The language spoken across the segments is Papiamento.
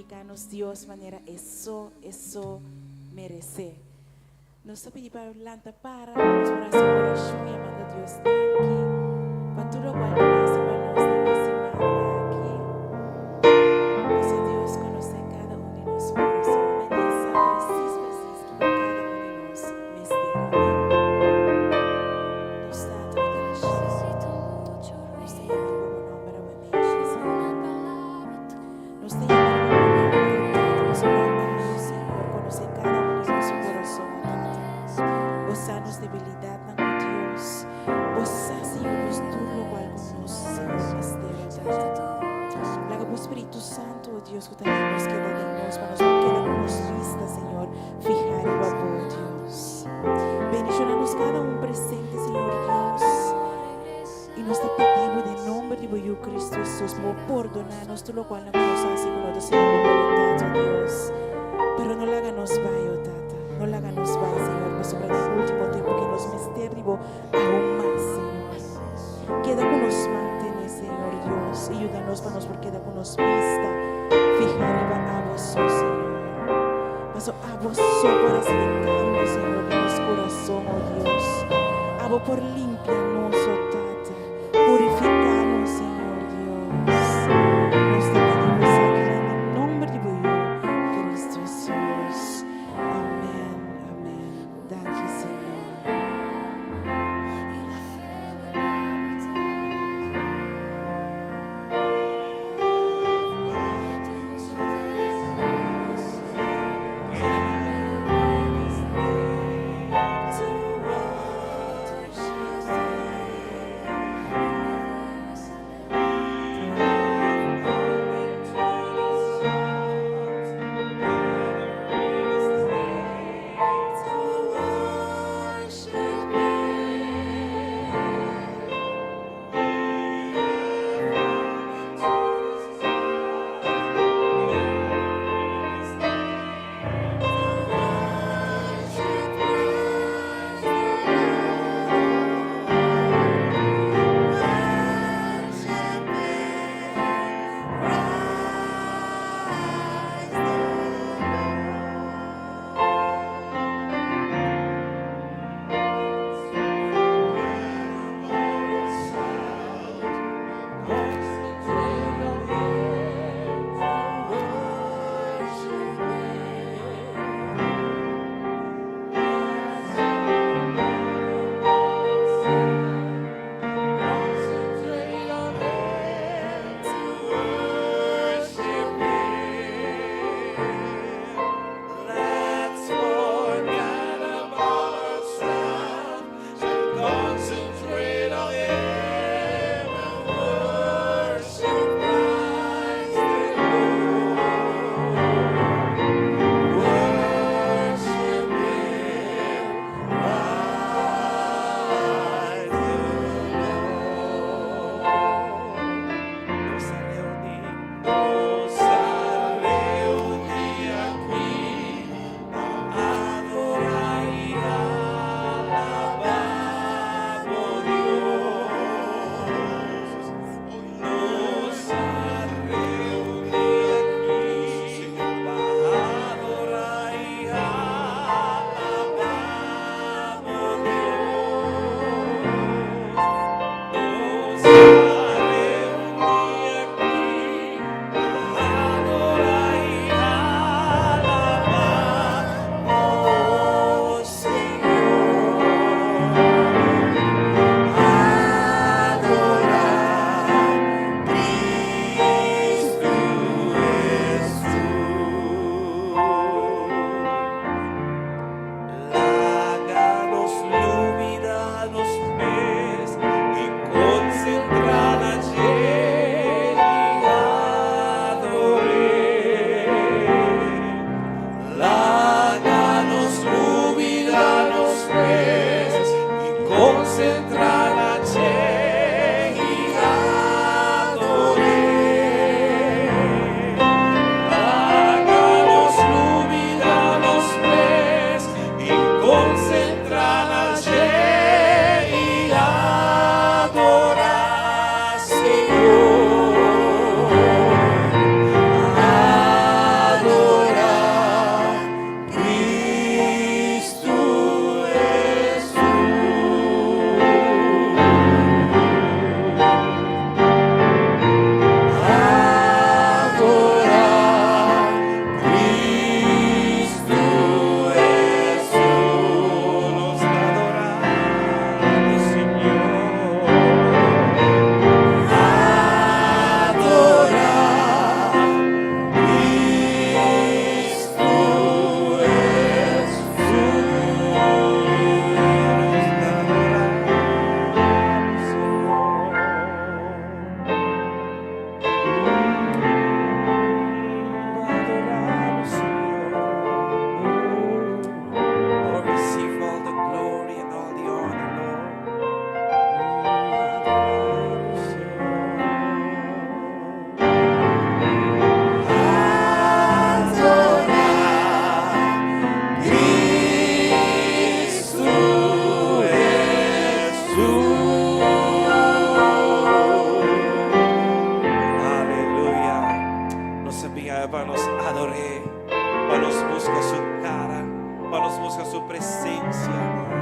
Glorifiká nos Dios manera E so, E so meresé. Nos ta pidi pa lanta para pa nos por hasi un orashon yamando Dios danki pa tur lokual ku el a hasi pa nos den e siman aki. Pasobra Dios konosé kada un di nos kurason. Amèn. I e sa presis presis kiko kada un di nos mester. Amèn. Nos Tata ku ta na shelu, nos ta yama riba bo nòmber awe mechi, Señor. Nos ta yama riba bo nòmber, o Tata, pasobra abo, Señor, konosé kada un di nos su kurason, o Tata. Bo sa nos debilidatnan, o Dios. Bo sa, Señor Dios, tur lokual ku nos, Señor, mester, o Tata. Laga bo Spiritu Santu, o Dios, ku ta den nos, keda den nos, pa nos por keda ku nos bista, Señor, fihá riba bo, o Dios. Bendishoná nos kada un presente, Señor Dios. I nos ta pidi bo den nomber di bo Yu Cristo Jesus pa bo pordona nos tur locual nan cu nos haci cu no ta segun bo boluntad, o Dios. Pero no laga nos bai, o Tata, no laga nos bai, Señor, pasobra den ultimo tempo ki nos mester di bo aun mas, Señor. Keda cu nos mantene, Señor Dios, i yuda nos pa nos por keda cu nos bista fiha riba abo so, Señor. Paso abo so por haci e cambio, Señor, den nos curason, o Dios. Abo por limpia nos, o Tata. Purifica nos, Señor Dios. Nos ta pidi bo esaki den e nomber di bo Yu, Cristo Jesus. Amen, amen. Danki, Señor.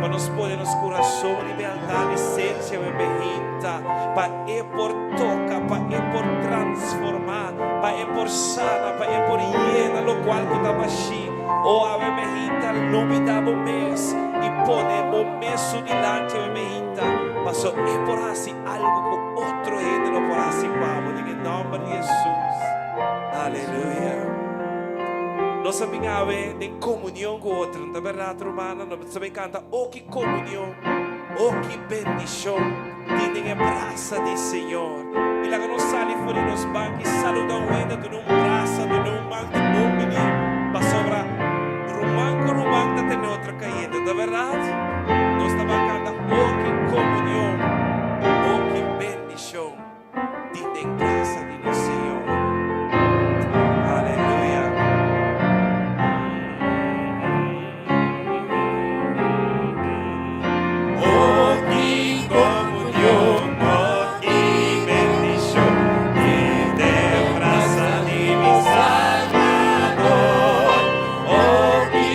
Pa nos pone nos kurason riba e altar di sensia awe behinta, pa E por toka, pa E por transformá, pa E por sana, pa E por yena lokual ku ta bashí. O awe behinta, lubidá bo mes i pone bo mes su dilanti awe behinta, paso E por hasi algu ku otro hende no por hasi pa bo, den e nòmber di Hesus. Aleluya. Nos a bin awe den komunion ku otro, no ta bèrdat rumannan? Nos ta bin kanta, O ki komunion, o ki bendishon tin den e brasa di Señor. I laga nos sali for di nos bank i saluda un hende, duna un brasa, duna un man di bon bini, pasobra ruman ku ruman ta tene otro kayente, no ta bèrdat? Nos ta ban kanta, O ki komunion, o ki bendishon tin den brasa di nos Señor. Aleluya. Oh, ki komunion, oh, ki bendishon tin den brasa di mi Salbador. Oh, ki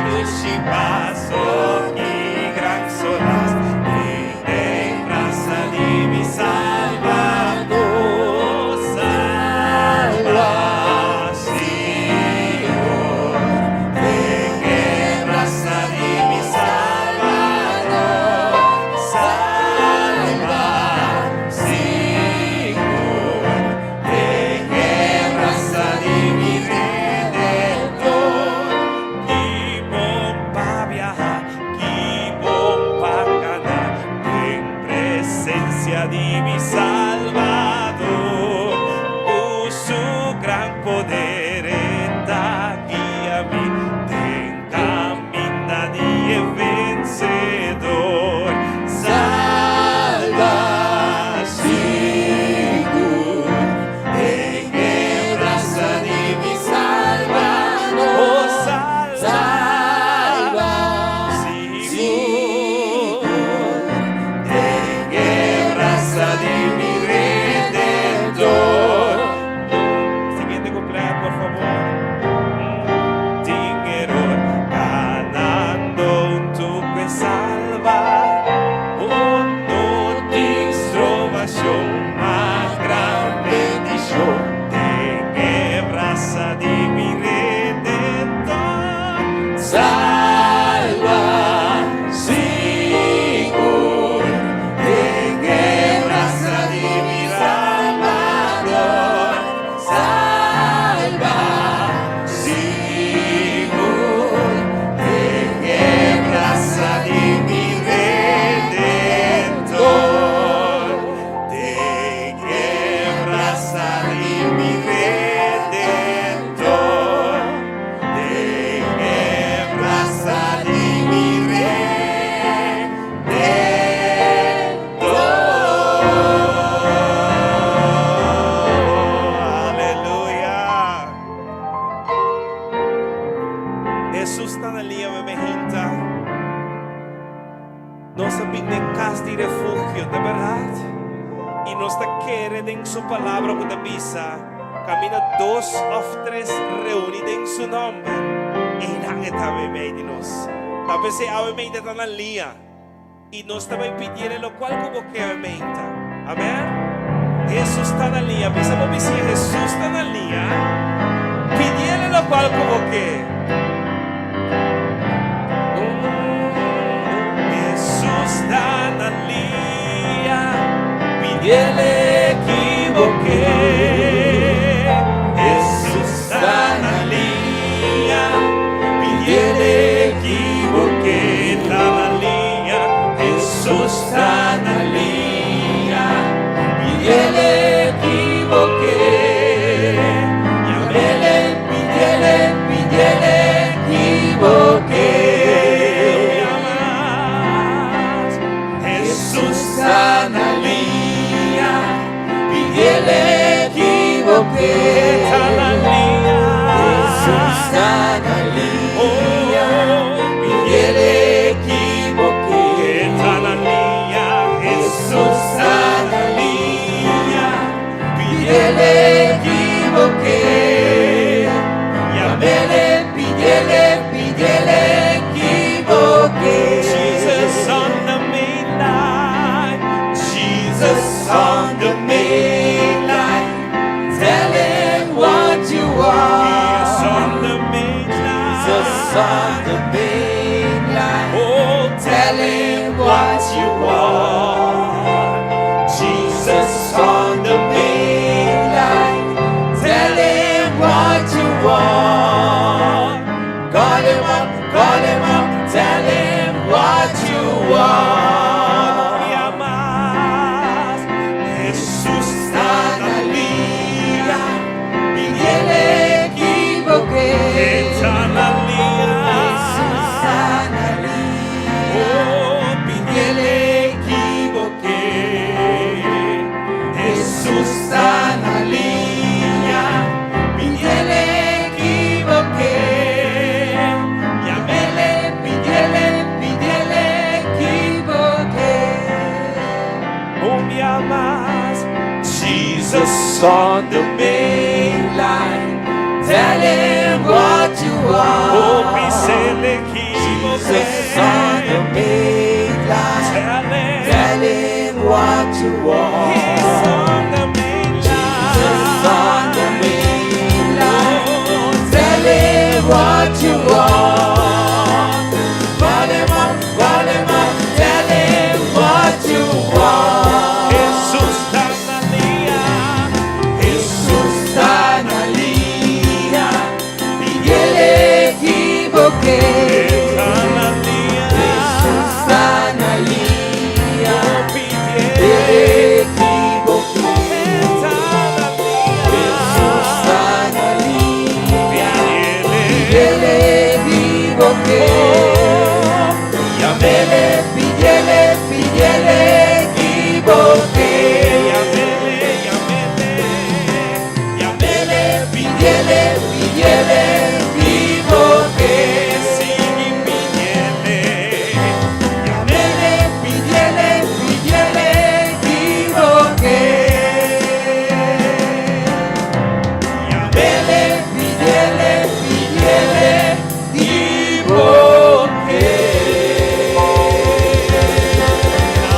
dushi pas, oh, ki gran solas tin den brasa di mi Salbador. Salba sigur den e brasa di mi Salbador. Salba sigur den e brasa di mi Redentor. Ki bon pa biaha, ki bon pa kana den presensia di mi Salbador. Ku su gran poder e ta guia mi den kaminda di e vensedor. Salba sigur den e brasa di mi Salbador. Oh, salba sigur den e brasa di mi Redentor. Siguiente kuplet, por fabor. Tin eror, kanando huntu ku e Salbador. No tin strobashon, ma gran bendishon den e brasa di mi Redentor. Salba sigur den e brasa di mi Salbador. Salba sigur den e brasa di mi Redentor. Den e brasa di mi Redentor. Den e brasa di mi Redentor. Aleluya. Hesus ta na liña awe mehinta. Nos a bin den kas di refugio, ta bèrdat? I nos ta kere den su palabra ku ta bisa, Kaminda dos òf tres reuní den su nòmber, einan e ta meimei di nos. Ta p'esei awe meinta ta na liña, i nos ta bai pidiel e lokual ku bo ke awe meinta. Amèn? Hesus ta na liña. Bisa bo bisiña, Hesus ta na liña. Pidiel e lokual ku bo ke. Hesus ta na liña. Pidiel e ki bo ke. Hesus ta na liña. Pidiel e ki bo ke. Ta na liña. Hesus ta na liña. Pidiel e ki bo ke. Yamele, pidiele, pidiele ki bo ke. Hesus ta na liña. Pidiele ki bo ke. Ta na liña. Hesus ta na liña. Pidiele ki bo ke. Ta na liña. Hesus ta na liña. Pidiele ki bo ke. Yamele, pidiele, pidiele ki bo ke. Jesus. what you want. Jesus on the main line. Tell him what you want. Call him up, call him up, tell him what you want. Yama Jesus ta na liña. Pidi'é ki bo ke. Ta na liña. Ta na liña. Oh, pidi'é ki bo ke. Jesus ta na liña. Pidi'é ki bo ke. Yam'é, pidi'é, pidi'é Ki bo ke. Un bia mas. Jesus on the main line. Tell him what you want. Oh, bis'é ki bo ke. Jesus on the main line. Tell him. Tell him what you want. He's on the main line. Jesus on the main line. Oh, Tell him what you want. Call him up, call him up, tell him what you want. Jesus ta na liña. Jesus ta na liña. Pidi'é ki bo ke. Ta na liña. Jesus ta na liña. Oh, pidi'é. Pidi'é ki bo ke. Ta na liña. Jesus ta na liña. Pidi'é. Pidi'é ki bo ke. Yam'é, pidi'é, pidi'é ki bo ke. Yam'é, yam'é, yam'é, Pidi'é, pidi'é ki bo ke. Sigui pidi'é. Yam'é, pidi'é, pidi'é ki bo ke. Yam'é, Pidi'é, pidi'é ki bo ke.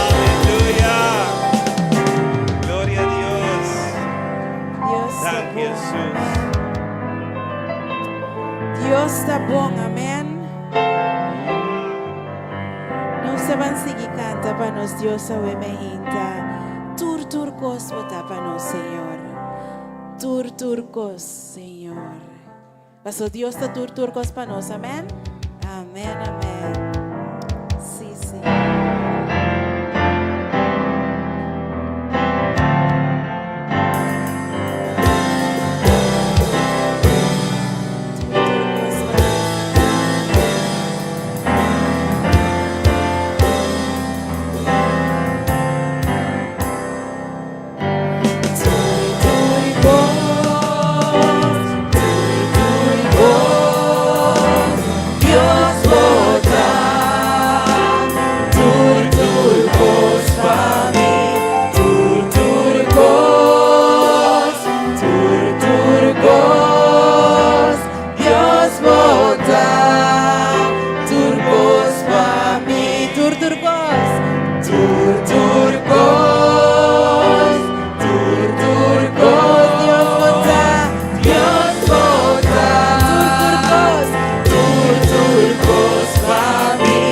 Aleluya. Gloria na Dios. Dios ta Thank you, bon. Jesus. Dios ta bon, amèn. Nos ta bai sigui kanta pa nos Dios awe mainta. Tur tur kos bo ta pa nos, Señor. Tur tur kos, Señor. Paso Dios ta tur tur kos pa nos, amèn. Amèn, amèn. Si, Señor. Tur tur kos pa nos. Tur tur kos, tur tur kos, Dios bo ta. Tur tur kos pa mi, tur tur kos, tur tur kos, Dios bo ta. Tur kos pa mi, tur tur kos, tur tur kos, tur tur kos, Dios bo ta, Dios bo ta, tur tur kos, tur tur kos pa mi,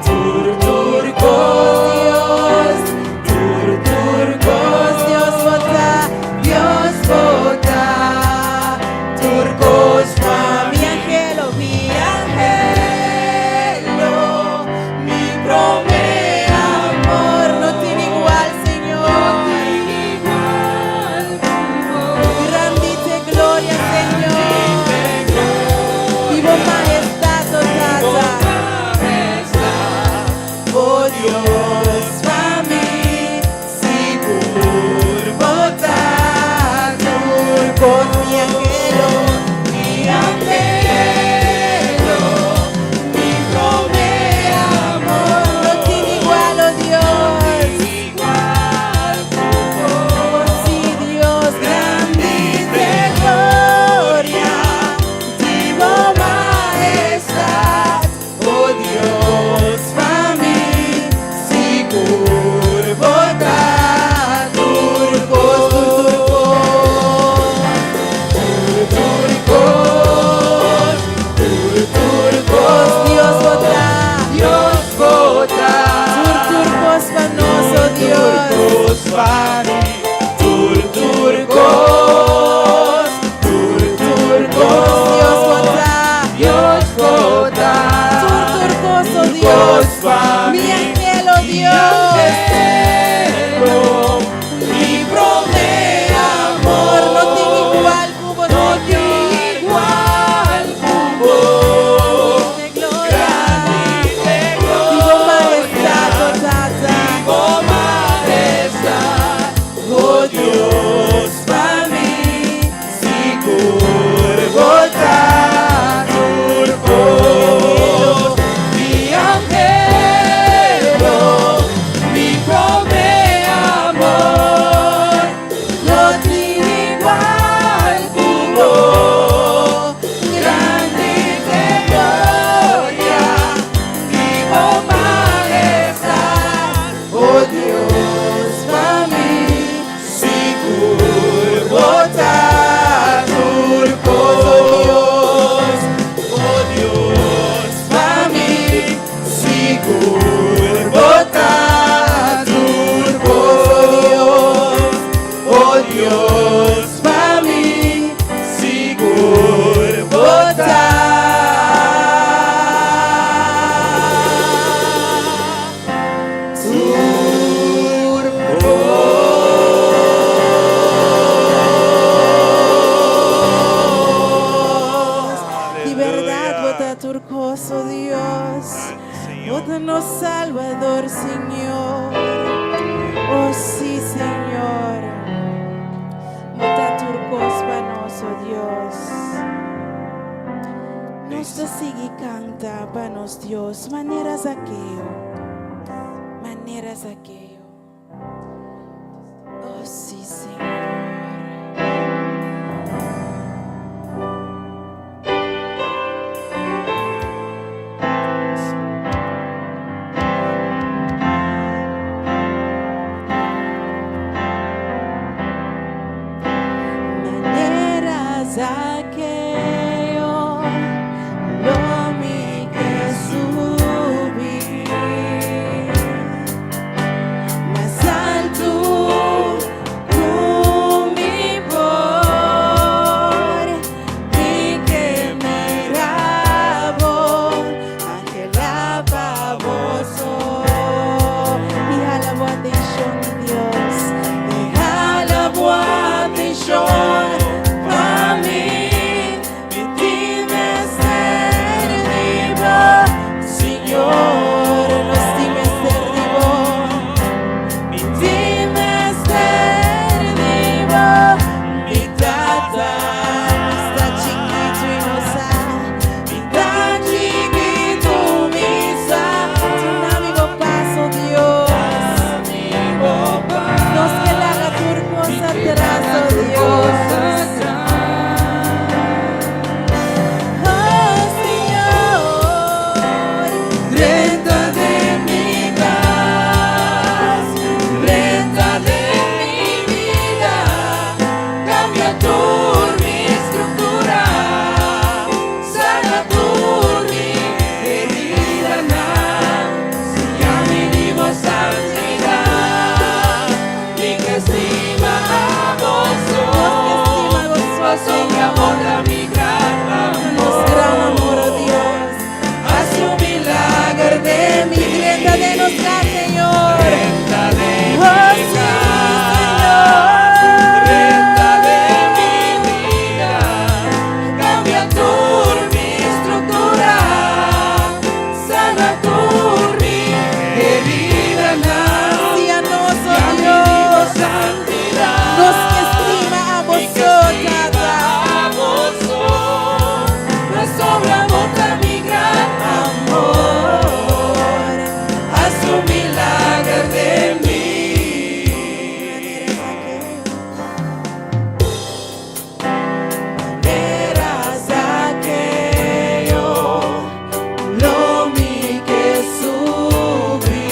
tur tur kos, Dios, tur tur kos, Dios bo ta, Dios bo ta, tur kos pa mi anhelo, mi anhelo, mi promé amor, no tin igual, Señor. Grandi ta gloria, Señor. Di bo mahestat, oh Tata. Oh Dios, pa mi, sigur bo ta, tur kos mi anhelo, mi anhelo, mi promé amor, no tin igual, oh Dios. Oh, si Dios, grandi ta gloria, di bo mahestat, oh Dios, pa mi, sigur. mayor, Señor. Oh sí, Señor. Bo ta tur kos pa nos, oh Dios. Nos ta sigui kanta pa nos Dios, manera Zakeo. Manera Zakeo. Oh sí, Señor. Manera Zakeo, lo mi ke subi mas altu ku mi por. Mi ke mira bo, anhelá pa bo so. I hala bo atenshon, Dios. I hala bo atenshon pa mi. Mi tin mester di bo, Señor. Nos tin mester di bo. Mi tin mester di bo, mi tata. Ta chikitu i no sa. Mi ta chikitu, mi sa. Duna mi bo paso, Dios. Nos ke laga tur kos atras, oh Dios. Oh Señor. Drenta den mi kas, drenta den mi bida, kambia tur mi struktura, sana tur mi heridanan, siña mi di bo santidat, mi ke stima abo so, Nos ke stima bo so, pasobra bo ta mi gran Nos amor. Gran amor, oh Dios. Hasi un milager den mi. Drenta den nos kas, Señor. Drenta den Oh, mi sí, kas, Señor. Drenta den mi bida, kambia tur mi struktura, sana tur mi heridanan, Siña nos, oh siña mi di bo Dios. santidat, Nos ke stima abo mi so, ke Tata. stima abo so, pasobra bo ta mi gran amor. Hasi un milager den mi. Manera Zakeo. Manera Zakeo, lo mi ke subi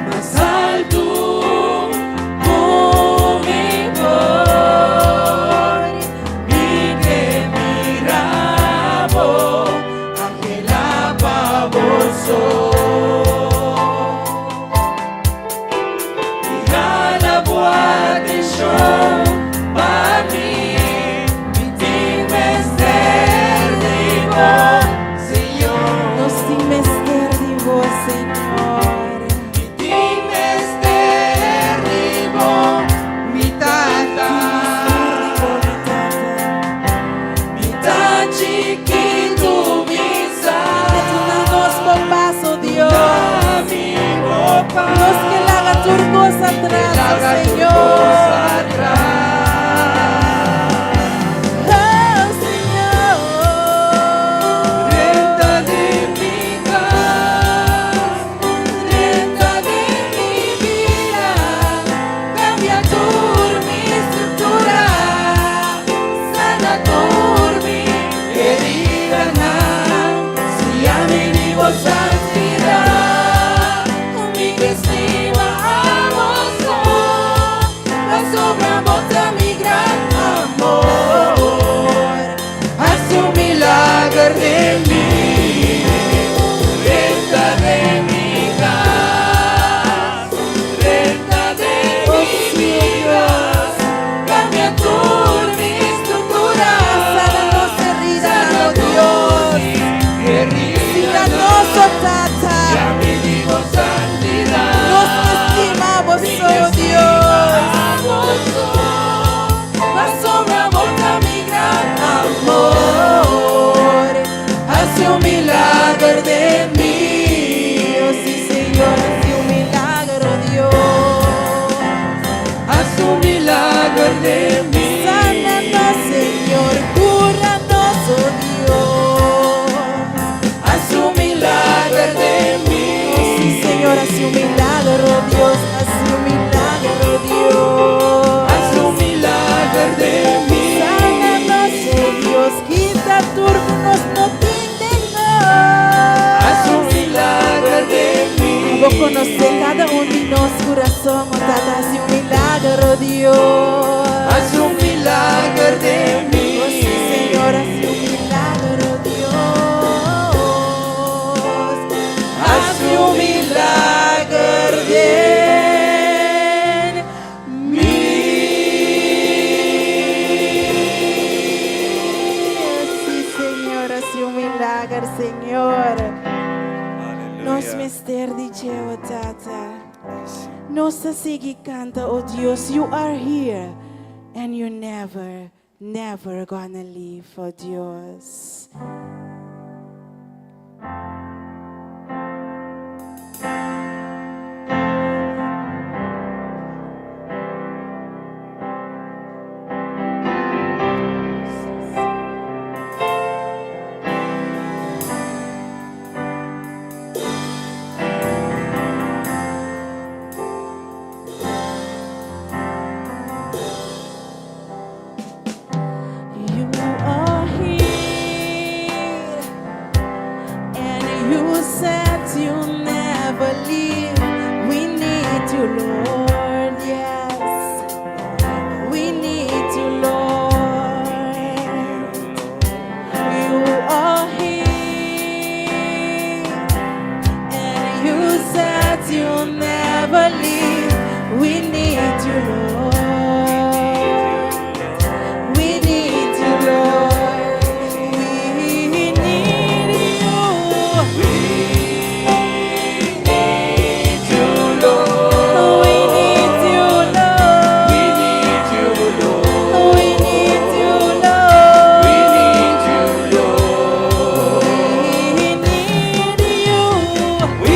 Mas altu ku mi por. Mi ke mira bo, anhelá pa bo so. I hala bo atenshon pa mi, mi tin mester di bo, Señor. Nos tin mester di bo, Señor. Mi tin mester di bo, mi tata. Mester di bo, mi tata. Mi ta chikitu, mi sa. Duna nos bo paso, Dios. Mi bo Nos ke laga tur kos atras, oh Señor. Oh Señor. Drenta den mi kas, drenta den mi bida, kambia tur mi struktura, sana tur mi heridanan, siña mi di bo santidat, mi ke stima abo so, konosé kada un di nos kurason, o Tata, hasi un milager, Dios. Hasi un milager den mi. Oh, sí, Señor, hasi un milager, Dios. Hasi un milager den mi. Sí, Señor, hasi un milager, Señor. Nos Aleluya. mester di bo, Tata. Nos ta sigui kanta, oh Dios, you are here and you never, never gonna leave, oh Dios. You are here, and you said you never leave. We need you, Lord. Yes, we need you, Lord. You are here, and you said you never leave. We need you, Lord. We need you, Lord. We need you. We need you, Lord. We need you, Lord. We need you, Lord. We need you, Lord. We need you, Lord. We need you. We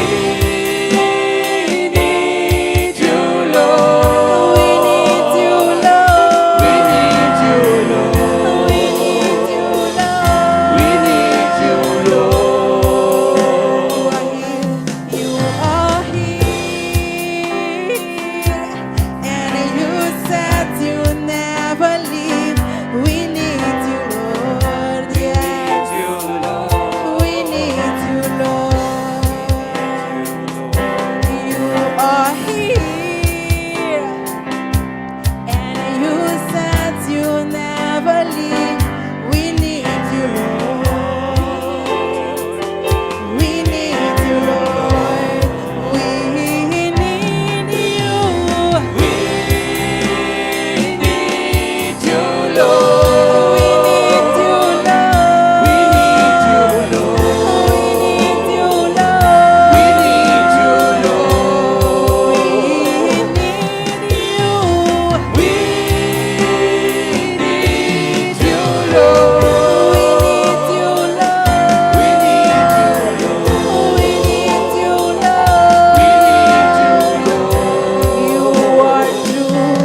need you, Lord. We need you, Lord. We need you, Lord. We need you, Lord. We need you, Lord. You are here. You are here. And you said you never leave. We need you, Lord. Yes. You, Lord. We need you, Lord. You are here. And you said you never leave. We need you, Lord. We need you, Lord. We need you. We need you, Lord. We need you, Lord. We need you, Lord. We need you, Lord. We need you, Lord. We need you. We need you, Lord. We need you, Lord. We need you, Lord. We need you, Lord. We need you, Lord. You are true.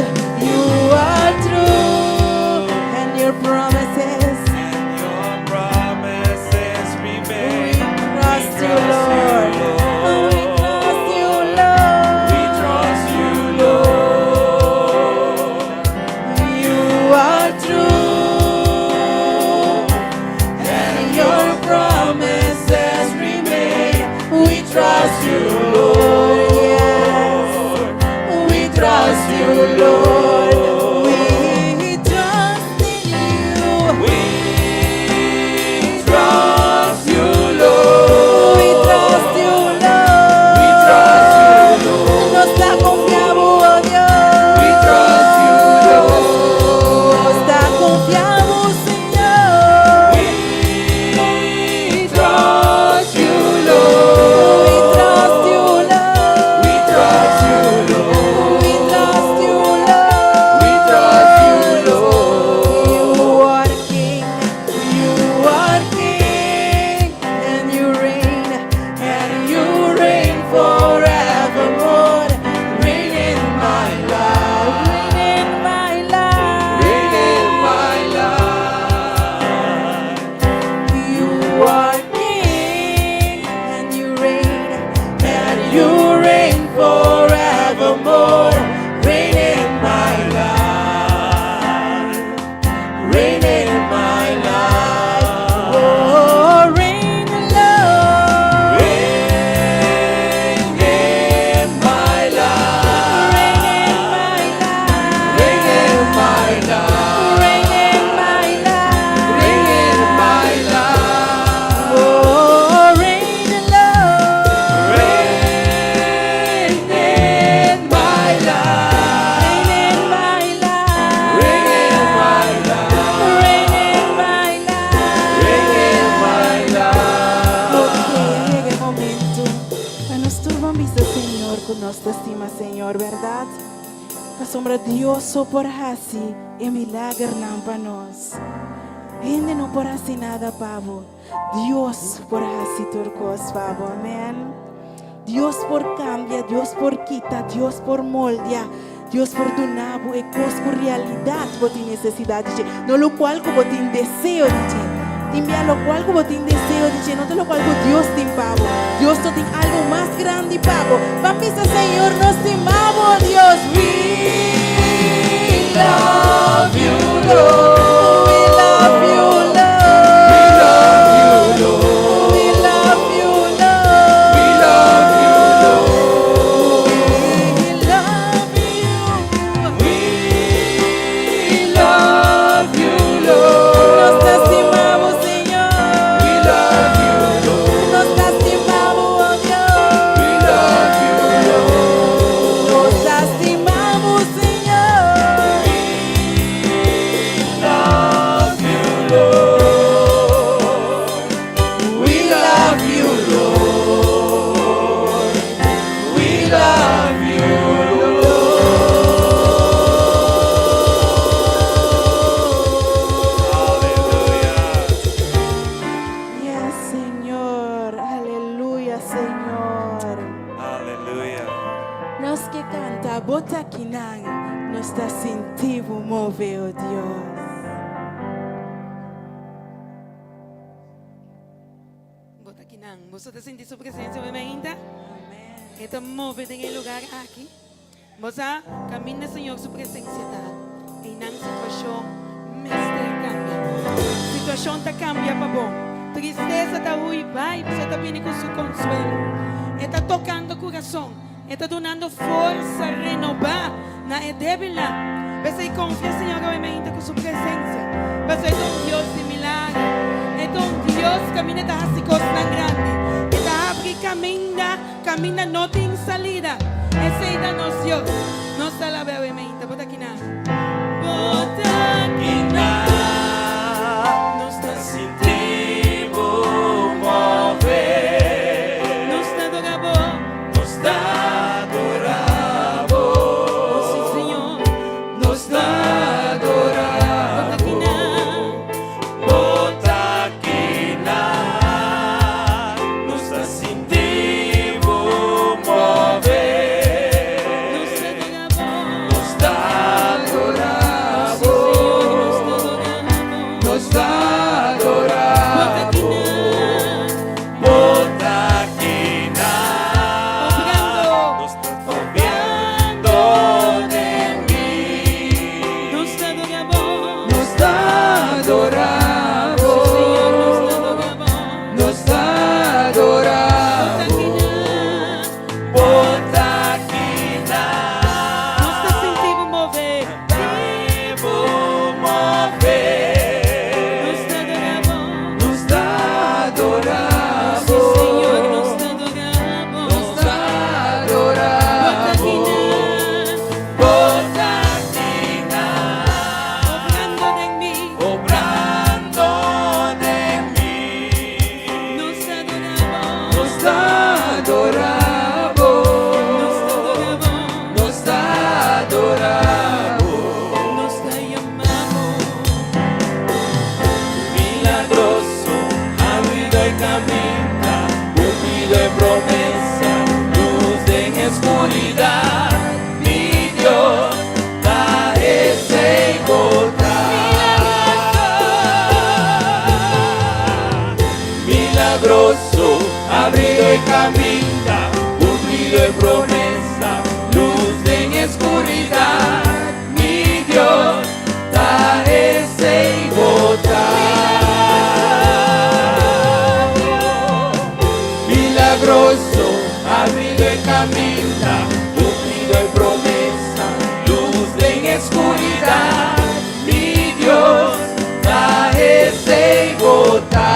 You are true. And your promises. And your promises We remain. trust you, Lord. We trust you, Lord. We trust you, Lord. You are true. And your promises remain. We trust you, Lord. Yes. We trust you, Lord. We trust in you. We trust you, Lord. We trust you, Lord. We trust you, Lord. Nos ta konfia bo, oh Dios. We trust you, Lord. Nos ta konfia bo, Señor. We trust you, Lord. We trust you, Lord. We trust you, Lord. We trust you, Lord. Pa nos tur ban bisa Señor ku nos ta stima Señor, bèrdat? Pasobra Dios so por hasi e milagernan pa nos. Hende no por hasi nada pa bo. Dios por hasi tur kos pa bo. Amèn. Dios por kambia, Dios por kita, Dios por moldia, Dios por duna bo e kos ku realidat bo tin nesesidat di dje, no lokual ku bo tin deseo di dje. Tin bia lokual ku bo tin deseo di dje no ta lokual ku Dios tin pa bo. Dios ta tin algu mas grandi pa bo. Ban bisa, Señor, nos stima bo, Dios. We love you, Lord. We love you, Lord. We love you, Lord. We love you, Lord. We love you, Lord. We love you. We love you, Lord. Nos ta stima bo, Señor. We love you, Lord. Nos ta stima bo, oh Dios. We love you, Lord. Nos ta stima bo, Señor. We love you, Lord. We love you, Lord. We love you, Lord. Aleluya. Yes, Señor. Aleluya, Señor. Aleluya. Nos ke kanta Bo t'akinan, nos ta sinti bo move, oh Dios. Bo t'akinan. Boso ta sinti su presensia awe mainta? Amèn. E ta move den e lugar aki. Bo sa, kaminda Señor su presensia ta, einan situashon mester kambia. Situashon ta kambia pa bon. Tristesa ta hui bai, pasobra e ta bini ku su konsuelo. E ta tokando kurason. E ta dunando forsa renobá na e débilnan. P'esei konfia Señor awe mainta ku su presensia, pasobra e ta un Dios di milager. E ta un Dios kaminda ta hasi kosnan grandi. E ta habri kaminda kaminda no tin salida. Esei ta nos Dios. Nos ta alab'é awe mainta. Bo ta kinan. Bo ta kinan. Nos ta sinti bo move. Nos ta adorá bo. Nos ta adorá bo. Oh, sí, Señor. Nos ta adorá Bo ta bo. kinan. Bo ta kinan. Nos ta sinti bo move. Nos ta adorá bo. Nos ta adorá Sí, bo. Señor, nos ta adorá bo. Nos ta adorá Bo ta bo. kinan. Bo ta kinan. Obrando. Nos ta Obrando den mi. Nos ta adorá bo. Nos ta adorá bo. Sí, Señor, nos ta adorá bo. Nos ta adorá Bo ta bo. kinan. Bo ta kinan. Nos ta sinti bo move. Bo move. Nos ta adorá bo. Nos ta adorá Sí, bo. Señor, nos ta adorá bo. Nos ta adorá Bo ta bo. kinan. Bo ta kinan. Obrando den mi. Obrando den mi. Nos ta adorá bo. Nos ta adorá bo. Nos ta adorá bo. Nos ta adorá bo. Nos ta yama bo. Milagroso, abriendo e kaminda, kumplido e promesa, lus den oskuridat. Mi Dios, ta esei bo ta. Milagroso, abriendo e kaminda, kumplido e promesa, lus den oskuridat. Mi Dios, ta esei bo ta. Milagroso, abriendo e kaminda, kumplido e promesa, lus den oskuridat. Mi Dios, ta esei bo ta.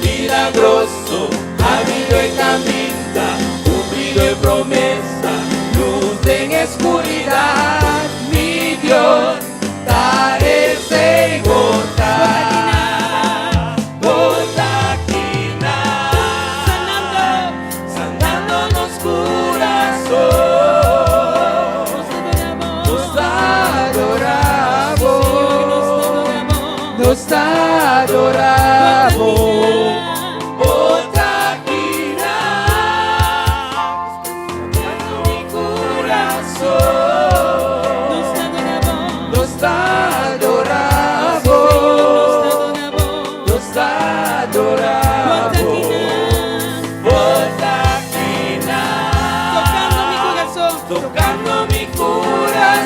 Milagroso, abriendo e kaminda, kumplido e promesa, lus den oskuridat. Mi Dios, ta esei bo ta. Bo ta. adorá Bo. Bo ta akinan, tokando mi kurason. Nos ta adorá Bo. Nos ta adorá Bo. Nos ta adorá Bo. Nos ta adorá Bo Bo. ta akinan. Bo ta akinan. Tokando mi kurason. Tokando mi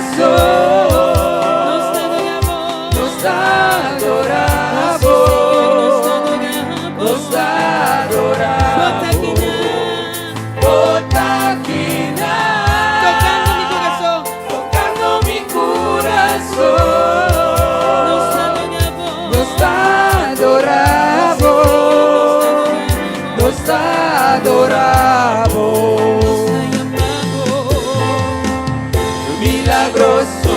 kurason. Nos ta adorá Bo. Nos ta adorá Bo. Nos ta adorá Bo. Nos ta adorá Bo ta Bo. akinan. Bo ta akinan. Tokando mi kurason. Tokando mi kurason. Nos ta adorá Bo. Nos ta adorá Bo. Nos ta adorá Bo. Nos ta yama Bo. Milagroso,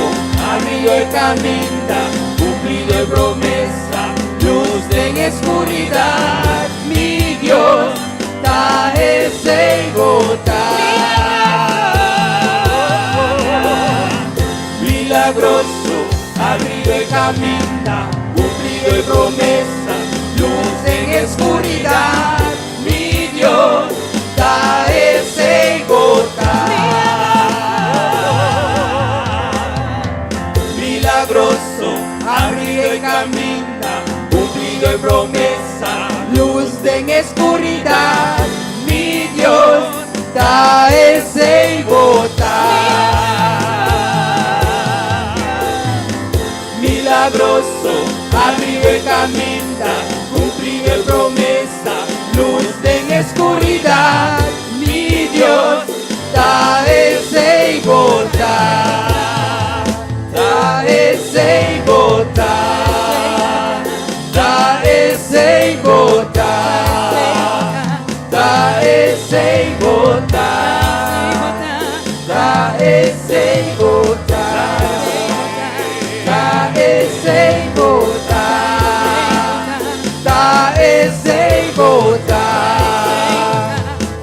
abrió el camino, cumplido en promesa, luz en oscuridad, mi Dios, ta esei Bo ta. Milagroso, abrió el camino, cumplido en promesa, luz en oscuridad, mi Dios, ta esei Bo ta. Milagroso, abrió el camino, cumplido en promesa, luz en oscuridad, mi Dios, ta esei Bo ta. Milagroso, abrió el camino, cumplido en promesa, luz en oscuridad, mi Dios, ta esei Bo ta. Ta esei Bo ta. Ta esei Bo ta. Ta esei Bo ta. Ta esei Bo ta. Ta esei Bo ta. Ta esei Bo ta.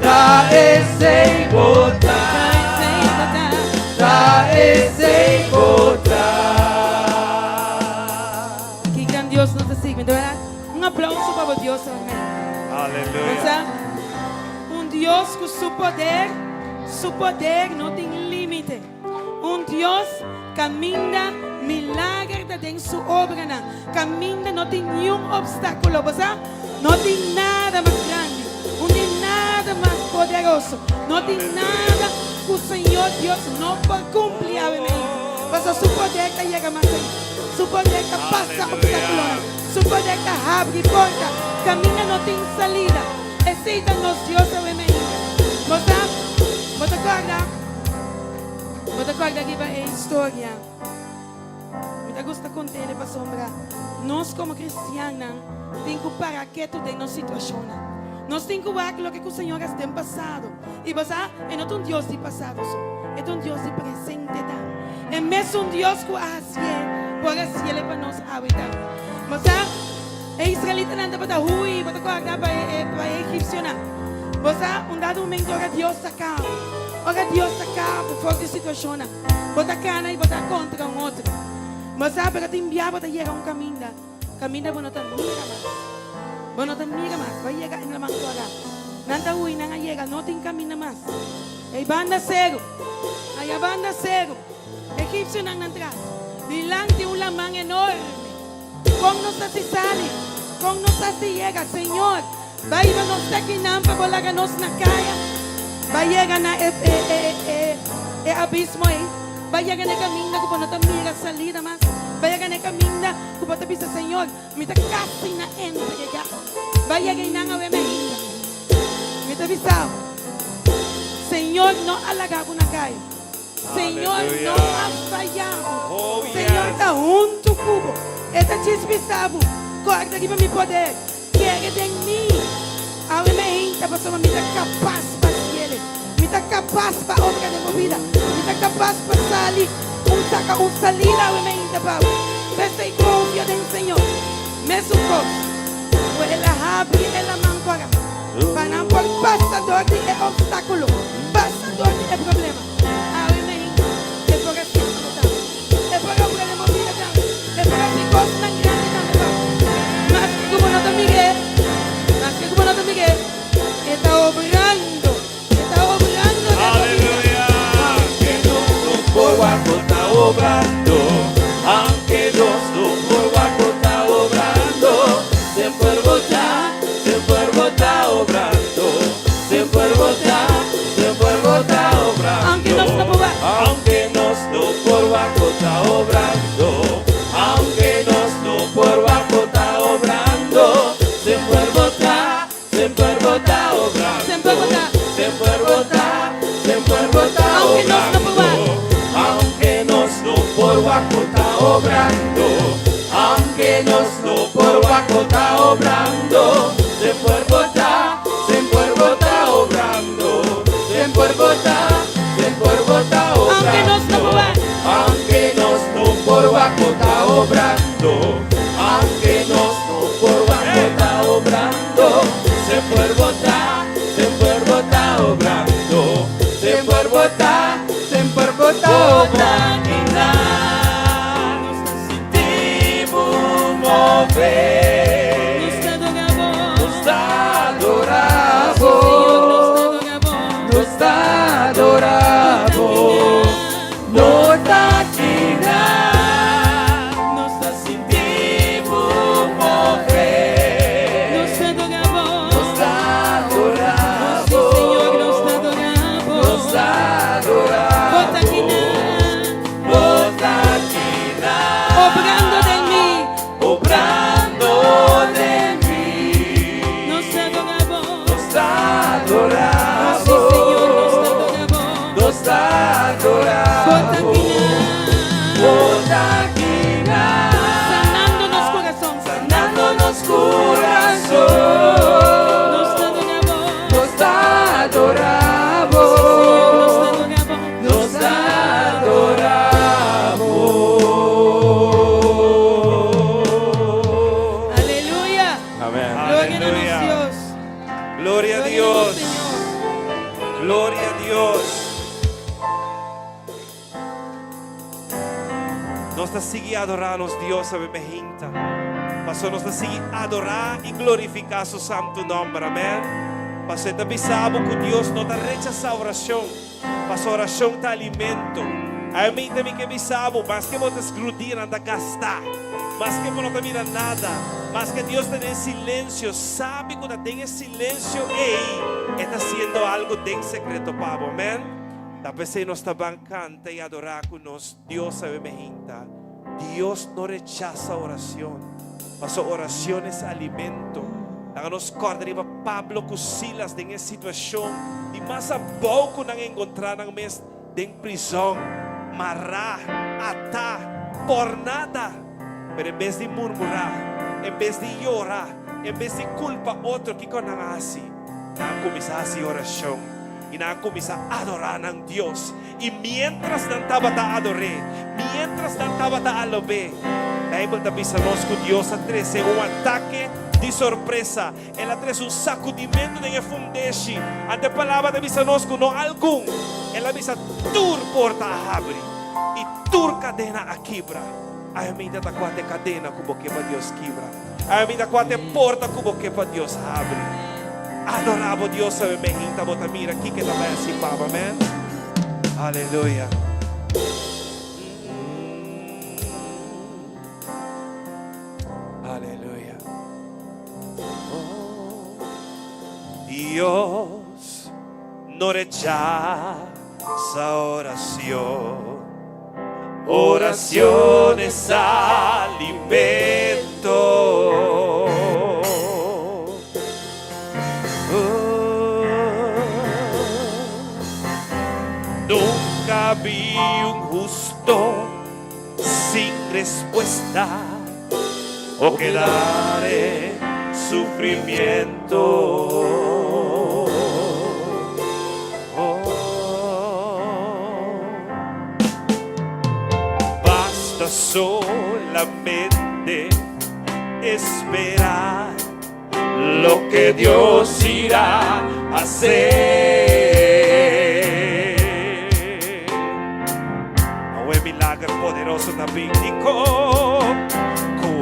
Ta esei Bo ta. Ta esei Bo ta. Ki gran Dios nos ta sirbi, berdat? Un aplouso pa Dios, amèn. Aleluya. O sea, un Dios ku su poder no tin límite. Un Dios kaminda milager den su obra, kaminda no tin ningun opstákulo, o sea, no tin nada mas grandi, no tin nada mas poderoso, no tin nada ku Señor Dios no por kumpli, amèn. Paso su poder ta yega mas ayá. Su poder ta pasa opstákulo. Su poder ta habri porta. Kaminda no tin salida. Esei ta nos Dios, amèn. Bo ta kòrda? Bo ta kòrda aki pa e historia. Mi ta gusta konta e pasombra. Nos komo kristian tin ku para ketu den nos situashon. Nos tin ku wak loke ku Señor a hasi den pasado. I bo sa, e no ta un Dios di pasado so. E ta un Dios di presente tambe. E mesun Dios ku a hasié, por hasié pa nos awe tambe. Bo sa, e israelitanan tabata hui, bo ta kòrda pa pa egipsionan. Bo sa, un dado momento ora Dios saka. Ora Dios saka for di situashon. Bo ta kana i bo ta kontra un otro. Bo sa, pero tin bia bo ta yega un kaminda. Kaminda bo no ta mira mas. Bo no ta mira mas. Bai yega na laman kòrá. Nan ta hui, nan a yega, no tin kaminda mas. Ei banda seru. Ei banda seru. Egipsionan nan tras. Dilanti un laman enorme. Kon nos ta sali? Kon nos ta yega, Señor? Bai nos ta akinan pa bo laga nos na kaya. Bai yega na e abismo ei. Bai yega na kaminda ku no ta mira salida mas. Bai yega na kaminda ku bo ta bisa, Señor, mi ta kasi na entregá. Bai yega einan awe mainta. Mi ta bisa. Señor no a laga bo na kaya. Señor no a faya bo. Señor ta huntu ku bo. E ta djis bisa bo. Kòrda riba mi poder. Kere den mi. Awe mainta pasobra mi ta kapas pa hasié. Mi ta kapas pa obra den bo bida. Mi ta kapas pa sali. Un saka un salida awe mainta pa. P'esei konfia den Señor. Mesun kos. El a habri e laman kòrá. Pa nan por pasa dor di e opstákulo. Pasa dor di e problema. Awe mainta. E por asina E por obra den bo bida tambe. E por hasi kosnan grandi tambe pa. Mas ku ta obrando. Aunke nos no por wak bo ta obrando. Semper bo ta, semper bo ta obrando. Semper bo ta. Semper bo ta, semper bo ta Aunke nos no por wak. obrando. Aunke nos no por wak bo ta obrando. Aunke nos no por wak bo ta obrando. Semper bo ta, semper bo ta obrando. Semper bo ta, semper bo ta obrando. Aunke nos no por wak. Aunke nos no por wak bo ta obrando. Aunke nos no por wak bo ta obrando. Semper bo ta, semper bo ta obrando. Semper bo ta, semper bo ta obrando. Sinti bo move. Nos ta adora bo. Nos ta adora bo. Señor, nos ta adora bo. Nos ta adora bo. No ta kina. Nos Ta sinti bo move. Nos ta adora bo. Nos ta adora Sí, bo. Señor, nos ta adora bo. Nos ta adora Bo ta akinan. Bo ta akinan. Obrando den mi. Obrando den mi. Nos ta adora bo. Nos ta adora Sí, Señor, nos ta adora bo. Nos ta adora Bo ta akinan. Bo ta akinan. Sanando nos kurason. Sanando nos kurason. Nos ta adora bo. Nos ta adora bo. Señor, nos ta adora bo. Nos ta adora bo. Aleluya. Amèn. Gloria na Aleluya. nos Dios. Gloria a Gloria Dios. na nos Señor. Gloria a Dios. Nos ta sigui adorá nos Dios, awe mainta. Paso nos ta sigui adorá i glorifiká su santu nòmber. Amèn. Paso ta bisa bo ku Dios no ta rechasá orashon. Paso orashon ta alimento. Amèn tambe ke bisa bo, maske bo ta skrutina ta gasta. Maske bo no ta mira nada. Maske Dios ta den silensio, sabe ku den silensio ei, ta hasiendo algu den sekreto pa bo. Amèn. Ta p'esei nos ta ban kanta i adorá ku nos Dios awe mainta. Dios no rechasá orashon. Paso orashon ta alimento. Laga nos kòrda riba Pablo ku Silas den e situashon di mas abou ku nan a enkontrá nan mes den prizòn, mará, atá, por nada. Pero en bes di murmurá, en bes di yora, en bes di kulpa otro, kiko nan a hasi? Nan a kuminsá hasi orashon. I nan a kuminsá adorá nan Dios. I mientras nan tabata ador'é, mientras nan tabata alab'é, Beibel ta bisa nos ku Dios a trese un atake di sorpresa. El a trese un sakudimentu den e fundeshi. Anto e palabra ta bisa nos ku no algun, el a bisa tur porta a habri i tur kadena a kibra. Awe mainta ta kua ta e kadena ku bo ke pa Dios kibra? Awe mainta kua ta e porta ku bo ke pa Dios habri? Adorá bo Dios awe mainta bo ta mira kiko e ta bai hasi pa bo. Amèn. Aleluya. Aleluya. Oh, Dios no rechasa orashon. Orashon ta alimento. Oh. Nunka vi un hustu sin respuesta o quedar en sufrimiento. Oh. Basta solamente esperar lo que Dios irá a hacer. Un milager poderoso tambe.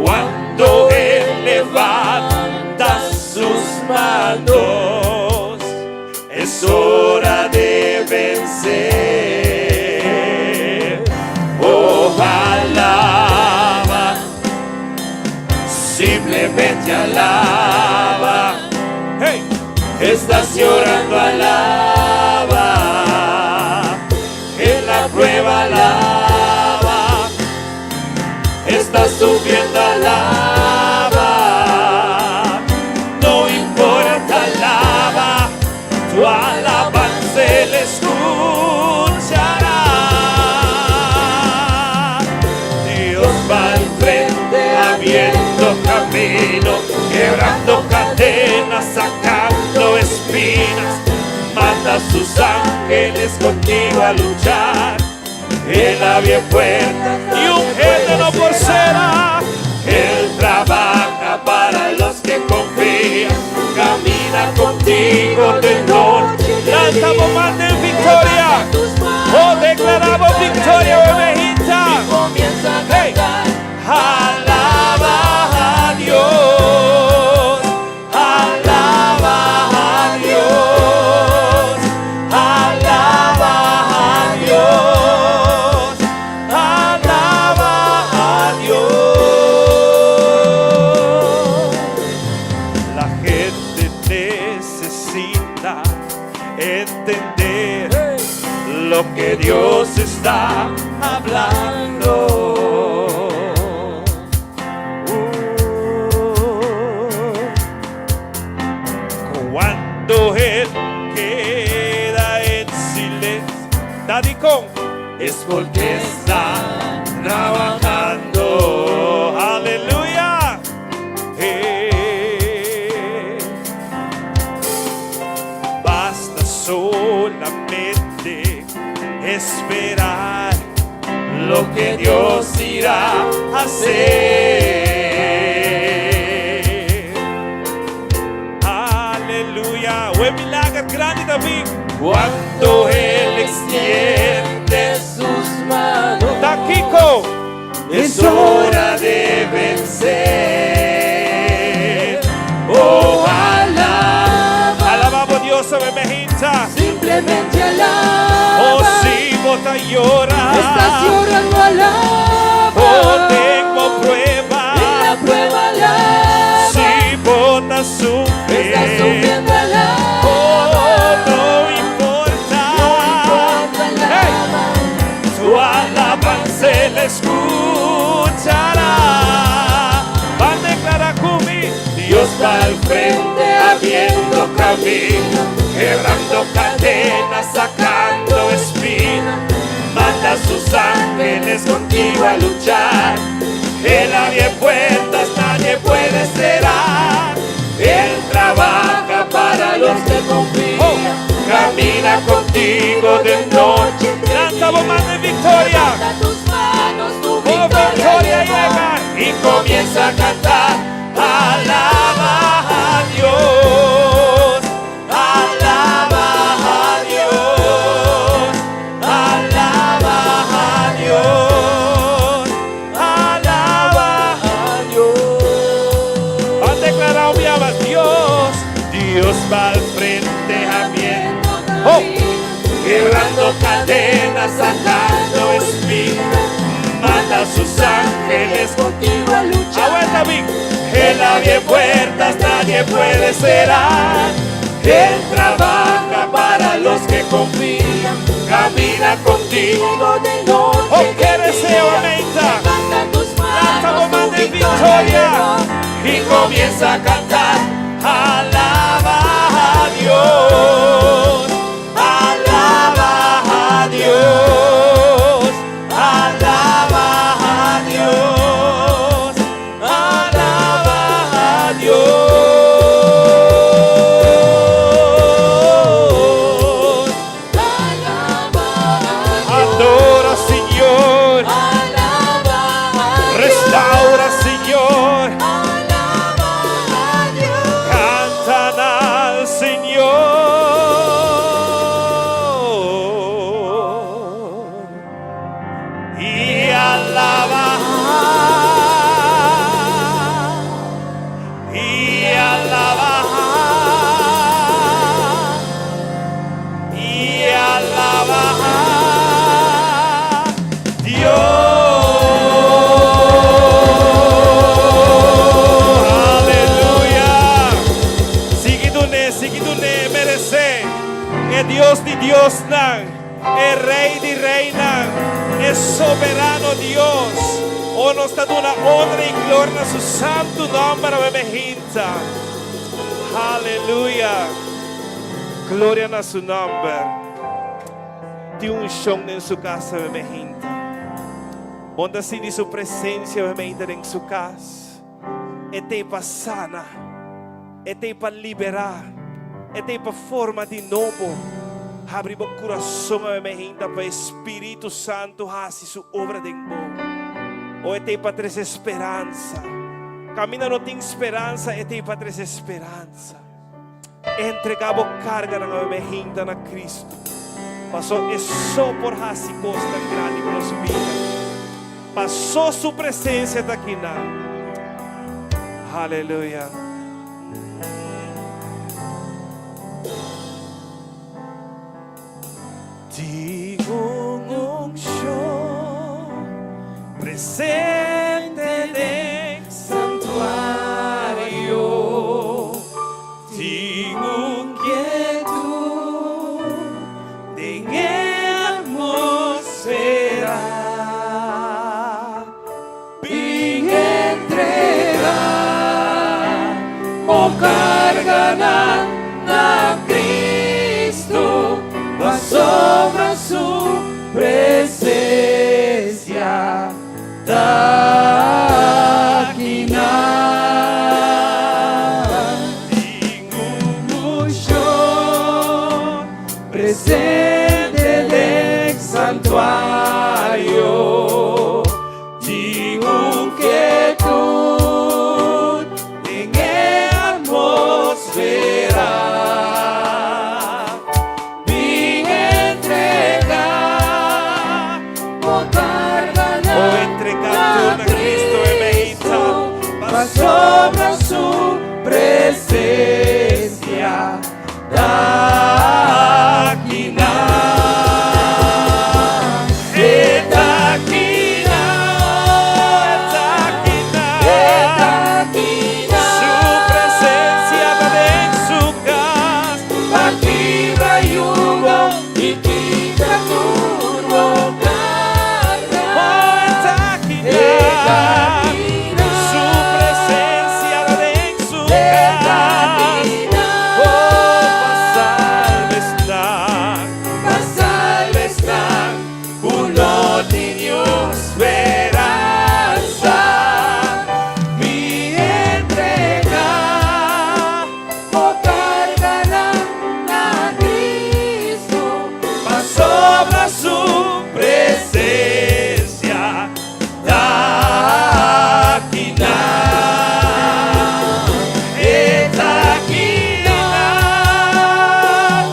Cuando Él levanta sus manos, es hora de vencer. Oh, alaba, simplemente alaba. Hey, estás llorando, alaba. En la prueba, alaba. Alaba, no importa, alaba, tu alabanza Él escuchará. Dios va al frente abriendo camino, quebrando cadenas, sacando espinas. Manda a sus ángeles contigo a luchar. Él abre puertas y un hende no por sera. Él trabaja para los que confían. Camina contigo de noche. Lanta bo man den viktoria. Oh, deklará viktoria, bebehita. Comienza a Hey. cantar. Alaba a Dios, alaba a Dios, alaba a Dios, alaba a Dios. La gente necesita entender lo que Dios está hablando. Cuando Él queda en silencio, Daddy con Es porque está trabajando. Aleluya. Basta solamente esperar Lo que Dios irá a hacer. Aleluya. Un milager grandi David. Cuando Él extiende sus manos, Takiko. es hora de vencer. Oh, alaba, Alabá Dios bebehita. simplemente alaba. Oh, si bo ta yora. Estás llorando, alaba. Oh, tengo prueba. En la prueba, alaba. Si bo ta sufri. Estás sufriendo, alaba. Oh, no importa. No importa, Hey. alaba. Tu alabanza él escuchará. Ban deklará ku mi. Dios va al frente abriendo camino, quebrando cadenas, sacando espinas. Manda a sus ángeles contigo a luchar. Él abre puertas, nadie puede cerrar. Él trabaja para los que confían. Camina contigo de noche. Lanta bo man den viktoria. Levanta tus manos, tu Oh, victoria victoria llegó. llega. Y comienza a cantar. Alaba a Dios. Alaba a Dios. Alaba a Dios. Alaba a Dios. Ban deklará mi ama Dios. Dios va al frente abriendo Oh. quebrando cadenas, sacando espinas. Manda a sus ángeles contigo a luchar. Aguanta, David. Él abre puertas, nadie puede cerrar. Él trabaja para los que confían. Camina contigo de noche. Oh, qué deseo, aumenta. Lanta bo man den viktoria. Y comienza a cantar. Alaba a Dios. Alaba a Dios. Alaba a Dios. Alaba a Dios. Adora, Señor. Restaura, Señor. Cantan al Señor. Y alaba y alaba y alaba Dios. Aleluya. Sigui dun'é, sigui dun'é, meresé. E Dios di Diosnan, e Rei di Reinan, e soberano Dios. O nos ta duna honra i gloria na su santu nòmber awe mehinta. Haleluya! Gloria na su nòmber. Tin unshon den su kas awe mehinta. Bon ta sinti su presensia awe mehinta den su kas. E t'ei pa sana. E t'ei pa liberá. E t'ei pa forma di nobo. Habri bo kurason awe mehinta pa e Spiritu Santu hasi su obra den bo. O e t'ei pa trese speransa. Kaminda no tin speransa, e t'ei pa trese speransa. Entregá bo karganan awe mehinta na Kristu, paso e so por hasi kosnan grandi ku nos bida. Paso su presensia ta akinan. Haleluya. Tin un unshon presente den santuario, tin un kietud den e atmosfera. Bin entrega bo karganan na Kristu, pasobra su presensia ta akinan. Tin un unshon Presente den santuario. Tin un kietud den e atmosfera. Bin entrega bo karganan O entrega tur na Cristo e meita. Pasobra su presencia ta akinan. E ta akinan. E ta akinan. Su presencia ta den su cas. Pa kibra yugo i kita tur bo karga. Oh, e ta akinan. E ta akinan. Su presencia ta den su E ta cas. akinan. Oh, pa salba esnan. Pa salba esnan ku no tin niun speransa. Bin entregá bo karganan na Kristu. Pasobra su presencia ta akinan. E ta akinan.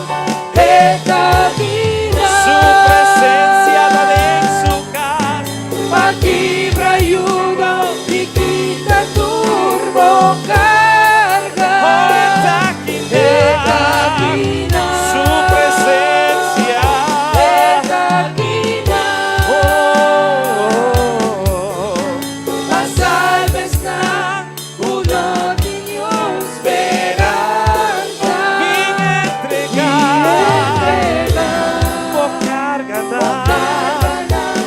E ta akinan. Su presencia ta den su cas. Pa kibra yugo i kita tur bo karga. Oh, e ta akinan. E ta akinan. Su presencia. E ta akinan. Oh, oh, oh. Pa salba esnan ku no tin niun speransa. Bin entregá Entregá bo karganan. karganan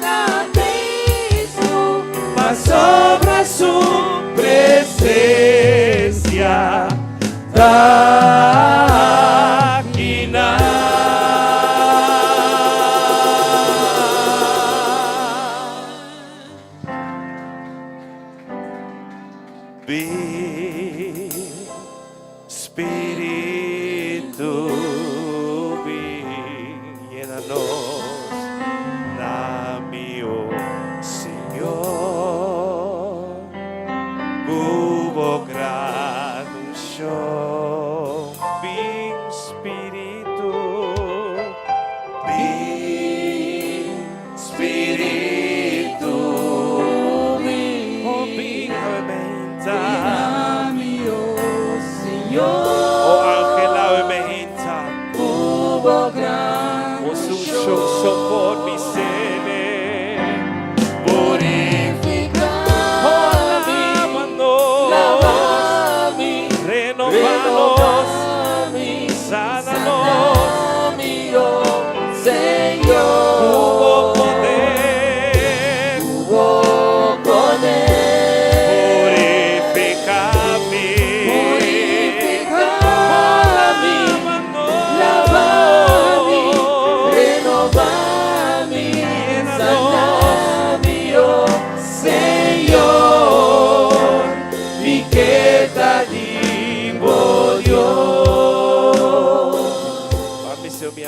na Kristu. Pasobra su presensia ta akinan. Bin, Spiritu, bin, yena nos, na mi, o Señor, ku bo gran unshon. Bin, Spiritu, bin, Spiritu, bin. Oh, bin, awe meinta. Yena mi, o Señor. O Angela, awe meinta.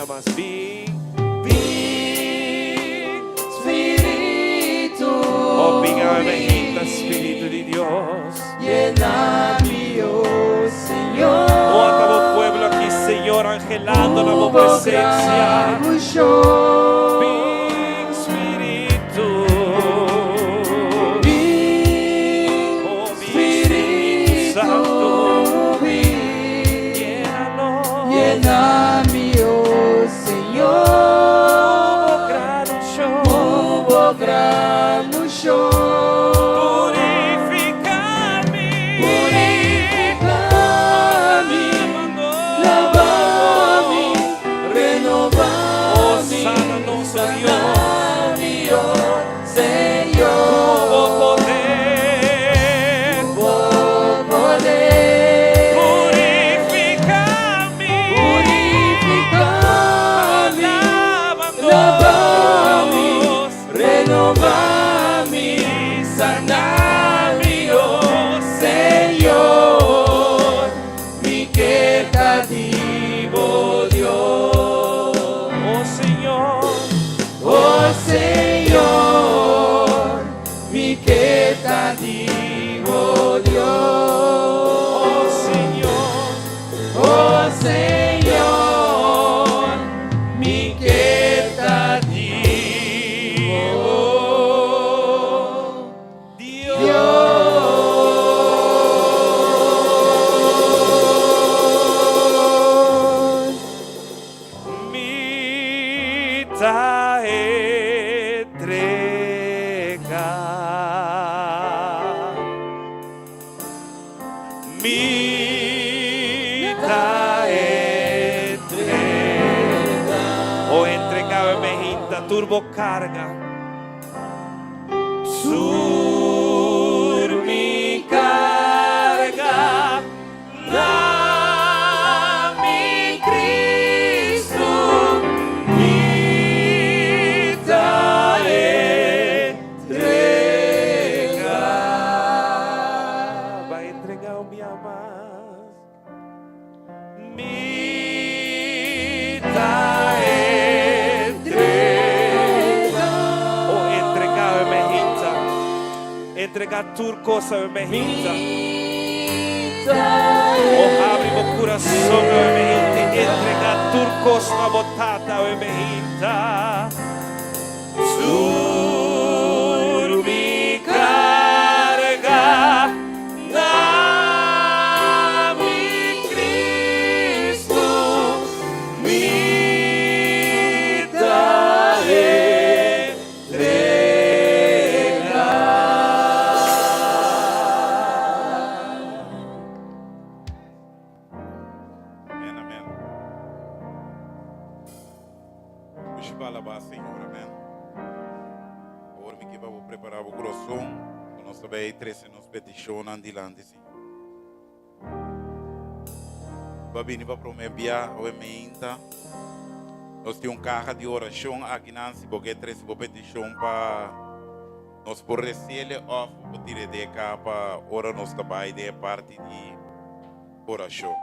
bia mas bin. Bin, Spiritu. Oh, bin awe mainta, Spiritu di Dios. Yena mi, oh Señor. Oh, ata bo pueblo aki, Señor, anhelando na bo presencia. Bin, Spiritu. Bin, Oh, bin, Spiritu Santo. Bin. Llénanos. Yena mi, oh Señor. Bo gran unshon. Bo gran unshon. Purifiká mi. Purifiká mi. Laba mi. Renobá Oh, mi. sana nos, oh Dios. Sana mi, oh Señor. Bo poder. Bo poder. Purifiká mi. Purifiká mi. Lávanos. Laba mi. Renobá mi. Sana mi, oh Señor. Mi ke ta di bo, Dios. Oh Señor. Oh Señor, mi ke ta di bo, Dios. Oh Señor. Oh Señor, mi ke ta di bo, Dios. Dios. Mi ta entregá. Mi ta entregá. Oh, entregá mainta tur bo karga. Tur mi karga na mi Kristu mi ta entregá. Bai entregá un bia mas. Mi ta entregá. Oh, entregá mainta. Entregá tur kos mainta. Oh, habri bo kurason mainta. Entregá tur kos na bo Tata mainta. Tur mi karga na mi Kristu mi ta entregá. Amèn, amèn. Nos ta alabá Señor, amèn. Awor mi ke pa prepará bo kurason, pa nos tambe trese nos petishonnan dilanti, Señor. Bo a bini pa promé bia awe mainta. Nos tin un kaha di orashon aki nan, si bo ke trese bo petishon pa nos por res'é òf bo tir'é den kaha pa ora nos ta bai den parti di orashon.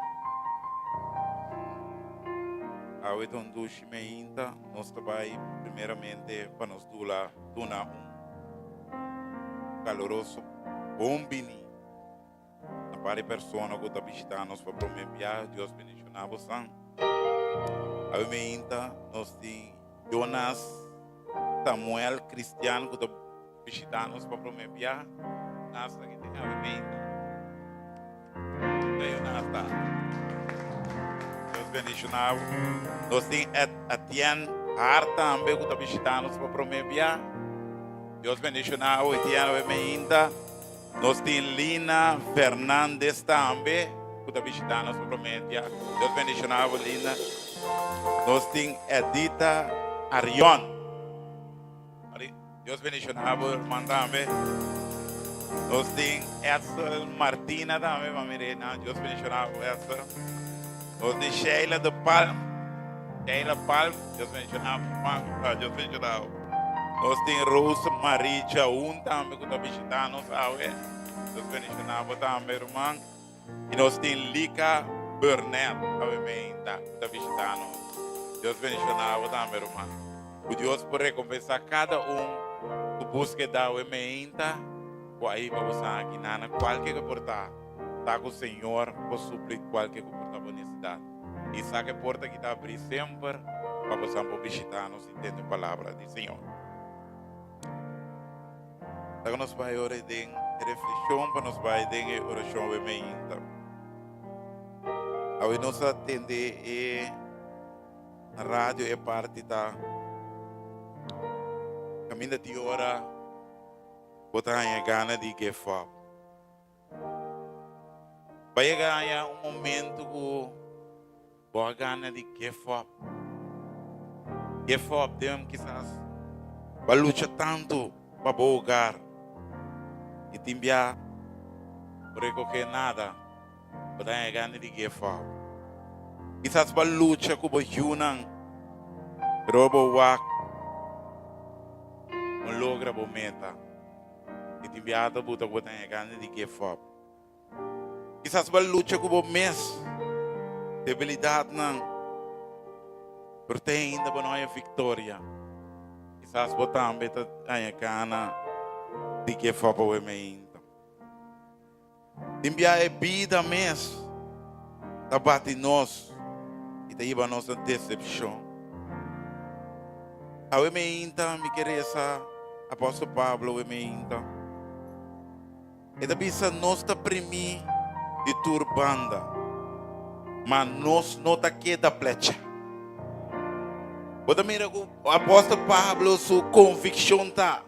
Awe ta un dushi mainta, nos ta bai primeramente pa nos dula duna un kaluroso bon bini na par persona ku ta bishitá nos pa promé bia. Dios bendishoná boso. Awe mainta nos tin Jonas Samuel Cristian ku ta bishitá nos pa promé bia. Jonas aki tin awe mainta. Jonas ta. Dios bendishoná. Nos tin Etienne Hart tambe ku ta bishitá nos pa promé bia. Dios bendishoná Etienne awe mainta. Nos tin Lina Fernandez tambe ku ta bishitá nos pa promé bia. Dios bendishoná Lina. Nos tin Edita Arion. Dios bendishoná ruman tambe. Nos tin Edsel Martina tambe, mami Reina. Dios bendishoná Edsel. Nos tin Sheila de Palm. Sheila Palm, Dios bendishoná ruman. Dios bendishoná. Nos tin Rose Marie Chaun tambe ku ta bishitá nos awe. Dios bendishoná tambe, ruman. I nos tin Lika Burnett awe mainta ku ta bishitá nos. Dios bendishoná bo tambe, ruman. Ku Dios por rekompensá kada un ku búskeda awe meinta ku a hiba bosan aki nan na kualke ku por ta. Ta ku Señor por supli kualke ku por ta bo nesesidat. I sa ku e porta aki ta abrí semper pa bosan por bishitá nos i tende palabra di Señor. Laga nos bai ora den reflekshon pa nos bai den e orashon awe meinta. Awe nos a tende e na radio e parti ta kaminda di ora bo ta haña gana di give up. Ba yega haña un momento ku bo a gana di give up. Give up den kisas bo a lucha tantu pa bo hogar i tin bia bo rekohe nada. Bo ta haña gana di give up. Kisas bo a lucha ku bo yunan, pero bo wak no logra bo meta. I tin biaha ta buta ku bo ta haña gana di give up. Kisas bo a lucha ku bo mes debilidatnan, pero te ainda bo no haña viktoria. Kisas bo tambe ta haña gana di give up awe meinta. Tin bia e bida mes ta bati nos i ta hiba nos na desepshon. Awe meinta mi ke resa Apòstel Pablo awe meinta. E ta bisa nos ta primí di tur banda, ma nos no ta keda plechá. Bo ta mira ku Apòstel Pablo su konvikshon ta,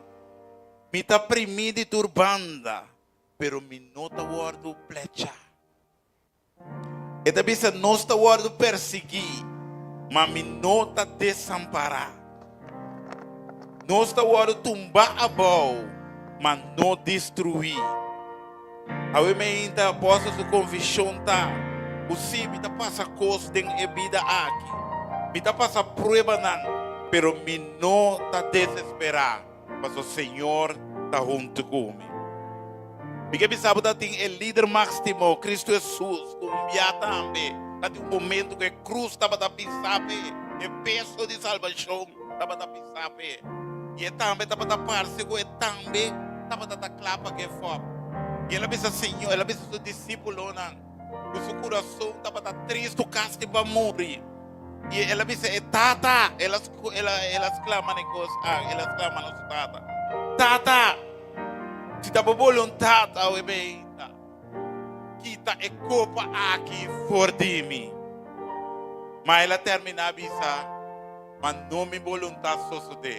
Mi ta primí di tur banda, pero mi no ta wòrdu plechá. E ta bisa, Nos ta wòrdu persiguí, ma mi no ta desampará. Nos ta wòrdu tumbá abou, ma no destruí. Awe meinta apòstel su konvishon ta ku sí, mi ta pasa kos den e bida aki, mi ta pasa pruebanan, pero mi no ta desesperá. Paso Señor ta huntu ku mi. Mi ke bisa bo ta tin e lider máximo, Cristo Jesus, ku un bia tambe ta tin un momento ku e krus tabata pisa p'e, e peso di salbashon tabata pisa p'e. I e tambe tabata parse ku e tambe tabata ta kla pa give up. I el a bisa Señor, el a bisa su disípulonan ku su kurason tabata tristu kasi pa muri. I el a bisa e tata, el a, el a, el a sklama na e kos aki, el a sklama na su tata, Tata, si ta bo boluntat awe beita, kita e kopa aki for di mi. Ma el a terminá bisa, Ma no mi boluntat sosodé,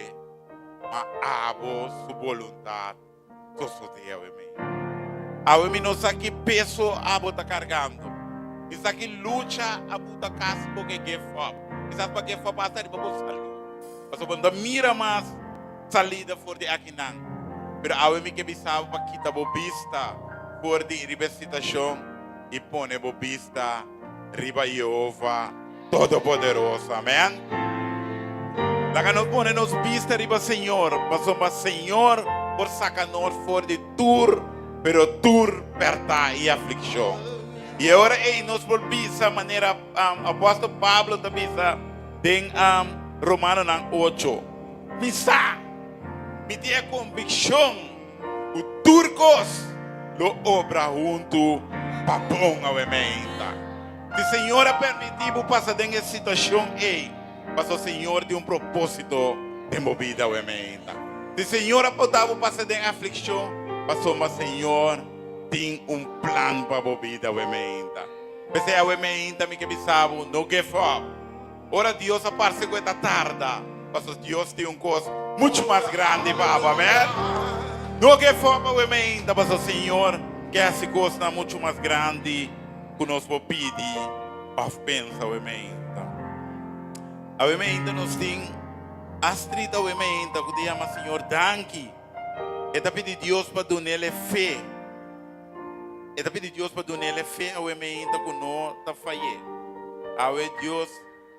ma abo su boluntat sosodé awe mi. Awe mi no sa ki peso abo ta kargando. Mi sa ki lucha abo ta kasi bo ke give up. Kisas bo a give up hasta riba bo salú. Pasobra bo no ta mira mas salida for di akinan. Pero awe mi ke bisa bo pa kita bo bista for di riba e situashon i pone bo bista riba Yehova Todopoderoso. Amèn. Laga nos pone nos bista riba Señor, pasobra Señor por saca nos for di tur, pero tur pèrtá i aflikshon. I e ora ei nos por bisa manera um, apòstel Pablo ta bisa den um, Romanonan 8, Mi sa, mi tin e konvikshon ku tur kos lo obra huntu pa bon awe meinta. Si Señor a permití bo pasa den e situashon ei, paso Señor tin un propósito den bo bida awe meinta. Si Señor a pota bo pasa den aflikshon, pasobra Señor tin un plan pa bo bida awe meinta. P'esei awe meinta mi ke bisa bo, no give up. Ora Dios a parse ku e ta tarda, paso Dios tin un kos muchu mas grandi pa bo. Amèn. No give up awe meinta, paso Señor ke hasi kosnan muchu mas grandi ku nos por pidi òf pensa awe meinta. Awe meinta nos tin Astrid awe meinta ku ta yama Señor danki. E ta pidi Dios pa dun'el e fe. E ta pidi Dios pa dun'el e fe awe meinta ku no ta fay'é. Awe Dios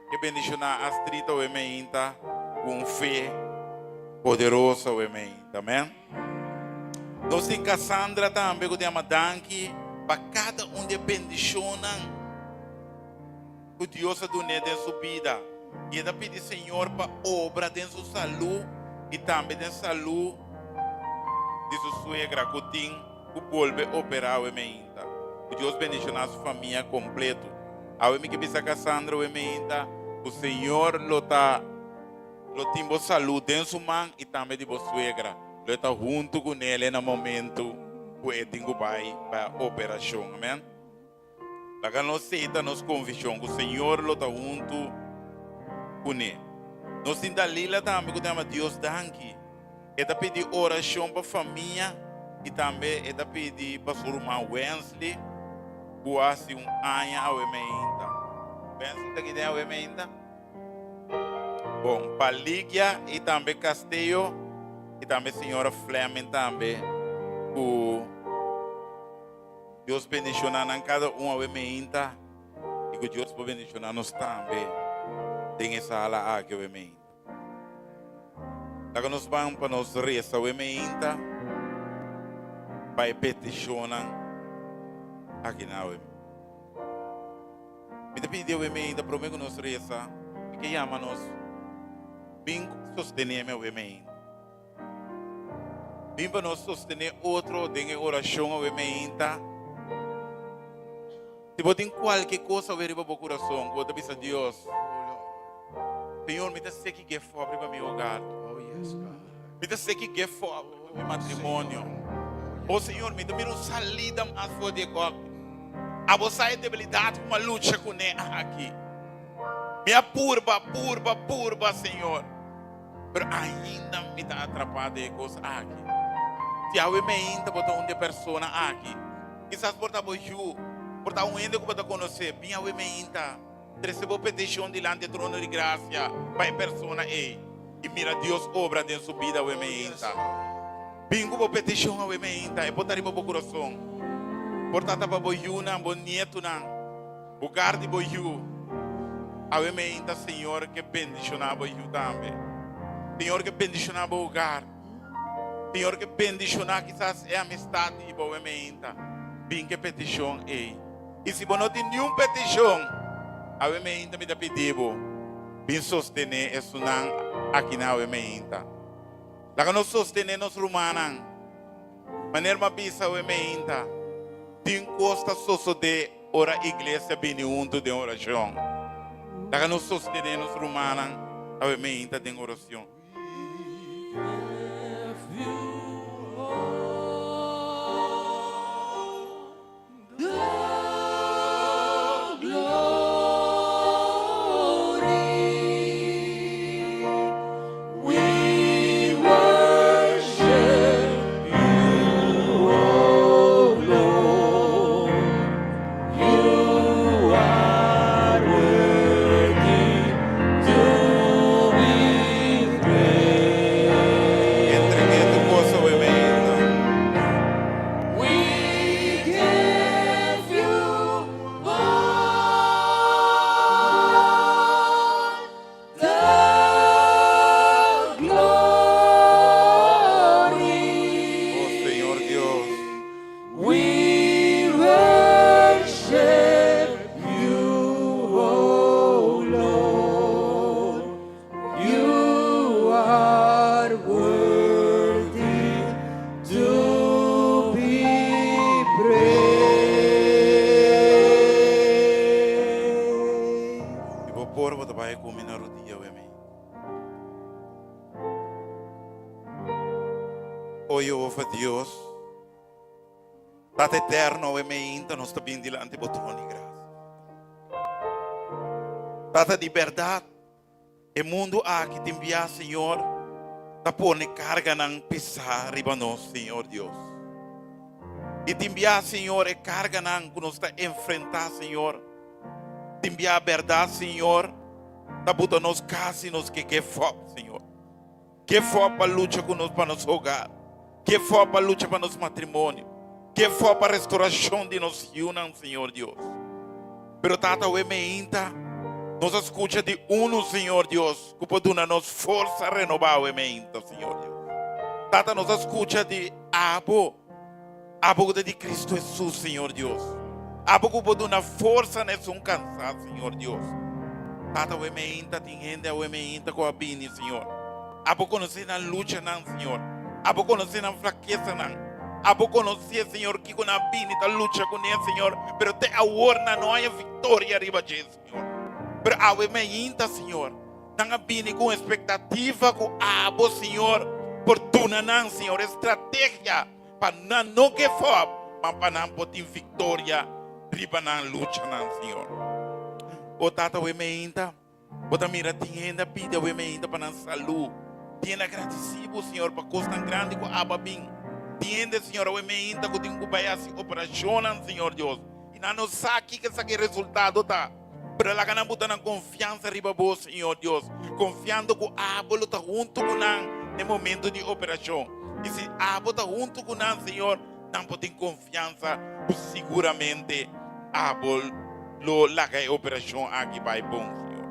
ke bendishoná Astrid awe meinta ku un fe poderoso awe meinta. Amèn. Nos tin Cassandra tambe ku ta yama danki pa kada un di e bendishonnan ku Dios a dun'é den su bida. I e ta pidi Señor pa obra den su salú i tambe den salú di su suegra ku tin ku bolbe operá awe meinta. Ku Dios bendishoná su famia kompleto. Awe mi ke bisa Cassandra awe meinta ku Señor lo ta lo tin bo salú den su man i tambe di bo suegra. Lo e ta huntu ku nele na momentu ku e tin ku bai pa operashon. Amen. Laga nos seta nos konvishon ku Señor lo ta huntu kuné. Nos tin Dalila tambe ku ta yama Dios danki. E ta pidi orashon pa famia i tambe e ta pidi pa su ruman Wensley ku a hasi un aña awe meinta. Wensley ta aki den awe meinta? Bon, pa Ligia i tambe Castello i tambe señora Fleming tambe ku. Dios bendiciona nan cada un awe meinta y cu Dios por bendiciona nos tambe den e sala aki awe meinta. Laga nos ban pa nos reza awe meinta pa e peticionnan aki na awe. Mi ta pidi awe meinta prome cu nos reza, mi ke yama nos bin sostenemi awe meinta. Bin pa nos sostené otro den e orashon awe meinta. Si bo tin kualke kos awe riba bo kurason ku bo ta bisa Dios, Señor, mi ta seki give up riba mi hogar. Mi ta seki give up riba mi matrimonio. O Señor, mi ta mira un salida mas for di e kòk. Abo sa e debilidat ku mi a lucha kuné aki. Mi a purba, purba, purba, Señor. Pero ainda mi ta atrapá den e kos aki. Si awe meinta bo ta un di e persona aki, kisas por ta bo yu, por ta un hende ku bo ta konosé, bin awe meinta, trese bo petishon dilanti e trono di grasia pa e persona ei i mira Dios obra den su bida awe meinta. Bin ku bo petishon awe meinta, e por ta riba bo kurason. Por ta ta pa bo yunan, bo nietunan. Hogar di bo yu. Awe meinta Señor ke bendiciona bo yu tambe. Señor ke bendiciona bo hogar. Señor ke bendiciona kisas e amistad di bo awe meinta. Bin ke peticion ey. Y si bo no tin niun peticion, awe meinta mi ta pidi bo, bin sostene esunnan akinan awe meinta. Laga nos sostene nos rumannan. Manera mi a bisa awe meinta, tin cos ta sosode Ora iglesia bini huntu den oracion, laga nos sostene nos rumannan awe meinta den oracion. Entreg'é tur kos awe meinta. Oh Señor Dios. Si bo por, bo ta bai ku mi na rudia awe mi. O Jehova Dios, Tata eterno, awe meinta nos ta bin dilanti bo trono di gracia. Tata di berdad, E mundu aki tin bia, Señor, ta pone karganan pisá riba nos, Señor Dios. I tin bia, Señor, e karganan ku nos ta enfrentá, Señor, tin bia bèrdat, Señor, ta buta nos kasi nos ke give up, Señor. Give up pa lucha ku nos pa nos hogar. Give up pa lucha pa nos matrimonio. Give up pa restaurashon di nos yunan, Señor Dios. Pero Tata, awe meinta nos a skucha di unu, Señor Dios, ku por duna nos forsa renobá awe meinta, Señor Dios. Tata, nos a skucha di Abo, Abo ku ta di Cristo Hesus, Señor Dios. Abo ku por duna forsa na esun kansá, Señor Dios. Tata awe meinta tin hende awe meinta ku a bini, Señor. Abo konosé nan luchanan, Señor. Abo konosé nan flakesanan. Abo konosé, Señor, kiko nan a bini ta lucha kuné, Señor, pero te awor nan no haña viktoria riba dje, Señor. Pero awe meinta, Señor, nan a bini ku un espektativa ku abo, Señor, por duna nan, Señor, e strategia pa nan no give up, ma pa nan por tin viktoria riba nan luchanan, Señor. O Tata, awe meinta, bo ta mira tin hende a pidi awe meinta pa nan salú. Tin hende a gradisí bo, Señor, pa kosnan grandi ku abo a bin. Tin hende, Señor, awe meinta ku tin ku bai hasi operashonnan, Señor Dios, i nan no sa kiko esaki resultado ta. Pero laga nan buta nan konfiansa riba bo, Señor Dios, konfiando ku abo lo ta huntu ku nan den momento di operashon. I si abo ta huntu ku nan, Señor, nan por tin konfiansa ku siguramente abo lo laga e operashon aki bai bon, Señor.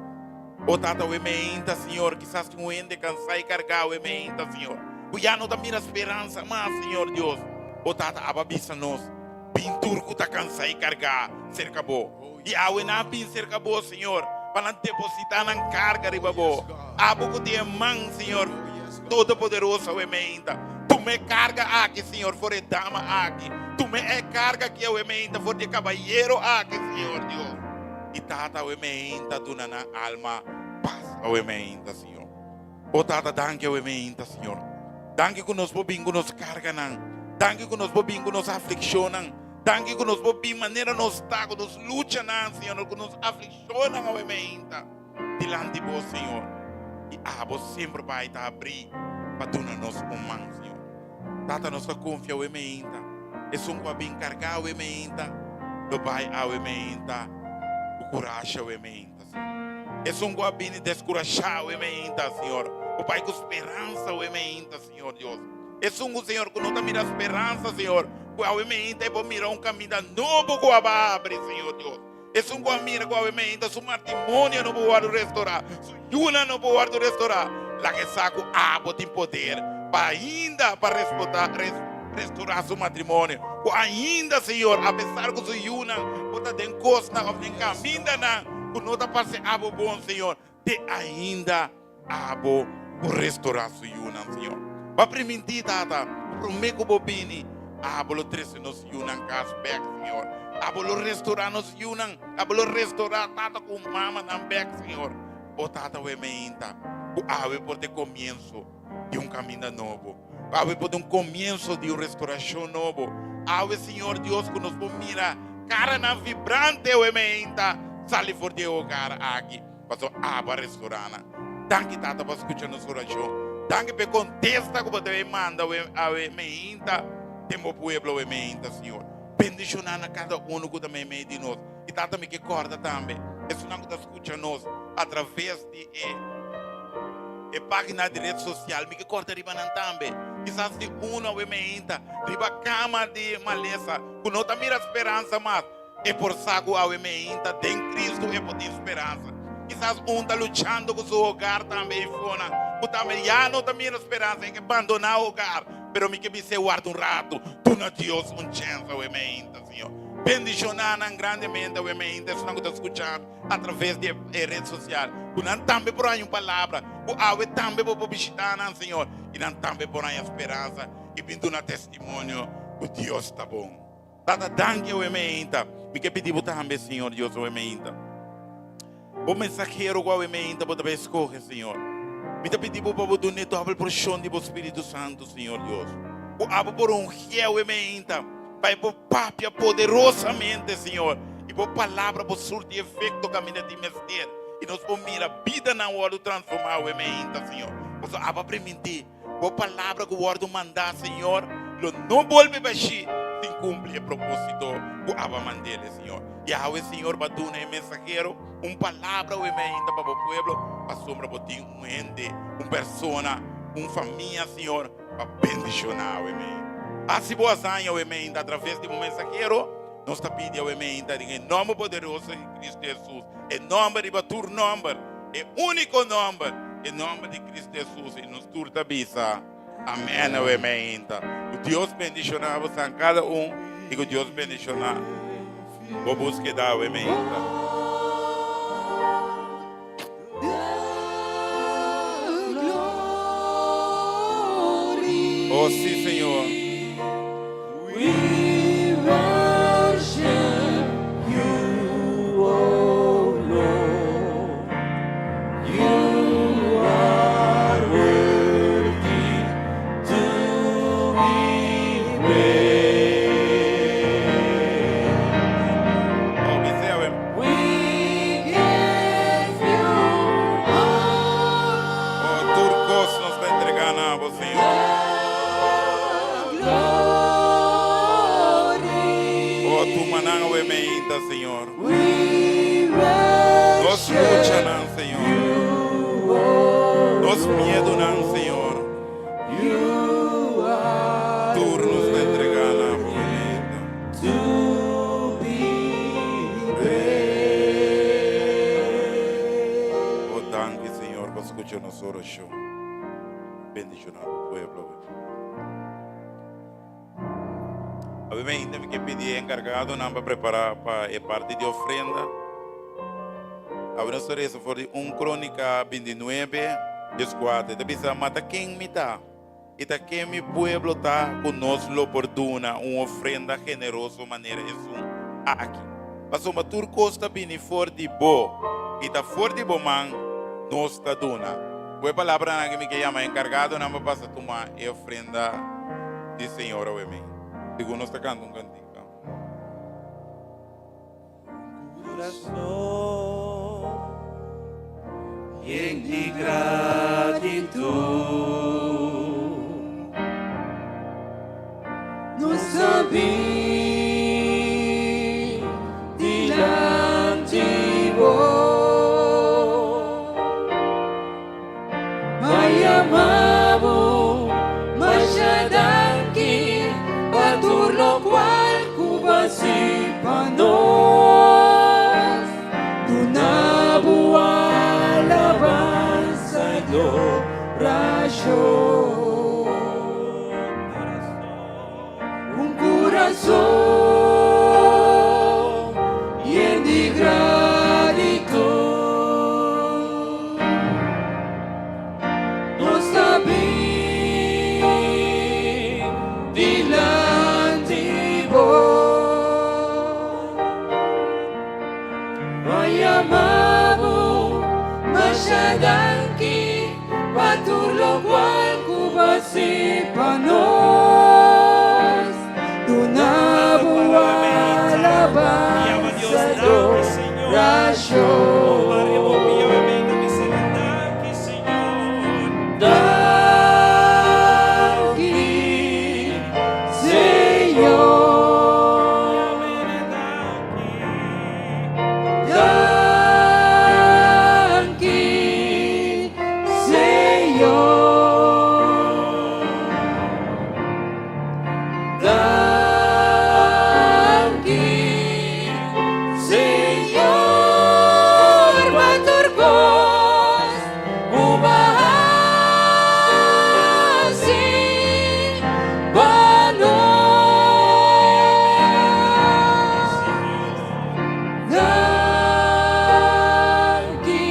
O Tata, awe meinta, Señor, kisas tin un hende kansá i kargá awe meinta, Señor, ku ya no ta mira speransa mas, Señor Dios. O Tata, abo a bisa nos, Bin tur ku ta kansá i kargá serka bo. I awe nan a bin serka bo, Señor, pa nan depositá nan karga riba bo. Abo ku tin e man, Señor Todopoderoso, awe meinta. Tuma e karga aki, Señor, for e dama aki. Tuma e karga aki awe meinta for di e kabayero aki, Señor Dios. I Tata, awe meinta duna nan alma pas awe meinta, Señor. O Tata, danki awe meinta, Señor. Danki ku nos por bin ku nos karganan. Danki ku nos por bin ku nos aflikshonnan. Danki ku nos por bin manera nos ta, ku nos luchanan, Señor, ku nos aflikshonnan awe meinta dilanti Bo, Señor. I abo semper bai ta abrí pa duna nos un man, Señor. Tata, nos ta konfia awe meinta. Esun ku a bin kargá awe meinta, lo bai awe meinta ku kurashi awe meinta, Señor. Esun ku a bini deskurashá awe meinta, Señor, bo bai ku speransa awe meinta, Señor Dios. Esun ku, Señor, ku no ta mira speransa, Señor, ku awe meinta e por mira un kaminda nobo ku a ba abri, Señor Dios. Esun ku a mira ku awe meinta su matrimonio no por wòrdu restorá, su yunan no por wòrdu restorá, laga e sa ku abo tin poder pa ainda pa restorá su matrimonio. Ku ainda, Señor, apesar ku su yunan por ta den kosnan òf den kamindanan ku no ta parse abo bon, Señor, te ainda Abo por restorá su yunan, Señor. Bo a primintí, Tata, ku promé ku Bo bini, Abo lo trese nos yunan kas bèk, Señor. Abo lo restorá nos yunan. Abo lo restorá tata ku mamanan bèk, Señor. O Tata, wei meinta ku awe por ta e komienso di un kaminda nobo. Ku awe por ta un komienso di un restorashon nobo. Awe, Señor Dios, ku nos por mira karanan vibrante, wei meinta, sali for di e hogar aki. Pasobra abo a restorá nan. Danki, Tata, pa skucha nos orashon. Danki pa e kontesta ku bo ta bay manda awe meinta den bo pueblo awe meinta, Señor. Bendishoná na kada unu ku ta meimei di nos. I Tata, mi ke kòrda tambe esunnan ku ta skucha nos atraves di e e página di ret sosial. Mi ke kòrda riba nan tambe. Kisas tin unu awe meinta riba kama di malesa ku no ta mira speransa mas. E por sa ku awe meinta den Kristu e por tin speransa. Kisas un ta luchando ku su hogar tambe i fona ku tambe ya no ta mira speransa, e ke bandoná hogar. Pero mi ke bis'é warda un ratu, duna Dios un chèns awe meinta, Señor. Bendishoná nan grandemente awe meinta, esunnan ku ta skucha atraves di e ret sosial, ku nan tambe por haña un palabra, ku awe tambe bo por bishitá nan, Señor, i nan tambe por haña speransa i bin duna testimonio ku Dios ta bon. Tata, danki awe meinta. Mi ke pidi bo tambe, Señor Dios, awe meinta. Bo mensahero ku awe meinta bo ta bai skohe, Señor. Mi ta pidi bo pa bo dun'é dòbel porshon di bo Spiritu Santu, Señor Dios. Ku abo por ungié awe meinta, pa e por papia poderosamente, Señor, i bo palabra por surti efekto kaminda tin mester, i nos por mira bidanan wòrdu transformá awe meinta, Señor. Pasobra abo a primintí. Bo palabra ku wòrdu mandá, Señor, lo no bolbe bashí sin kumpli e propósito ku aba mand'el, Señor. I awe, Señor, bo a duna e mensahero un palabra awe mainta pa bo pueblo, pasobra bo tin un hende, un persona, un famia, Señor, pa bendishoná awe mainta. Hasi bo hazaña awe mainta atraves di bo mensahero, nos ta pidi awe mainta den e nòmber poderoso di Cristo Hesus, e nòmber riba tur nòmber. E úniko nòmber, e nòmber di Kristu Hesus, i nos tur ta bisa, Amèn awe meinta. Ku Dios bendishoná bosan kada un i ku Dios bendishoná bo búskeda awe meinta. Oh, sí, Señor. We worship you, oh Lord. You are worthy to be praised. Oh, bis'é awe. We give you all Oh, tur kos nos ta entregá na bo, Señor. glory. Oh, tuma nan awe mainta, Señor. We Nos worship luchanan, Señor. you, oh Nos miedonan, Señor. You are Tur nos ta entregá na bo mainta. to be praised. Oh, danki, Señor, pa skucha nos orashon. Bendishoná bo pueblo. Awe mainta mi ke pidi enkargadonan pa prepará pa e parti di ofrenda. Awe nos ta resa for di 1 Krónika 29, 14. Ta bisa, Ma ta ken mi ta? I ta ken mi pueblo ta ku nos lo por duna un ofrenda generoso manera esun aki? Pasobra tur kos ta bini for di bo, i ta for di bo man nos ta duna. Ku e palabranan aki mi ke yama enkargadonan pa pasa tuma e ofrenda di Señor awe mi. Segun nos ta kanta un kantika. Kurason yen di gratitut. Nos a bin dilanti bo. Pa yama bo masha danki pa tur lokual ku bo a hasi pa nos. Duna bo alabansa i adorashon. Un kurason yen di gratitut. Nos ta bin dilanti bo. Pa yama bo masha danki pa tur lokual ku bo a hasi pa nos. Duna bo Yama Dios, alabansa danki, Señor. adorashon. Maria, bo pia bis'é, danki, Señor. Danki, Señor. Danki. Danki, Señor. Danki, Señor, pa tur kos ku bo a hasi pa nos. Danki,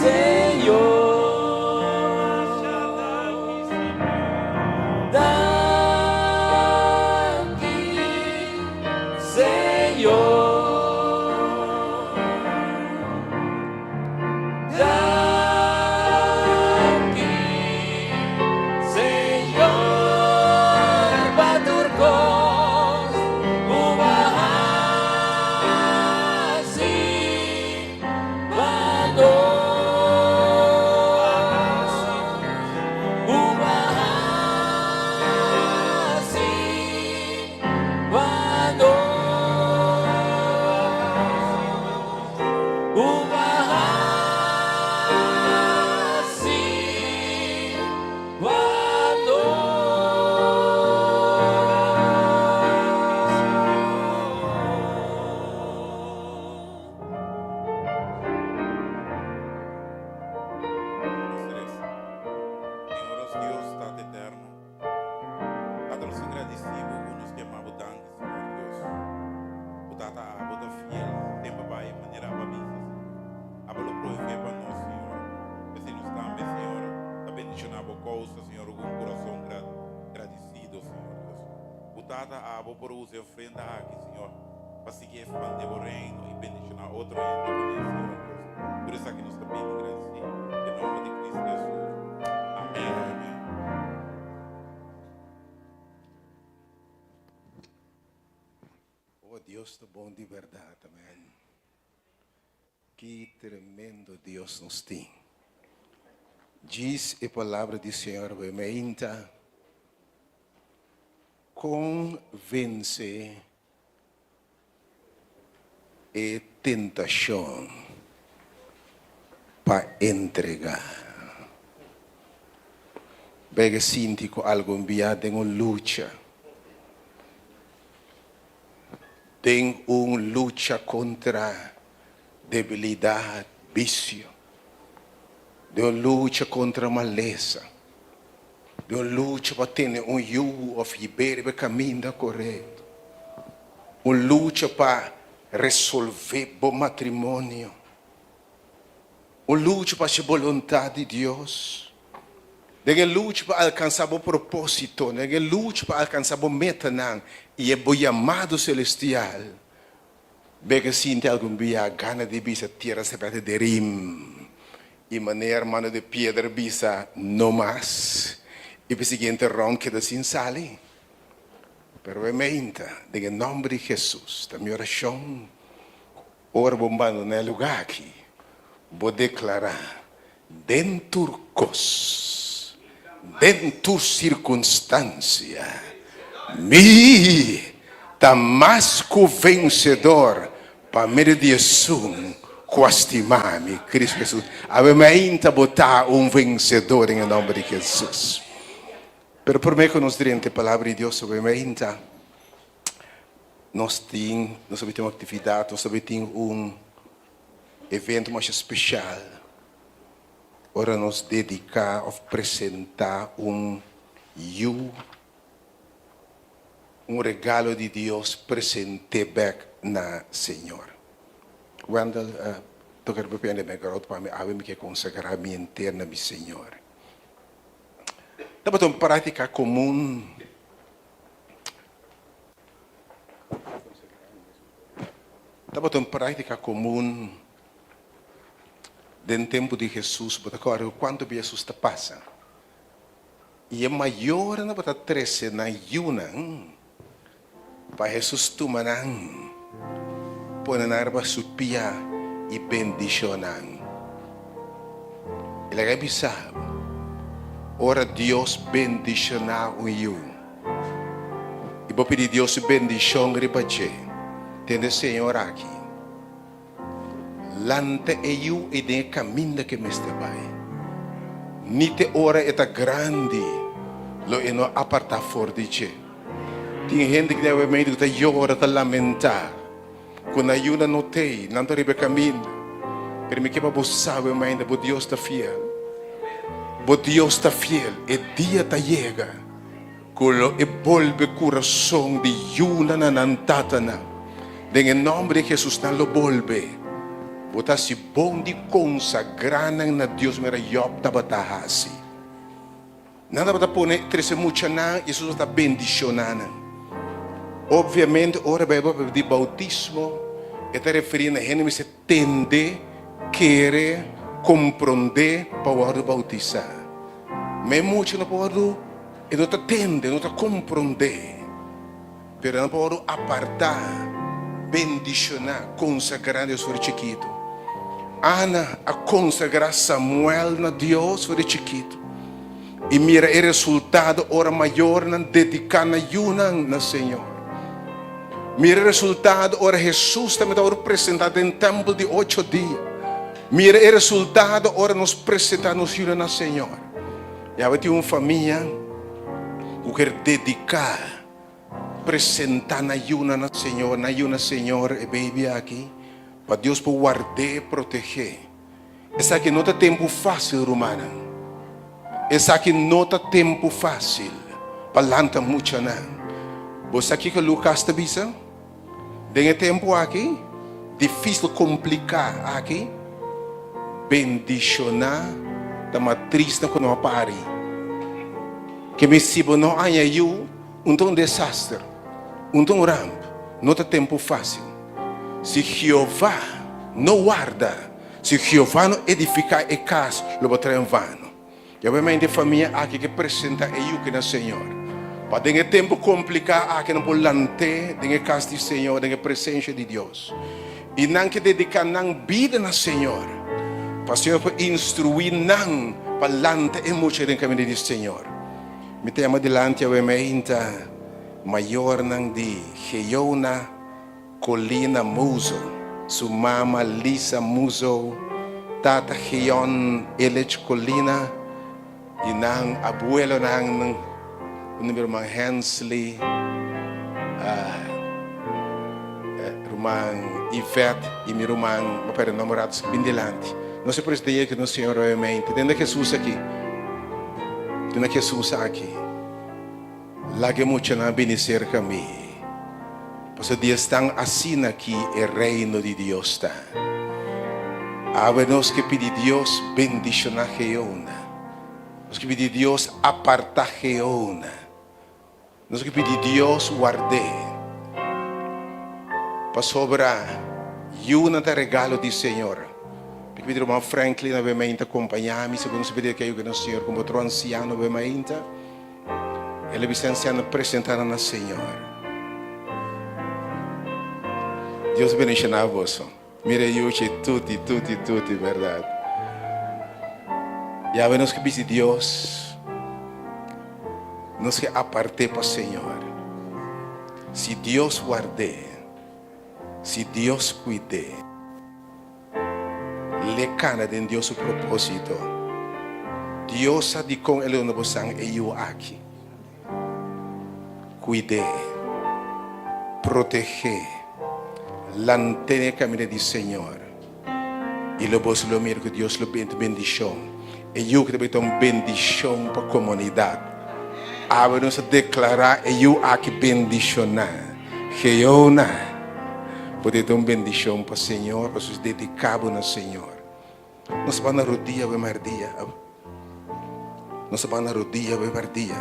Señor. Danki, Señor. Danki, Señor, pa tur kos ku bo a hasi pa nos. Ku bo a hasi pa nos. Ku bo a hasi pa nos. Nos resa. Señor nos Dios, Tata eterno. Tata, nos ta gradisí bo, nos ta yama bo danki, Señor Dios. Bo Tata, abo ta fiel, semper bai manera abo a bisa, Señor. Abo lo proveé pa nos, Señor. P'esei nos tambe, Señor, ta bendishoná bo kousa, Señor, ku un kurason. Tata, abo por usa e ofrenda aki, Señor, pa sigui expande bo reino y bendiciona otro hende cu ne, Señor Dios. Tur esaki nos ta pidi y gradici den nomber di Cristo Jesus. Amen. Amen. Oh Dios ta bon di berdad amen. Ki tremendo Dios nos tin. Djis e palabra di Señor bo e meinta con vence e tentacion pa entrega. Bega sinti cu algun bia den un lucha. Den un lucha kontra debilidat, bisio, den un lucha kontra malesa, den un lucha pa tene un yu òf hib'é riba e kaminda korekto, un lucha pa resolvé bo matrimonio, un lucha pa hasi boluntat di Dios. Den e lucha pa alkansá bo propósito, den e lucha pa alkansá bo metanan i e bo yamado selestial, bek a sinti algun bia gana di bisa tierra se bete de rim i manera Mano de Piedra bisa no mas i pa e siguiente round keda sin sali. Pero e meinta, den e nòmber di Hesus, ta mi orashon ku Ora bo bandoná e lugá aki, bo deklará den tur kos, den tur sirkunstansia, Mi ta mas ku vensedor pa medio di esun ku a stima mi, Kristu Hesus. Awe mainta bo ta un vensedor den e nòmber di Hesus. Pero promé ku nos drenta e Palabra di Dios awe mainta, Nos tin, nos tabi tin un actividad, nos tabi tin un evento masha special ora nos dedica of presenta un yu, un regalo di Dios presente bek na Señor. Wendell, toca riba piano di mi groot pa mi, awe mi ke consagra mi henter na mi Señor. Tabata un practica comun. Tabata un práktika komun den tempu di Hesus. Bo ta kòrda ku kuantu bia Hesus ta pasa i e mayornan tabata trese nan yunan pa Hesus tuma nan, pone nan riba su pia i bendishon nan. E laga bisa bo, ora Dios bendishoná un yu i bo pidi Dios su bendishon riba dje, tende Señor aki, lanta e yu ei den e kaminda ku e mester bai. Ni te ora e ta grandi lo e no apartá for di dje. Tin hende ku den awe medio ku ta yora, ta lamentá. Ku nan yuda no tei, nan ta riba e kaminda. Pero mi ke pa bo sabe mainda, bo Dios ta fiel. Bo Dios ta fiel. E dia ta yega ku lo e bolbe kurason di yunan na nan tatanan. Den e nòmber di Hesus nan lo bolbe. Bo ta hasi bon di konsagrá nan na Dios manera Yòb tabata hasi. Nan tabata pone trese muchanan i Hesus tabata bendishoná nan. Obviamente, ora Beibel papia di boutismo, e ta referí na hende mester tende, kere, komprondé pa wòrdu boutisá. Ma e mucha no por wòrdu, e no ta tende, no ta komprondé, pero nan por wòrdu apartá, bendishoná, konsagrá na Dios for di chikitu. Ana a konsagrá Samuel na Dios for di chikitu. I mira e resultado ora mayornan dediká nan yunan na Señor. Mira e resultado ora Hesus tambe ta wòrdu presentá den tèmpel di ocho dia. Mira e resultado ora nos presentá nos yunan na Señor. Yahweh tin un famia ku kier dediká. Presentá nan yunan na Señor, nan yu na Señor, e baby aki, pa Dios por ward'é, proteg'é. Esaki no ta tempu fásil, rumannan. Esaki no ta tempu fásil pa lanta muchanan. Bo sa kiko Lukas ta bisa? Den e tempu aki, difísil, kompliká aki, bendishoná ta matrisnan ku no a pari. Ke mi si bo no haña yu, un ta un desaster. Un ta un ramp, no ta tempu fásil. Si Jehová no warda, si Jehová no edifiká e kas, lo bo traha en vano. Obviamente e famia aki ke presentá e yuki na Señor. Pa den e tempu kompliká aki nan por lant'é den e kas di Señor, den e presensia di Dios. I nan ke dediká nan bida na Señor, pa Señor por instruí nan pa lanta e mucha den kaminda di Señor. Mi ta yama dilanti awe meinta mayornan di Geona Colina Muzo, su mama Lisa Muzo, tata Geon Elech Colina y nan abuelonan un di ruman Hensley, ruman Yvette y mi ruman, mi a perde nomber rato, bin dilanti. Nos e presente aki nos Señor obviamente. Tende Jesus aki. Tende Jesus aki. Laga e muchanan bini serka mi, pasobra di esnan asina aki e Reino di Dios ta. Awe nos ke pidi Dios bendishoná Geona. Nos ke pidi Dios apartá Geona. Nos ke pidi Dios ward'é, pasobra yunan ta regalo di Señor. Mi ke pidi ruman Franklin awe mainta kompañá mi, segun nos pidi ke nos Señor komo otro ansiano awe mainta. El a bisa ansiano presentá nan na Señor. Dios bendishoná boso. Mira e yuchi tuti tuti tuti berdad. Yawe nos ke bisti Dios nos ke apart'é pa Señor. Si Dios ward'é, si Dios kuid'é. L'e kana den Dios su propósito. Dios sa dikon el a duna bosan e yu aki. Kuid'é, proteg'é, lant'é den e kaminda di Señor, i lo boso lo mira ku Dios lo bini ta bendishon. E yu ku ta bini ta un bendishon pa komunidat. Awe nos a deklará e yu aki bendishoná. Geona, bo ta un bendishon pa Señor, pasobra dediká bo na Señor. Nos a ba na rodia awe mardia. Nos a ba na rodia awe mardia.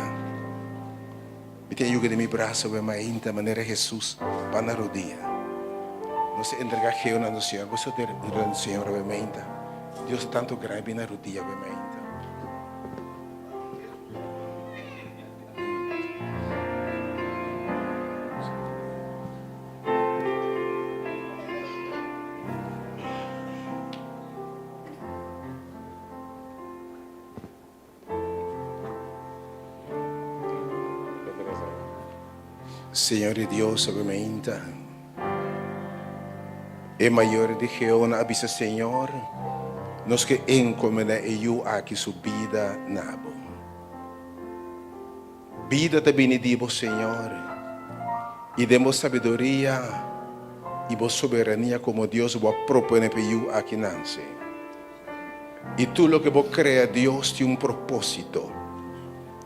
Mi tin e yuga den mi brasa awe mainta, manera Hesus ba na rodia. Nos a entregá Geona na Señor. Bo sa ta na Señor awe mainta. Dios ta tantu grandi, bin na rodia awe mainta. Señor di Dios a mainta. E mayor di Geona a bisa, Señor, nos ke encomenda e yu aki su bida na bo. Bida ta bini di bo, Señor, i den bo sabiduria i bo soberania komo Dios bo a propone pa e yu aki nanse. I tur loke bo krea, Dios, tin un propósito.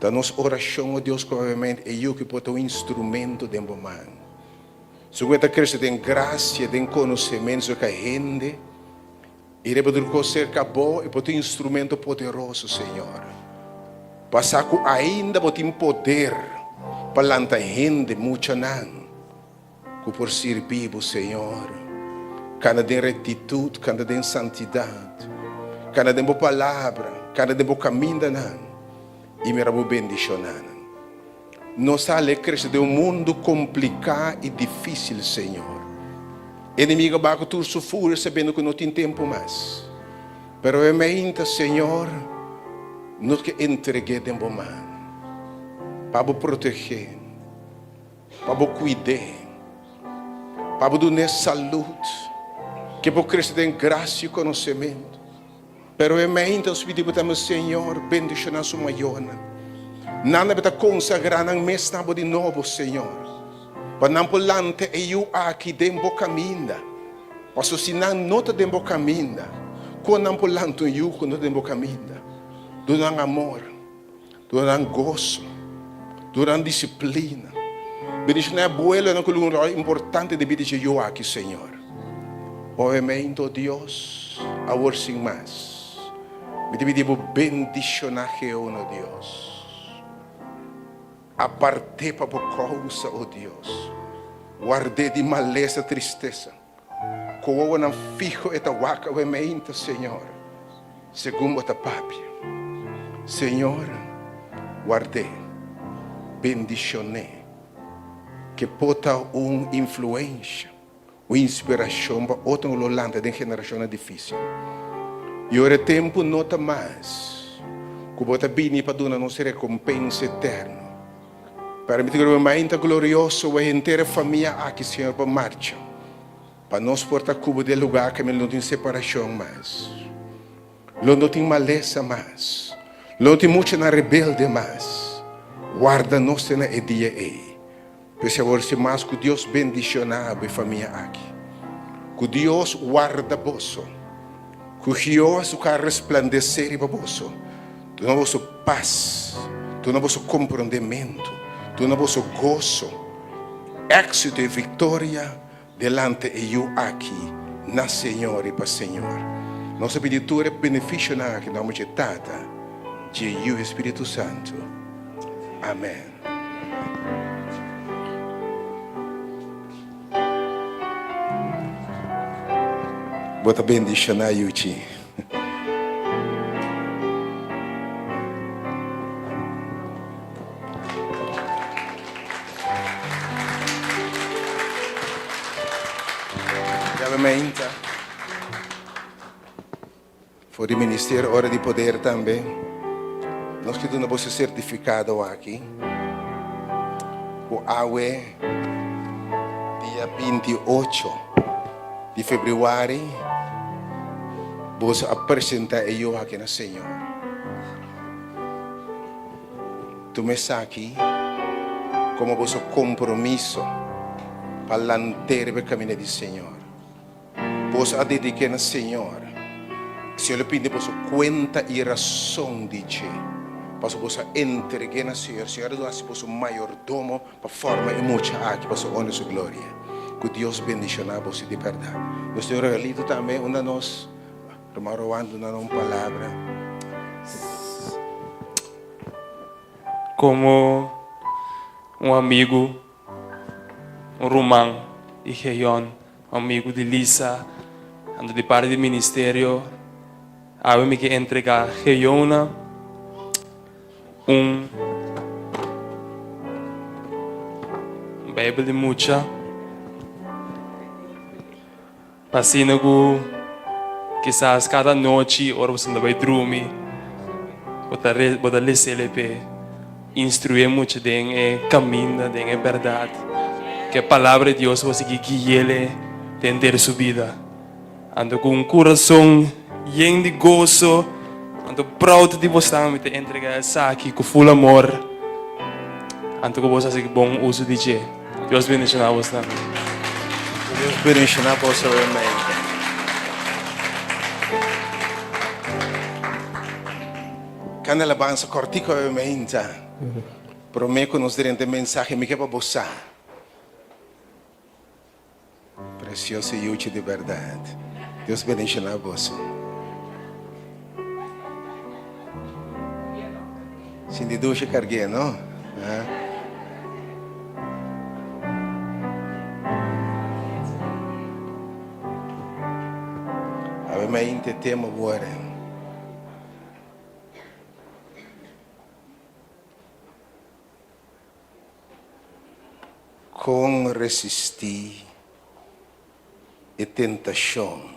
Ta nos orashon, o Dios, ku obviamente e yu ki por ta un instrumento den bo man. Segun e ta krese den grasia, den konosementu serka hende, i riba tur kos serka bo, e por ta un instrumento poderoso, Señor, pa sa ku ainda bo tin poder pa lanta hende, muchanan, ku por sirbi bo, Señor. Kanda den rektitut, kanda den santidat, kanda den bo palabra, kanda den bo kamindanan, i mira bo bendishoná nan. Nos a ale krese den un mundu kompliká i difísil, Señor. Enemigu a baha ku tur su furia sabiendo ku no tin tempu mas. Pero e meinta, Señor, nos ke entreg'é den Bo man pa Bo proteg'é, pa Bo kuid'é, pa Bo dun'é salud, ke por krese den grasia i konosementu. Pero e meinta nos pidi bo tambe, Señor, bendiciona su mayornan. Nan a beta consagra nan mes na bo di nobo, Señor, pa nan por lanta e yu aki den bo caminda. Pasobra si nan no ta den bo caminda, con nan por lanta un yu cu no ta den bo caminda? Duna nan amor, duna nan goso, duna nan disciplina. Bendiciona e abuelonan cu lo un rol importante den bida dje yu aki, Señor. Obviamente, oh Dios, awor sin mas, mi ta pidi Bo bendiciona Geona, oh Dios. Apart'é pa Bo causa, oh Dios. Ward'é di malesa, tristesa. Ku wowonan fiho e ta wak awe meinta, Señor, segun Bo ta papia. Señor, ward'é, bendishon'é, ke por ta un influensha, un inspirashon pa otronan ku lo lanta den generashonnan difísil. I ora e tempu no ta mas ku Bo ta bini pa duna nos rekompensa eterno. Permiti ku e mainta glorioso wei henter e famia aki, Señor, pa marcha, pa nos por ta ku Bo den lugar kaminda lo no tin separashon mas, lo no tin malesa mas, lo no tin muchanan rebelde mas. Warda nos te na e dia ei. P'esei awor si mas ku Dios bendishoná bo e famia aki. Ku Dios warda boso. Ku Jehová su kara resplandesé riba boso. Duna boso pas, duna boso komprondementu, duna boso goso, éksito i viktoria delante e Yu aki na Señor i pa Señor. Nos a pidi tur e benefisionan aki na nòmber dje Tata, dje Yu i Spiritu Santu. Amèn. Bo ta bendishoná, Yuchi. Yabemeinta for di Ministerio Ora di Poder tambe. Nos ke duna boso sertifikado aki ku awe dia 28 di febrüari boso a presenta e yu aki na Señor. Tuma esaki komo boso kompromiso pa lant'é riba e kaminda di Señor. Boso a dedik'é na Señor. Señor lo pidi boso kuenta i rason di dje, pasobra boso a entreg'é na Señor. Señor a hasi boso mayordomo pa forma e mucha aki pa su honra i su gloria. Ku Dios bendishoná boso di bèrdat. Nos tin un regalito tambe unda nos Ruman Rowan duna nos un palabra. Komo un amigu, un ruman di Geyon, un amigu di Lisa, anto di parti di ministerio, awe mi ke entregá Geyona un Beibel di mucha. Pa asina ku kisas kada nochi ora bo sinta bai drumi, bo ta bo ta les'el p'e instruié mucha den e kaminda, den e bèrdat. Ku e Palabra di Dios por sigui gui'el denter su bida. Anto ku un kurason yen di goso, anto proud di bosnan mi ta entregá esaki ku ful amor. Anto ku bos hasi bon uso di dje. Dios bendiciona bosnan. Dios bendiciona boso obviamente. Canta alabanza cortico obviamente. Prome cu nos drenta e mensahe mi ke pa bo sa. Precioso yuchi di berdad. Dios bendiciona boso. Sinti dushi cargué, no? Ah. Awe mainte tema worde. Kon resistí e tentashon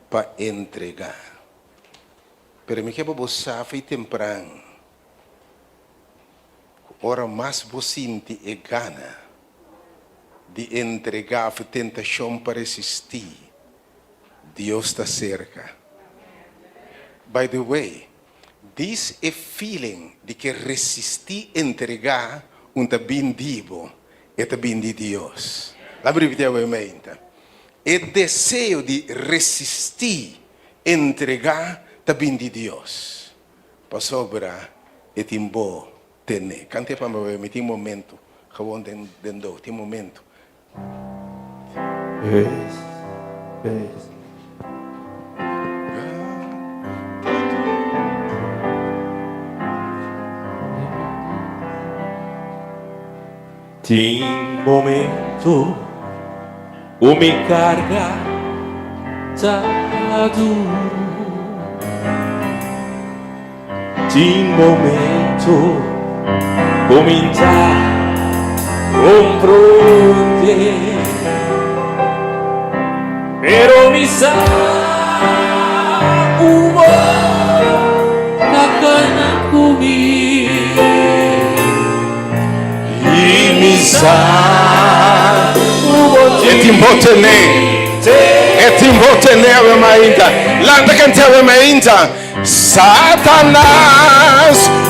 pa entregá? Pero mi ke pa bo sa fei tempran ku ora mas bo sinti e gana di entregá òf e tentashon pa resistí, Dios ta serka. By the way, Dis e feeling di ke resistí entregá un ta bin di bo, e ta bin di Dios. Laat mi ripití awe meinta. E deseo di resistí entregá ta bin di Dios, pasobra e tin bo tene. Kant'e pa mi awe, mi tin momento, gewoon den den do, tin momento. Tin momento ku mi karga ta duru. Tin momento ku mi ta komprondé. Pero mi sa ku bo ta kana ku mi. I mi sa ku bo E tin bo tene. E tin bo tene awe mainta. Lanta kante awe mainta. Satanas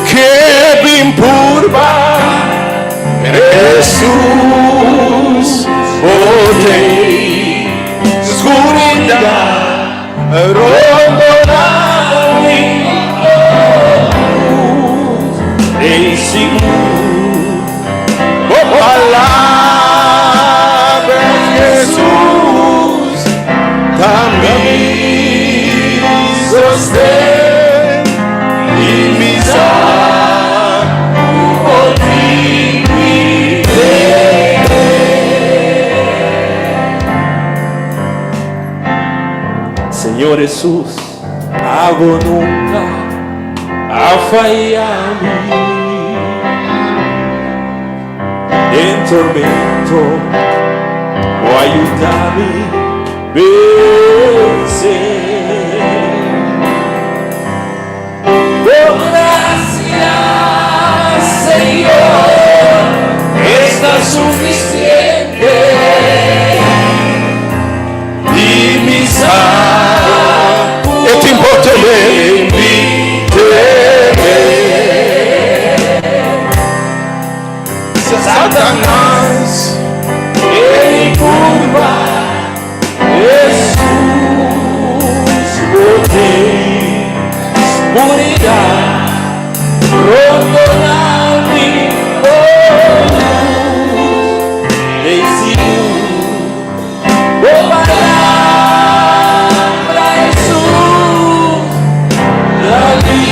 ke bin purba, pero Hesus bo tei. Skuridat rondona mi, Ei sigur. Bo palabra Hesus ta mi sosten i mi sa ku bo tin mi tene. Señor Hesus, abo nunka a faya mi. Den tormento, bo a yuda mi vense. Bo gracia, Señor, esta suficiente. I mi sa e tin bo tene mi tene. Satanas E mi curva Hesus bo tin scuridad rondona mi oh luz den sigur Bo palabra Hesus ta mi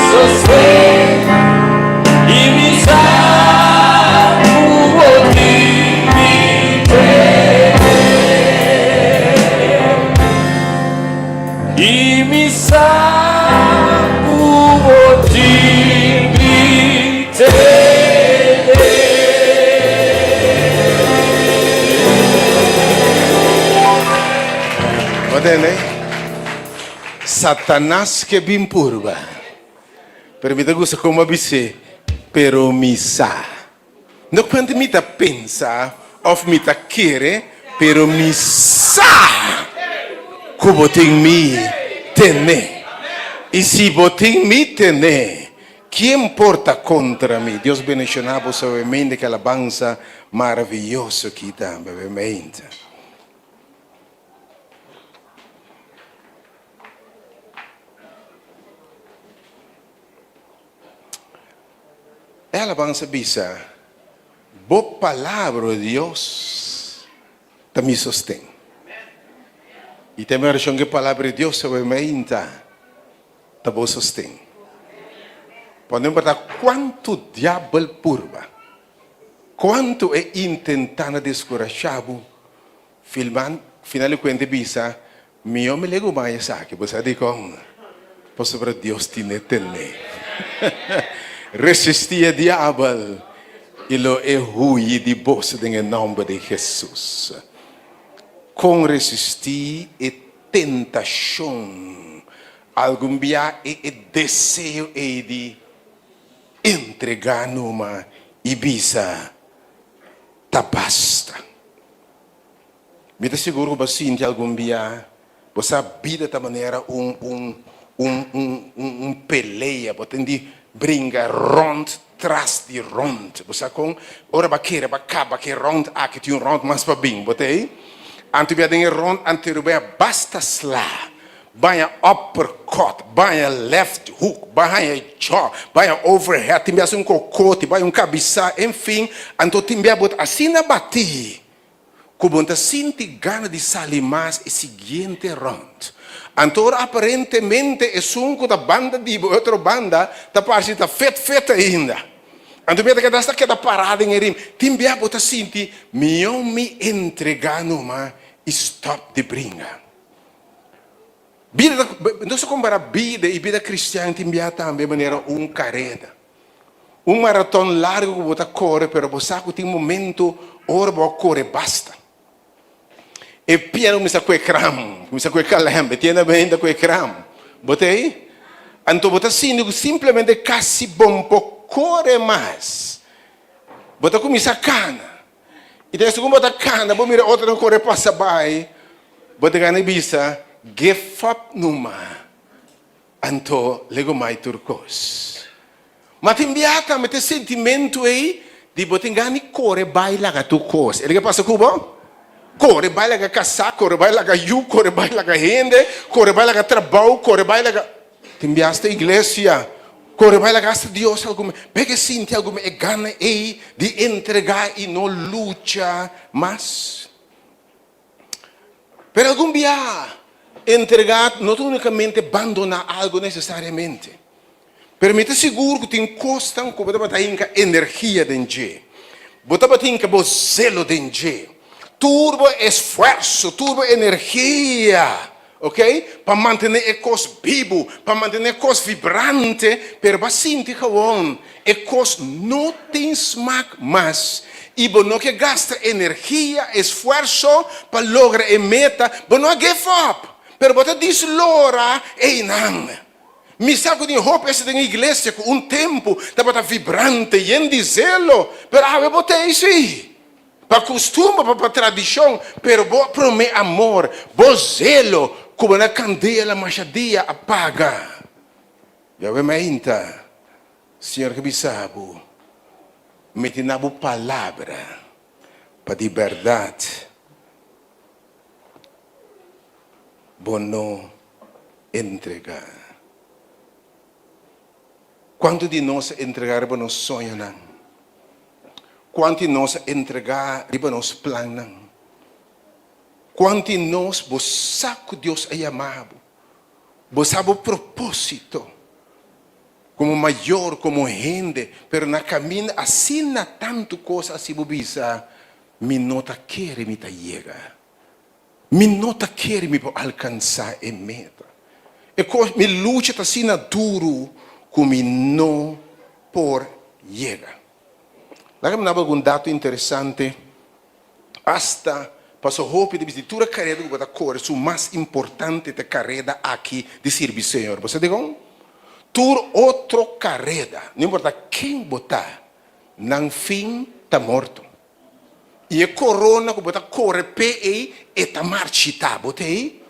sosten i mi sa ku bo tin mi tene. I mi sa ku bo tin mi tene. Bo tende? Satanas ke bin purba. Pero mi ta gusta kon bo a bis'é, Pero mi sa. No kuantu mi ta pensa òf mi ta kere, pero mi sa ku bo tin mi tene. I si bo tin mi tene, Kien por ta kontra mi? Dios bendishoná bo suavemente ku e alabansa maravioso aki tambe. Amen. E alabansa bisa, Bo palabra, o Dios, ta mi sosten. I ta mi orashon ku e palabra di Dios suavemente ta bo sosten. Pa no importa kuantu diabel purba, kuantu e intentá na deskurashá bo, filman final di kuenta e bisa, Mihó mi legu bai esaki. Bo sa dikon? Pasobra Dios tine tene. Resistí e diabel i lo e huyi di boso den e nòmber di Hesus. Kon resistí e tentashon, algun bia e e deseo ei di entregá numa i bisa, Ta basta. Mi ta sigur ku bo a sinti algun bia bo sa bida ta manera un un un un un un pelea, bo tin di bringa rònt tras di rònt. Bo sa kon? Ora bo a kere bo a kaba ku e rònt aki tin un rònt mas pa bin. Bo ta ei? Anto bia den e rònt anterior bo a basta sla, baña uppercut, baña left hook, baña jaw, baña overhead, tin bia haci un kokoti, baña un kabisa, enfin, anto tin bia bo ta asina bati ku bo ta sinti gana di sali mas e siguiente rònt. Anto ora aparentemente esun ku ta banda di bo e otro banda ta parse ta fet fet ainda. Anto mi a ta keda hasta keda pará den e rim. Tin bia bo ta sinti mihó mi entregá numa i stòp di bringa. Bida ta, nos ta kompará bida i bida kristian tin bia tambe manera un kareda. Un maraton largu ku bo ta kore pero bo sa ku tin momento ora bo a kore basta. E pia kuminsá ku e kram, kuminsá ku e kalèm, e tienda benta ku e kram. Bo ta ei? Anto bo ta sinti ku simplemente kasi bon por kore mas. Bo ta kuminsá kana. I den segun bo ta kana, bo mira otronan kore pasa bai, bo ta gana bisa, Give up numa. Anto legumai tur kos. Ma tin bia tambe ta e sentimentu ei di bo tin gana di kore bai laga tur kos. E loke pasa ku bo? Kore bai laga kasá, kore bai laga yu, kore bai laga hende, kore bai laga trabou, kore bai laga. Tin bia hasta iglesia, kore bai laga hasta Dios algun. P'e sinti algun e gana ei di entregá i no lucha mas. Pero algun bia, entregá no ta únikamente bandoná algu nesesariamente. Pero mi ta sigur ku tin kosnan ku bo tabata hinka energia den dje, bo tabata hinka bo zelo den dje, tur bo esfuerso, tur bo energia, ok, pa mantené e kos bibu, pa mantené e kos vibrante, pero bo a sinti gewoon e kos no tin smak mas i bo no ke gasta energia, esfuerso pa logra e meta, bo no a give up, pero bo ta dislora einan. Mi sa ku tin hopi ese den iglesia ku un tempu tabata vibrante, yen di zelo, pero awe bo ta ei si. Pa kustumber, pa tradishon, pero bo promé amor, bo zelo ku bo na kandela masha dia a paga. Yahweh mainta, Señor ke bisa bo, mete na bo palabra pa di bèrdat bo no entregá. Kuantu di nos a entregá riba nos soñonan? Kuantu di nos a entregá riba nos plannan? Kuantu di nos bo sa ku Dios a yama bo? Bo sa bo propósito komo mayor, komo hende, pero na kaminda asina tantu kos a hasi bo bisa, Mi no ta kere mi ta yega. Mi no ta kere mi por alkansá e meta. E kos, mi lucha ta asina duru ku mi no por yega. Laga mi daba algun dato interesante. Asta paso hopi ta bisa di tur e kareda ku bo ta kore, su mas importante ta e kareda aki di sirbi Señor. Bo sa dikon? Tur otro kareda, no importa ken bo ta, nan fin ta morto. I e korona ku bo ta kore p'e ei, e ta marchitá. Bo ta ei?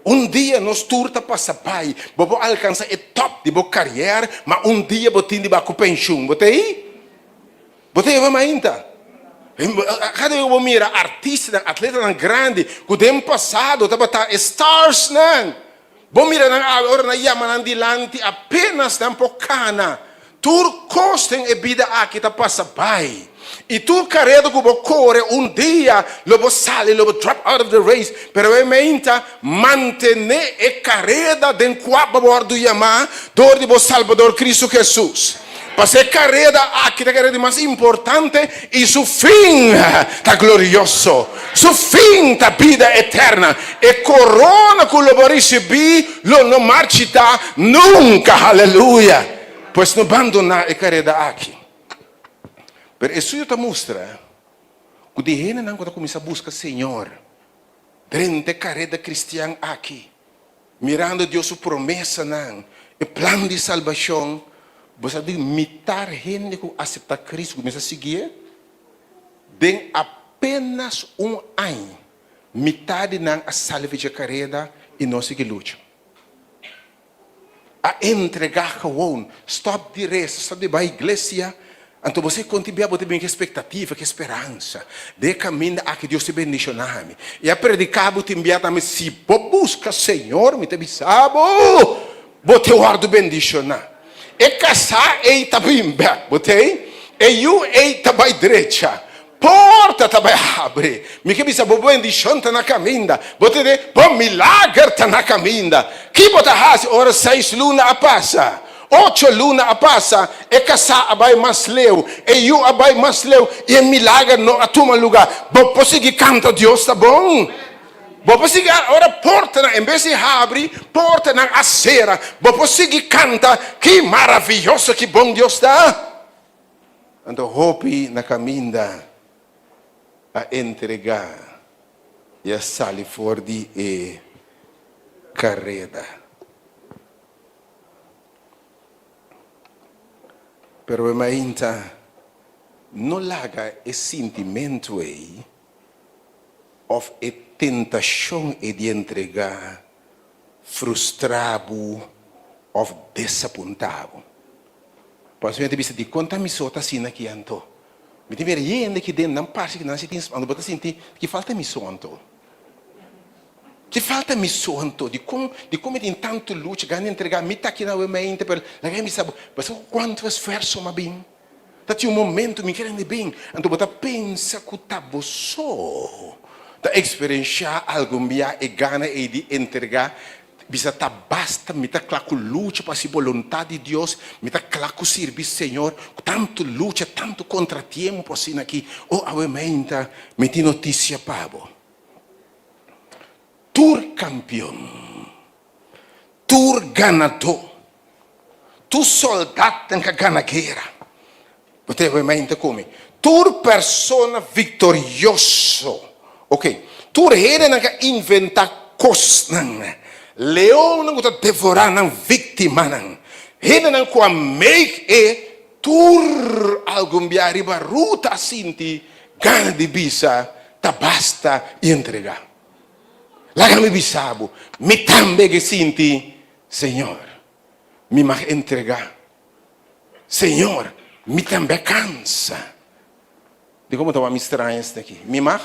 Un dia nos tur ta pasa bai. Bo por alkansá e tòp di bo karièr, ma un dia bo tin di bai ku penshun. Bo ta ei? Bo ta yeba mainta? Kada bes ku bo mira artistanan, atletanan grandi ku den pasado tabata e starsnan, bo mira nan awe ora nan yama nan dilanti apenas nan por kana. Tur kos den e bida aki ta pasa bai. I tur kareda ku bo kore un dia lo bo sali, lo bo drop out of the race. Pero e meinta mantené e kareda den kua bo wòrdu yamá dor di bo Salbador Kristu Hesus. Pasobra e kareda aki ta e kareda di mas importante i su fin ta glorioso. Su fin ta bida eterna. E korona ku lo bo risibí lo no marchitá nunka. Haleluya! Pues no bandoná e kareda aki. Pero e estudio ta mustra ku di hendenan ku ta kuminsá buska Señor drenta e kareda kristian aki, mirando Dios su promesanan, e plan di salbashon, bo sa di mitar hende ku aseptá Kristu, kuminsá siguié, den apenas un aña, mitar di nan a sali for dje kareda i no sigui lucha. A entregá gewoon, stòp di resa, stòp di bai iglesia. Anto bo sa kon tin bia bo ta bin ku espektativa, ku speransa. Den e kaminda aki Dios ta bendishoná mi. I a prediká bo tin bia tambe, si bo buska Señor, mi ta bisa bo, bo ta wòrdu bendishoná. E kasá ei ta bin bèk, bo ta ei? E yu ei ta bai drecha. Porta ta bai habri. Mi ke bisa bo bendishon ta na kaminda. Bo ta di, bo milager ta na kaminda. Ki bo ta hasi ora seis luna a pasa? Ocho luna a pasa, e kasá a bai mas leu, e yu a bai mas leu i e milager no a tuma lugá. Bo por sigui kanta Dios ta bon? Bo por sigui ora portanan en bes di habri, portanan a sera. Bo por sigui kanta ki maravioso, ki bon Dios ta? Anto hopi na kaminda a entregá i a sali for di e kareda. Pero e mainta no laga e sintimentu ei òf e tentashon ei di entregá frustrá bo òf desapuntá bo. Pasobra mi ta bisa, Dikon ta mi so ta asina aki anto? Mi ta mira hende aki den nan parse ku nan si tin anto bo ta sinti ki falta mi so anto. Ki falta mi so anto? Dikon dikon mi tin tantu lucha gana di entregá? Mi ta aki na awe mainta pero laga mi sa bo pasobra ku kuantu esfuerso mi a bin. Ta tin un momento mi kere hende bin anto bo ta pensa ku ta bo so ta eksperenshá algun bia e gana ei di entregá. Bisa ta basta, mi ta kla ku lucha pa hasi boluntat di Dios, mi ta kla ku sirbi Señor, ku tantu lucha, tantu kontratiempo asina aki. O awe meinta, mi tin notisia pa bo. Tur kampion, tur ganadó, tur soldatnan ka gana guera, bo ta awe meinta ku mi, tur persona viktorioso, ok, tur hendenan ka inventá kosnan, leonnan ku ta devorá nan víktimanan, hendenan ku a make e tur algun bia riba ruta a sinti gana di bisa ta basta i entregá. Laga mi bisa bo, mi tambe ke sinti, Señor, mi mag entregá. Señor, mi tambe a cansa. Di como ta wak mi straña esaki aki? Mi mag?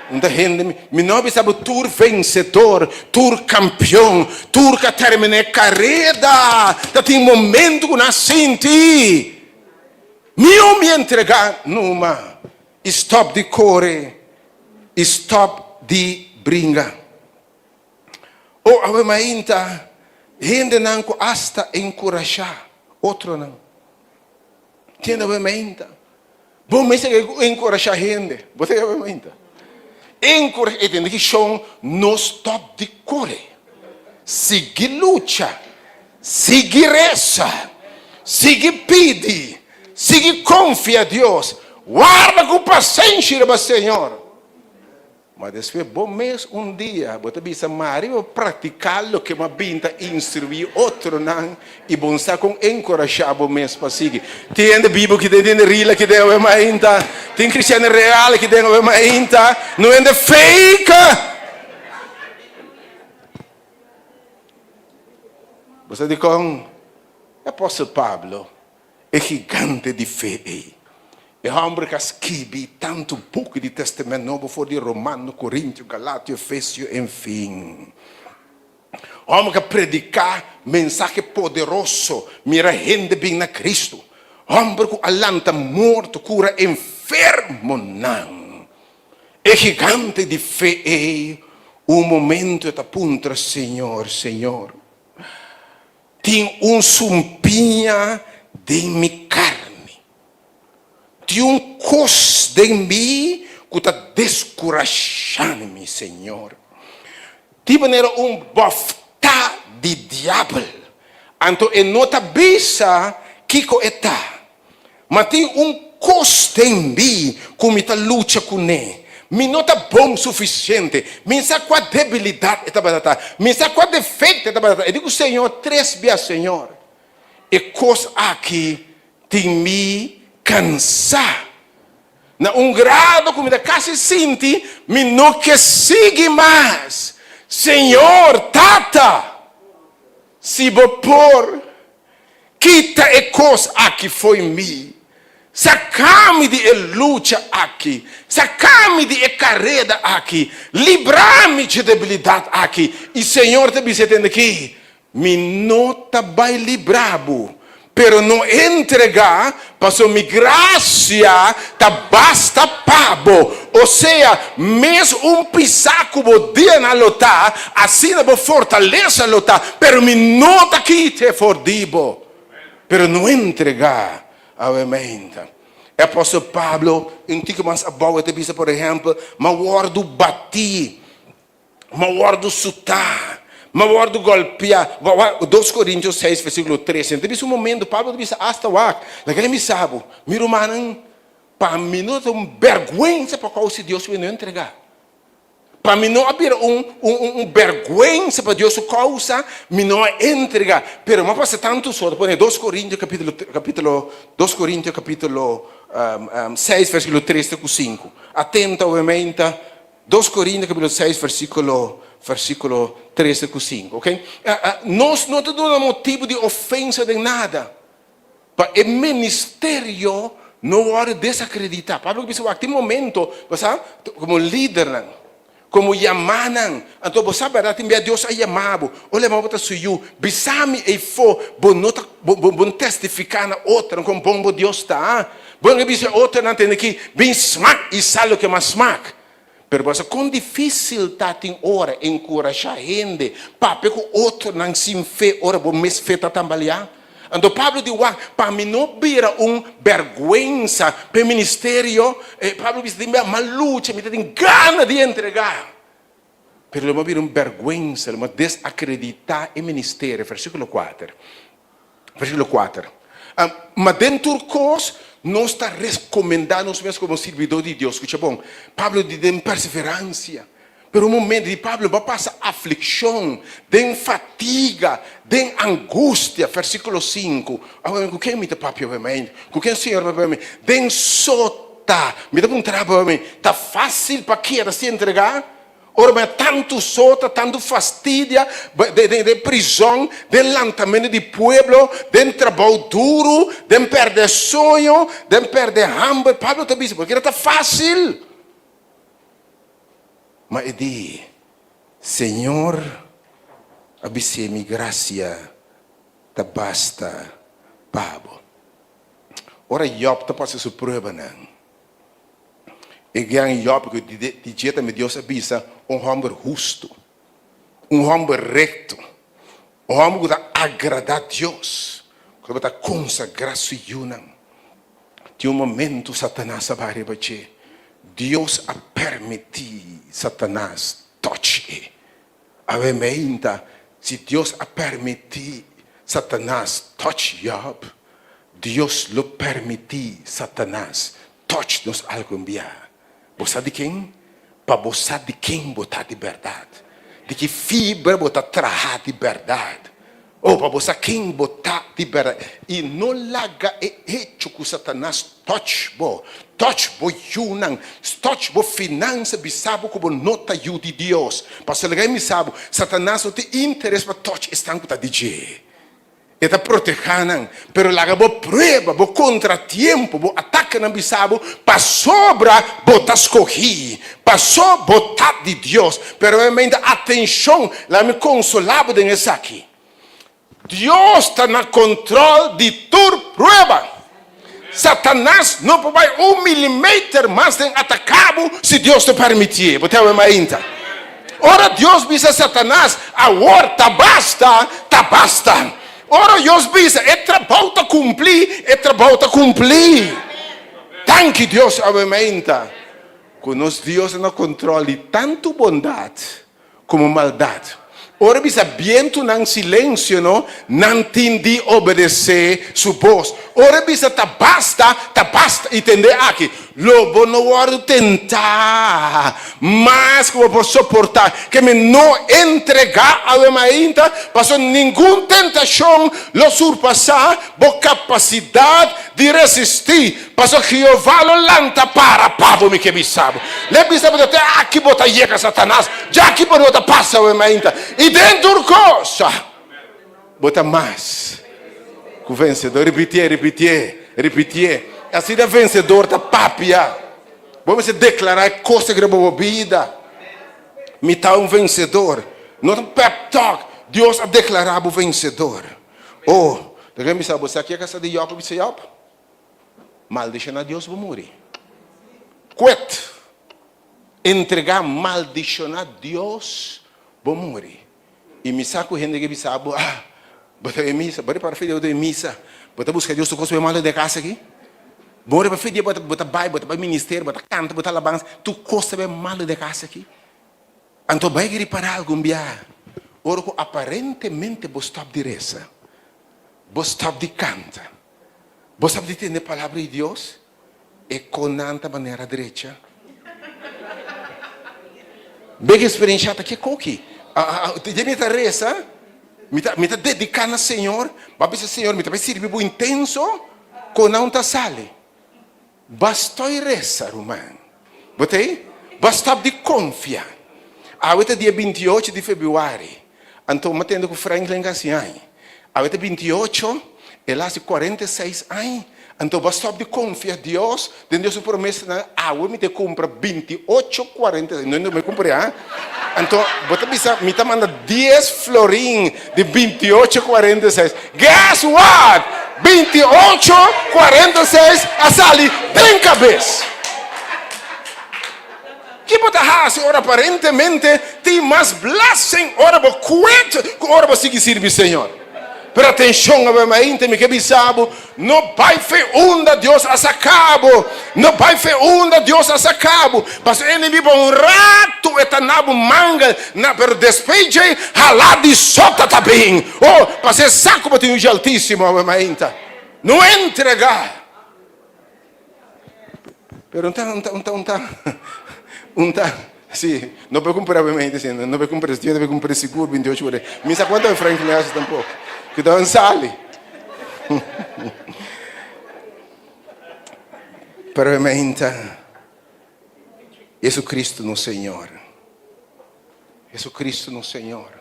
Un ta hende mi, mi no a bisa bo tur vencedor, tur campeon, tur cu a termina e careda, ta tin momento cu nan a sinti, mi o mi entrega numa y stop di core y stop di bringa. O awe mainta hendenan ku asta enkurashá otronan. Tende awe mainta. Bo mester ke ku enkurashá hende. Bo ta awe mainta. Enkurashá. E tende ki shon no stòp di kore. Sigui lucha. Sigui resa. Sigui pidi. Sigui konfia Dios. Warda ku pasenshi riba Señor. Ma despues bo mes un dia bo ta bisa, Mari bo practica loke bo a bin ta instrui otronan y bo no sa con encorasha bo mes pa sigui. Tin hende bibo ki den, tin hende rila ki den awe mainta, tin cristiano real ki den awe mainta, no hende fake. Bo sa dicon? E apostel Pablo E gigante di fe ei. E hòmber ku a skibi tantu buki di Tèstamènt Nobo for di Romano, Korintio, Galatio, Efesio, enfin. Hòmber ku a prediká mensahe poderoso, mira hende bin na Kristu. Hòmber ku a lanta morto, kura enfermonan. E gigante di fe ei, un momento e ta puntra Señor, Señor, Tin un sumpiña den mi karni. Tin un kos den mi ku ta deskurashá mi, Señor. Tin manera un bòftá di diabel. Anto e no ta bisa kiko e ta. Ma tin un kos den mi ku mi ta lucha kuné. Mi no ta bon sufisiente. Mi sa kua debilidat e tabata ta. Mi sa kua defekto e tabata ta. E di ku Señor tres bia, Señor, e kos aki tin mi kansá na un grado ku mi ta kasi sinti mi no ke sigui mas. Señor, Tata, si bo por, Kita e kos aki fo'i mi. Saka mi di e lucha aki. Saka mi di e kareda aki. Libra mi dje debilidat aki. I Señor ta bisa tende aki, Mi no ta bai libra bo. Pero no entregá, pasobra mi grasia ta basta pa bo. Osea, mes un pisá ku bo dianan lo ta, asina bo fortalesa lo ta, pero mi no ta kit'e for di bo. Pero no entregá awe meinta. E apòstel Pablo, un tiki mas abou, e ta bisa, por ehèmpel, M'a wòrdu batí. M'a wòrdu sutá, m'a wòrdu gòlpiá. Wak, Dos Korintios seis versíkulo tres. Ta bisa un momentu, Pablo ta bisa asta, wak, laga mi bisa bo, mi rumannan, pa mi no ta un bèrgwensa pa kousa di Dios mi no entregá. Pa mi no a bira un un un bèrgwensa pa Dios su kousa, mi no a entregá. Pero mi a pasa tantu sor, pone Dos Korintios kapítulo kapítulo Dos Korintios kapítulo seis versíkulo tres te ku sinku. Atenta obviamente. Dos Korinto kapítulo seis versíkulo versíkulo trese ku sinku ok nos no ta duna motibu di ofensa den nada pa e ministerio no wòrdu desakreditá Pablo a bisa wak tin momento bo sa komo lidernan komo yamanan anto bo sa bèrdat tin bia Dios a yama bo ora bo ta su yu bisa mi eifó bo no ta bo bo no testifiká na otronan kon bon bo Dios ta. Bo no bisa otronan tende ki bin smak i sa loke mas smak. Pero bo sa kon difísil ta tin ora enkurashá hende papia ku otronan sin fe ora bo mes fe ta tambaleá? Anto Pablo di wak, pa mi no bira un bèrgwensa pa e ministerio, Pablo bisa tin bia m'a lucha, mi ta tin gana di entregá. Pero lo m'a bira un bèrgwensa, lo m'a desakreditá e ministerio. Versíkulo kuater. Versíkulo kuater. Ma den tur kos nos ta rekomendá nos mes komo sirbidó di Dios. Skucha bon, Pablo di den perseveransia. Pero un momento di Pablo bo a pasa aflikshon, den fatiga, den angustia. Versíkulo sinku. Awor ku ken mi ta papia obviamente? Ku ken Señor ta papia? Den sota. Mi ta puntra bo, ta fásil pa keda sin entregá? Ora bo a tantu sota, tantu fastidia den prizòn, den lantamentu di pueblo, den trabou duru, den pèrdè soño, den pèrdè hamber. Pablo ta bisa, Bo kere ta fásil? Ma e di, Señor a bis'é, Mi grasia ta basta pa bo. Ora Jòb ta pasa su pruebanan, E gran Job ku di dje tambe Dios a bisa, un hòmber hustu, un hòmber rekto, un hòmber ku ta agradá Dios, ku tabata konsagrá su yunan. Tin un momentu Satanas a baha riba dje. Dios a permití Satanas tòch e. Awe meinta, si Dios a permití Satanas tòch Job, Dios lo permití Satanas tòch nos algun bia. Bo sa di ken? Pa bo sa di ken bo ta di bèrdat, di ki fibra bo ta traha di bèrdat. Oh, pa bo sa ken bo ta di bèrdat. I no laga e hecho ku Satanas tòch bo, tòch bo yunan, tòch bo finansa bisa bo ku bo no ta yu di Dios. Pasobra laga e misa bo, Satanas no tin interes pa tòch esnan ku ta di dje. E ta protehá nan. Pero laga bo prueba, bo kontratiempo, bo atakenan bisa bo, pasobra bo ta skohí, paso bo ta di Dios. Pero obviamente, atenshon, laga mi konsolá bo den esaki. Dios ta na kontròl di tur prueba. Satanas no por bai un milimeter mas den ataká bo si Dios no permitié. Bo ta wak mainta? Ora Dios bisa Satanas, Awor ta basta, ta basta. Ora Dios bisa, E trabou ta kumplí, e trabou ta kumplí. Danki Dios awe mainta ku nos Dios ta na kontròl di tantu bondat komo maldat. Ora bisa bientunan silensio no, nan tin di obedesé su bos. Ora bisa ta basta, ta basta. I tende aki, lo bo no wòrdu tentá mas ku bo por soportá. Ke mi no entregá awe mainta, pasobra ningun tentashon lo surpasá bo kapasidat di resistí. Pasobra Jehová lo lanta para pa bo, mi ke bisa bo. L'e bisa bo, Te aki bo ta yega, Satanas, djaki bo no ta pasa awe mainta. I den tur kos, bo ta mas ku vensedor. Ripitié, ripitié, ripitié. Asina vensedor ta papia. Bo mester deklará e kos aki riba bo bida. Mi ta un vensedor. No ta un pep talk. Dios a deklará bo vensedor. Oh! Ta ken bisa bo sa ke kasa di Job a bisa Job? Maldishoná Dios bo muri. Quit! Entregá maldishoná Dios bo muri. I mi sa ku hende ke bisa bo, ah, bo ta den misa, bo ta para fe di bo ta den misa, bo ta buska Dios tur kos bo e malo den kasa aki. Bo riba fe di bo ta bai, bo ta bai ministerio, bo ta kanta, bo ta alabansa, tur kos ta bai malo den kasa aki. Anto bai ripará algun biaha, ora ku aparentemente bo stòp di resa, bo stòp di kanta, bo stòp di tende palabra di Dios, e konan ta manera drecha. Bek eksperenshá ta ke koki. Dje mi ta resa, mi ta mi ta dediká na Señor, bo a bisa Señor mi ta bai sirbi bo intenso, konan ta sali. Bastoi resa, ruman. Bo ta ei? Bo a stop di konfia. Awe ta dia 28 di febrüari. Anto mi a tende ku Franklin ka hasi aña. Awe ta 28, el a hasi 46 aña. Anto bo a stop di konfia Dios den Dios su promesanan. Awe mi ta kumpra 28, 46. No, no mi kumpra ya. Anto bo ta bisa mi ta manda dies florin di 28, 46. Guess what? 28, 46 a sali den kabes. Ki bo ta hasi ora aparentemente tin mas blessing ora bo quit ku ora bo sigui sirbi Señor? Pero atenshon awe mainta mi ke bisa bo, no bai fe unda Dios a saka bo, no bai fe unda Dios a saka bo, pasobra e enemigo pa un ratu e ta na bo manga na, pero despues dje hala di sota ta bin. Oh, pasobra e sa ku bo tin un Dje Altisimo awe mainta. No entrega. Pero un ta, un ta, un ta, un ta, un ta, sí, no por cumpra obviamente, sí, no por cumpra, yo debe cumpra sigur 28 ora. Mi sa cuánto Frank me hace tampoco. Que dan sali. Pero obviamente, Jesucristo nos Señor. Jesucristo nos Señor.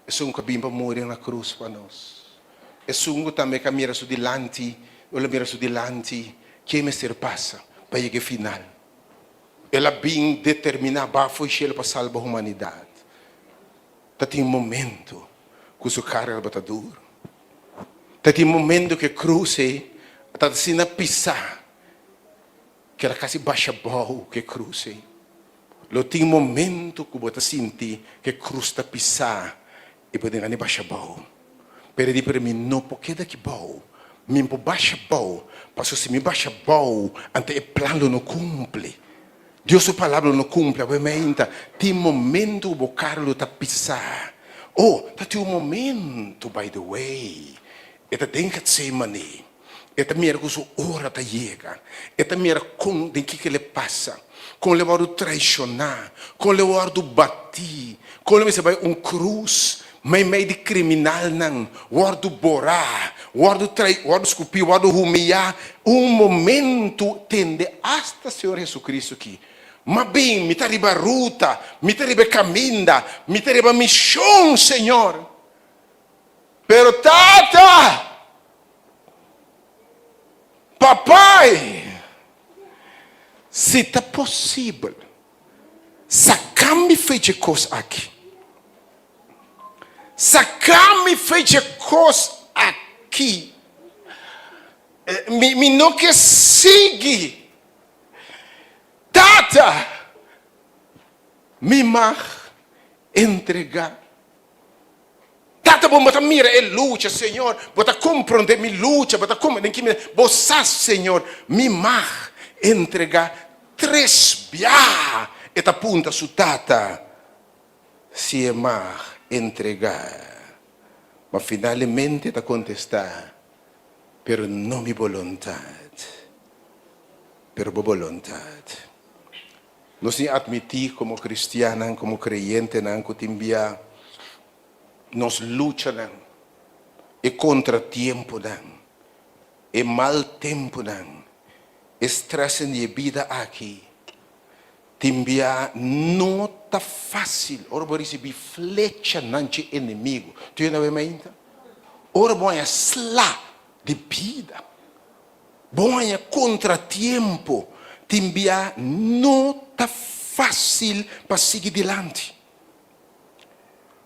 Esun ku a bin pa muri na krus pa nos. Esun ku tambe ka mira su dilanti, el a mira su dilanti ke mester pasa pa yega e final. El a bin determiná baha fo'i shelu pa salba humanidat. Ta tin momento ku su karga tabata duru. Ta tin momento ku e krus ei ta asina pisá ku el a kasi basha bou ku e krus ei. Lo tin momento ku bo ta sinti ku e krus ta pisá i bo den gana di basha abou. Pero e di, Pero mi no por keda aki bou. Mi por basha abou, pasobra si mi basha abou, anto e plan lo no kumpli. Dios su palabra lo no kumpli. Awor meinta, tin momento ku bo kara lo ta pisá. Oh, ta tin un momento, by the way, e ta den Getsemane. E ta mira ku su ora ta yega. E ta mira kon den kiko el e pasa, kon el e wòrdu traishoná, kon el e wòrdu batí, kon el mester bai un krus meimei di kriminalnan, wòrdu borá, wòrdu trai, wòrdu skupí, wòrdu humiyá. Un momentu tende asta Señor Hesukristu ki, Ma bin, mi ta riba ruta, mi ta riba e kaminda, mi ta riba mishon, Señor. Pero Tata! Papai, si ta posibel, saka mi fe dje kos aki. Saka mi fe dje kos aki. Mi, mi no ke sigui. Tata, mi mag entregá. Tata bo bo ta mira e lucha, Señor, bo ta comprende mi lucha, bo ta comprende ki mi, bo sa, Señor, mi mag entrega tres biaha. E ta punta su tata si e mag entrega. Ma finalemente e ta contesta, Pero no mi boluntad, pero bo boluntad. Nos tin admití komo kristiannan, komo kreyentenan ku tin bia nos luchanan, e kontratiemponan, e mal tempunan, e strèsnan di e bida aki, tin bia no ta fásil ora bo risibí flechanan dje enemigu. Tur hende a wei mainta? Ora bo haña sla di bida. Bo haña kontratiempo, tin bia no ta fásil pa sigui dilanti.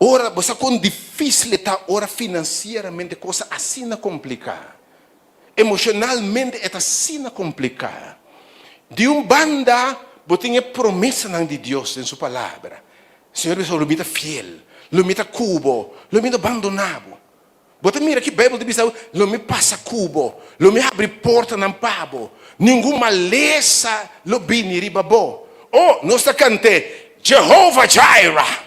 Ora, bo sa kon difísil e ta ora finansieramente kos ta asina kompliká. Emoshonalmente e ta asina kompliká. Di un banda, bo tin e promesanan di Dios den su Palabra. Señor bisa, Lo mi ta fiel, lo mi ta ku bo, lo mi no bandoná bo. Bo ta mira ki Beibel ta bisa, Lo mi pasa ku bo, lo mi habri portanan pa bo, ningun malesa lo bini riba bo. O, nos ta kant'é, Jehovah Jireh!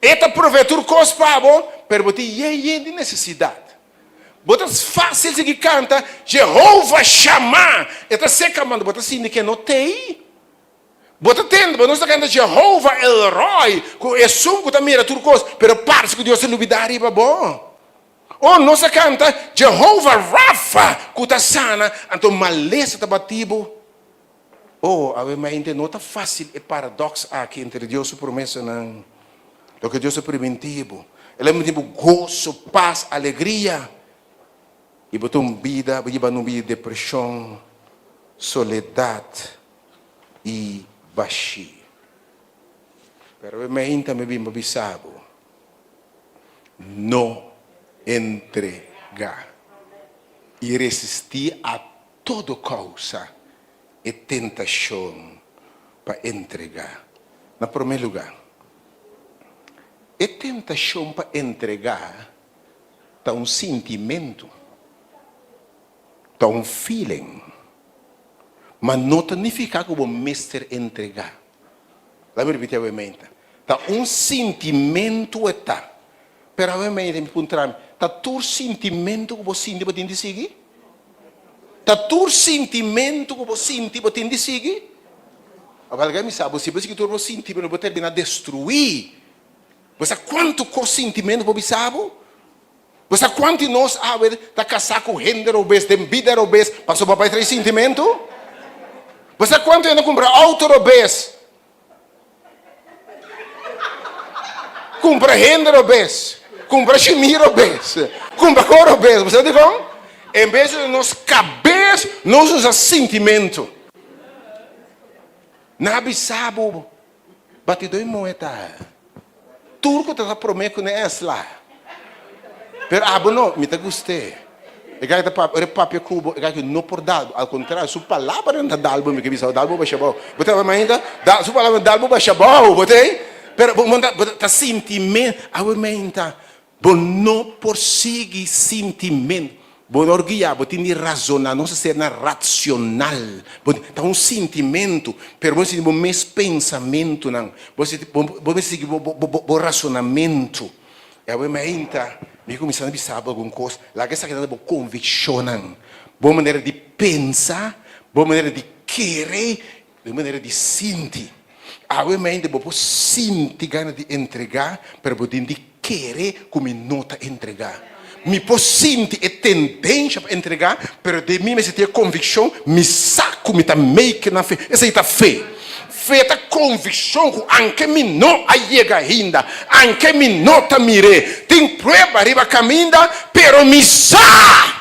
E ta provee tur kos pa bo, pero bo tin yen yen di nesesidat. Bo ta fásil sigui kanta, Jehovah Shammah! E ta seka manda, bo ta sinti ke no t'ei. Bo ta tende, bo nos ta kanta Jehovah El Roi, ku esun ku ta mira tur kos, pero parse ku Dios ta lubidá riba bo. O nos ta kanta Jehovah Rapha, ku ta sana, anto malesa ta bati bo. O, awe mente no ta fásil e paradoks aki entre Dios su promesanan, loke Dios a primintí bo. El a primintí bo goso, pas, alegria, i bo ta un bida, bo yiba un bida di depreshon, soledat. i bashí. Pero e meinta mi bin pa bisa bo, no entregá i resistí a todo kousa e tentashon pa entregá. Na promé lugá, e tentashon pa entregá ta un sintimentu, ta un feeling. Ma no ta nifiká ku bo mester entregá. Laat mi ripití awe meinta. Ta un sintimentu e ta. Pero awe meinta mi puntra mi, ta tur sintimentu ku bo sinti bo tin di sigui? Ta tur sintimentu ku bo sinti bo tin di sigui? Awor laga mi sa bo, si bo sigui tur bo sintimentu bo terminá destruí. Bo sa kuantu kos sintimentu por bisa bo? Bo sa kuantu di nos awe ta kasá ku hende robes, den bida robes, pasobra bo bai trae sintimentu? Bo sa kuantu hende a kumpra outo robes, kumpra hende robes, kumpra shimí robes, kumpra kos robes? Bo sa dikon? En bes di usa nos kabes, nos usa sintimentu. Nan a bisa bo. Batidó i muhé ta tur ku ta ta promé ku ne esla. Pero abo no, mi ta gust'é. E kaki ta papia, ora e papia ku bo, e kaki no por dal bo. Al kontrario, su palabranan ta dal bo, mi ke bisa bo, dal bo basha abou. Bo ta mainta, su palabranan dal bo basha abou, bo ta ei? Pero bo ta, bo ta sinti men, awe mainta, Bo no por sigui sintimentu. Bo no guia, bo tin di razona. Nos a ser nan racional. Bo ta un sintimentu, pero bo sinti bo mes pensamentunan. Bo sinti, bo bo mester sigui bo bo bo razonamentu. I awe mainta mi kuminsá na bisa bo algun kos. Laga esaki ta bo konvikshonnan, bo manera di pensa, bo manera di kere. Bo manera di sinti. Awe mente bo por sinti gana di entregá, pero bo tin di kere ku mi no ta entregá. Mi por sinti e tendensha pa entregá, pero den mi mester tin e konvikshon, mi sa ku mi ta make na fe. Esei ta fe. Fe ta konvikshon ku anke mi no a yega ainda, anke mi no ta mir'é, tin prueba riba kaminda, pero mi sa!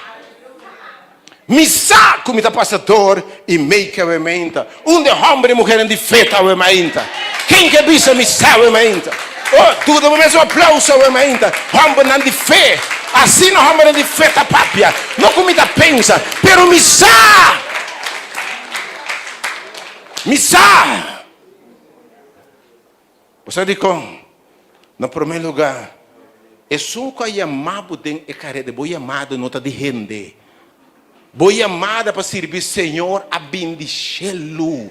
Mi sa ku mi ta pasa dor i mei ke awe mainta. Unda e hòmber i muhernan di fe ta awe mainta? Ken ke bisa mi sa awe mainta? Oh, duda bo mes un aplauso awe mainta. Hòmbernan di fe! Asina hòmbernan di fe ta papia. No ku mi ta pensa, pero mi sa! Mi sa! Bo sa dikon? Na promé lugá, esun ku a yamá bo den e kareda, bo yamada no ta di hende. Bo yamada pa sirbi Señor a bin di shelu.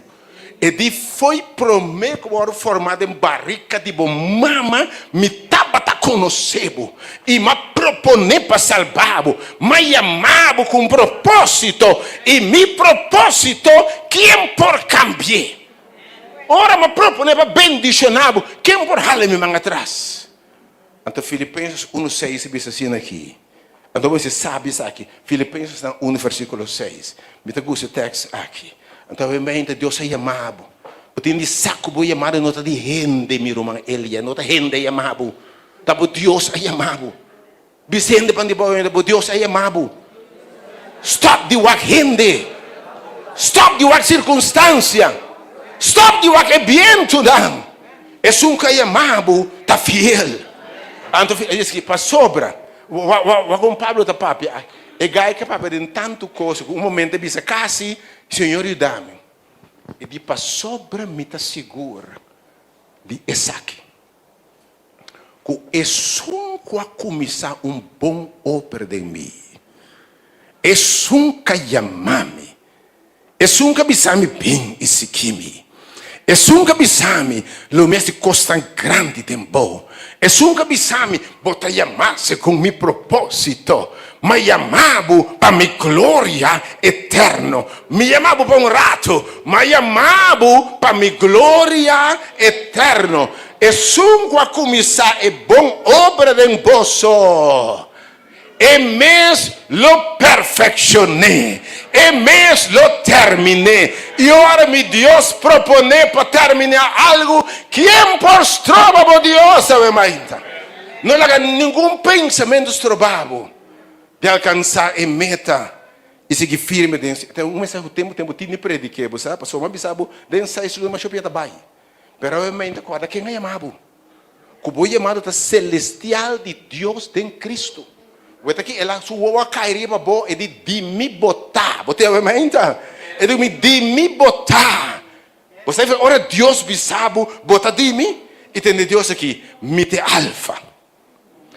E di fo'i promé ku bo wòrdu formá den barika di bo mama, mi tabata konosé bo i m'a proponé pa salbá bo. M'a yamá bo ku un propósito, i mi propósito ken por kambi'é? Ora mi a proponé pa bendishoná bo, ken por hala mi man atras? Anto Filipenses unu seis a bisa asina aki. Anto bo mester sabi esaki. Filipenses nan unu versíkulo seis. Mi ta gusta e tèks aki. Anto awe Dios a yama bo. Bo tin di sa ku bo yamada no ta di hende, mi ruman Elia. No ta hende a yama bo. Ta bo Dios a yama bo. Bisa hende pan di bo hende, bo Dios a yama bo. Stop di wak hende. Stop di wak sirkunstansia. Stop di wak e bientunan. Esun ku a yama bo ta fiel. Anto e dici pasobra, wak kon Pablo ta papia, e gai ke papia den tantu kos ku un momento e bisa kasi, Señor yuda mi. E di pasobra mi ta sigur di esaki, ku esun ku a kuminsá un bon obra den mi, esun ka yama mi, Esun ka bisa mi bin i sigui mi. Esun ka bisa mi lo mi hasi kosnan grandi den bo. Esun ka bisa mi bo ta yamá segun mi propósito. M'a yamá bo pa mi gloria eterno. Mi yamá bo pa un ratu, m'a yamá bo pa mi gloria eterno. Esun ku a kuminsá e bon obra den boso, E mes lo perfekshon'é, e mes lo termin'é. I ora mi Dios proponé pa terminá algu, kien por stroba bo Dios awe mainta? No laga ningun pensamentu stroba bo di alkansá e meta i sigui firme den su. Ta un mensahe ku tempu tempu tin di prediké, bo sa, pasobra mi a bisa bo den seis luna masha pia ta bai. Pero awe mainta kòrda ken a yama bo. Ku bo yamado ta selestial di Dios den Cristo. Weta ki el a su wowo a kai riba bo, e di, Di mi bo ta. Bo tin awe mainta? E di mi, Di mi bo ta. Bo sa ora Dios bisa bo, bo ta di mi? I tende Dios aki, Mi ta e Alfa.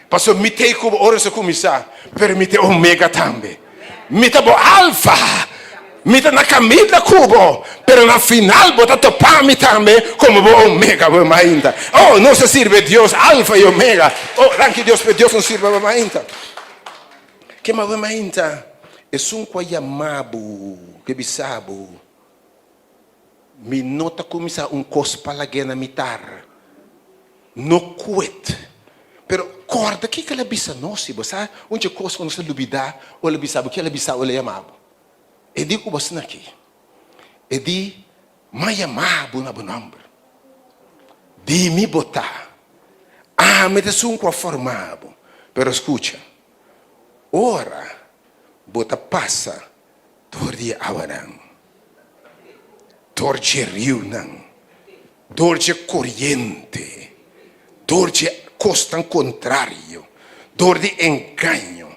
Pasobra mi t'ei ku bo ora sa kuminsá, pero mi ta e Omega tambe. Mi ta bo Alfa. Mi ta na kaminda ku bo, pero na final bo ta topa mi tambe komo bo Omega, bo mainta. Oh, nos ta sirbi e Dios Alfa i Omega. Oh, danki Dios pa e Dios nos sirbi, bo mainta. Kema bo mainta? Esun ku a yama bo, ke bisa bo, Mi no ta kuminsá un kos pa lag'é na mitar. No kuet. Pero kòrda kiko el a bisa nos. Si bo sa un dje kos ku nos ta lubidá ora el a bisa bo, ke el a bisa ora el a yama bo? E di ku bo asina aki. E di, M'a yama bo na bo nòmber. Di mi bo ta. Ami ta esun ku a forma bo. Pero skucha, ora bo ta pasa Dor di e awanan, dor dje riunan, dor dje koriente, dor dje kosnan kontrario, dor di engaño,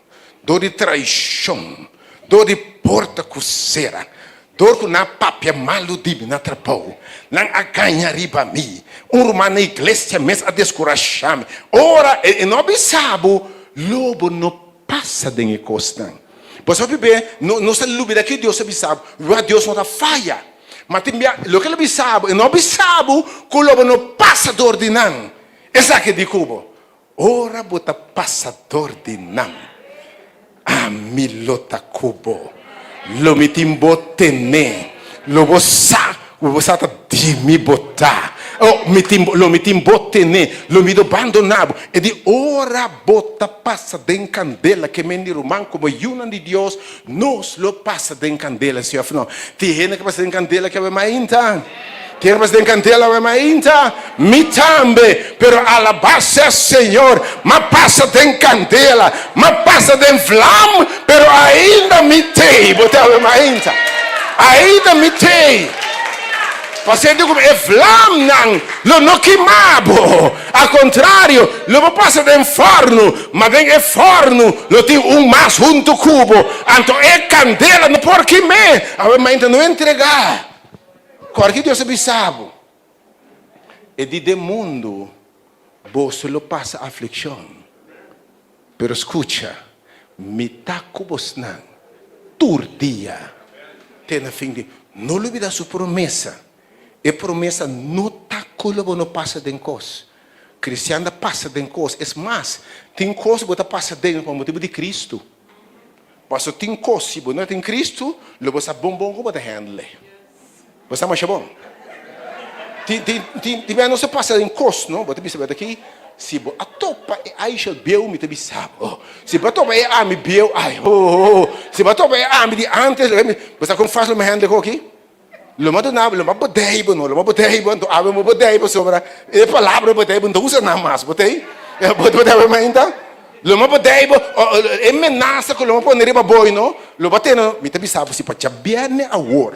dor di traishon, dor di porta ku sera, dor ku nan a papia malu di mi na trabou, nan a gaña riba mi, un ruman na iglesia mes a deskurashá mi. Ora e no a bisa bo, lo bo no pasa den e kosnan. Pasobra hopi be no nos ta lubida ke Dios a bisa bo. Wak Dios no ta faya. Ma tin bia loke el a bisa bo, e no a bisa bo ku lo bo no pasa dor di nan. Esaki di ku bo, ora bo ta pasa dor di nan, ami lo ta ku bo. Lo mi tin bo tene. Lo bo sa ku bo sa ta di mi bo ta. Oh, mi tin bo, lo mi tin bo tene. Lo mi no bandoná bo. E di ora bo ta pasa den kandela, ke men di ruman komo yunan di Dios, nos lo pasa den kandela, si òf no? Tin hende ke pasa den kandela ke awe mainta? Tin hende ke pasa den kandela awe mainta? Mi tambe, pero alabá sea Señor, m'a pasa den kandela, m'a pasa den vlam, pero ainda mi t'ei. Bo ta awe mainta? Ainda mi t'ei. Pasobra di kuma e vlamnan lo no kima bo. Al kontrario, lo bo pasa den fòrnu, ma den e fòrnu lo tin un mas huntu ku bo. Anto e kandela no por kim'é. Awe mainta no entregá. Kòrda ki Dios a bisa bo, E di den mundu boso lo pasa aflikshon. Pero skucha, mi ta ku bosnan tur dia te na fin di. No lubidá su promesa. E promesa no ta ku lo bo no pasa den kos. Kristian ta pasa den kos. Es mas, tin kos bo ta pasa den pa motibu di Kristu. Pasobra tin kos si bo no tin Kristu, lo bo sa bon bon ku bo ta handle. Bo sa masha bon. Tin tin tin tin bia nos ta pasa den kos no, bo ta bisa bo ta aki, si bo a topa e Aishel bieu mi ta bisa bo. Si bo a topa e ami bieu ai ho ho ho. Si bo a topa e ami di antes bo sa kon fásil lo mi handle ku aki? Lo mi a duna bo, lo mi a bodei bo no, lo mi a bodei bo, anto awe mi a bodei bo pasobra e palabra bodei bo no ta usa nan mas, bo ta ei? Bo ta awe mainta? Lo mi a podei bo, e menasa ku lo mi a pone riba bo no, lo bo a tene, mi ta bisa bo si pa djabièrnè awor,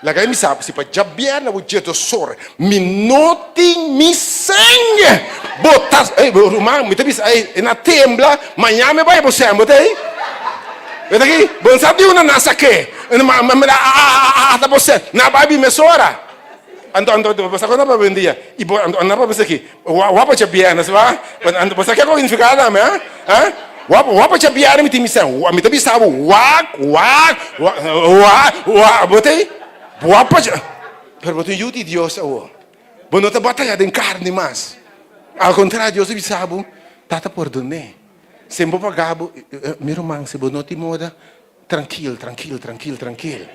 laga mi bisa bo si pa djabièrnè awor djedosor mi no tin mi sèn, bo ta, ey ruman mi ta bisa ey e na tembla, mañana mi a bai bo sèn bo ta ey? Bo ta aki? Bo no sa di unda nan sak'é, mi a ata bo sèn, nan a bai bin mesora. Anto anto bo sa kon a papia un dia i bo anto nan a papia esaki wak pa djabièrnè si ba anto bo sa kiko signifiká tambe ha ha wak wak pa djabièrnè mi tin mi sèn mi ta bisa bo wak wak wak wak bo ta wak pa dja pero bo ta un yu di Dios awor bo no ta bataya den karni mas al kontrario Dios ta bisa bo tata pordon'é sin bo paga bo mi ruman si bo no tin moda. Trankil, trankil, trankil, trankil.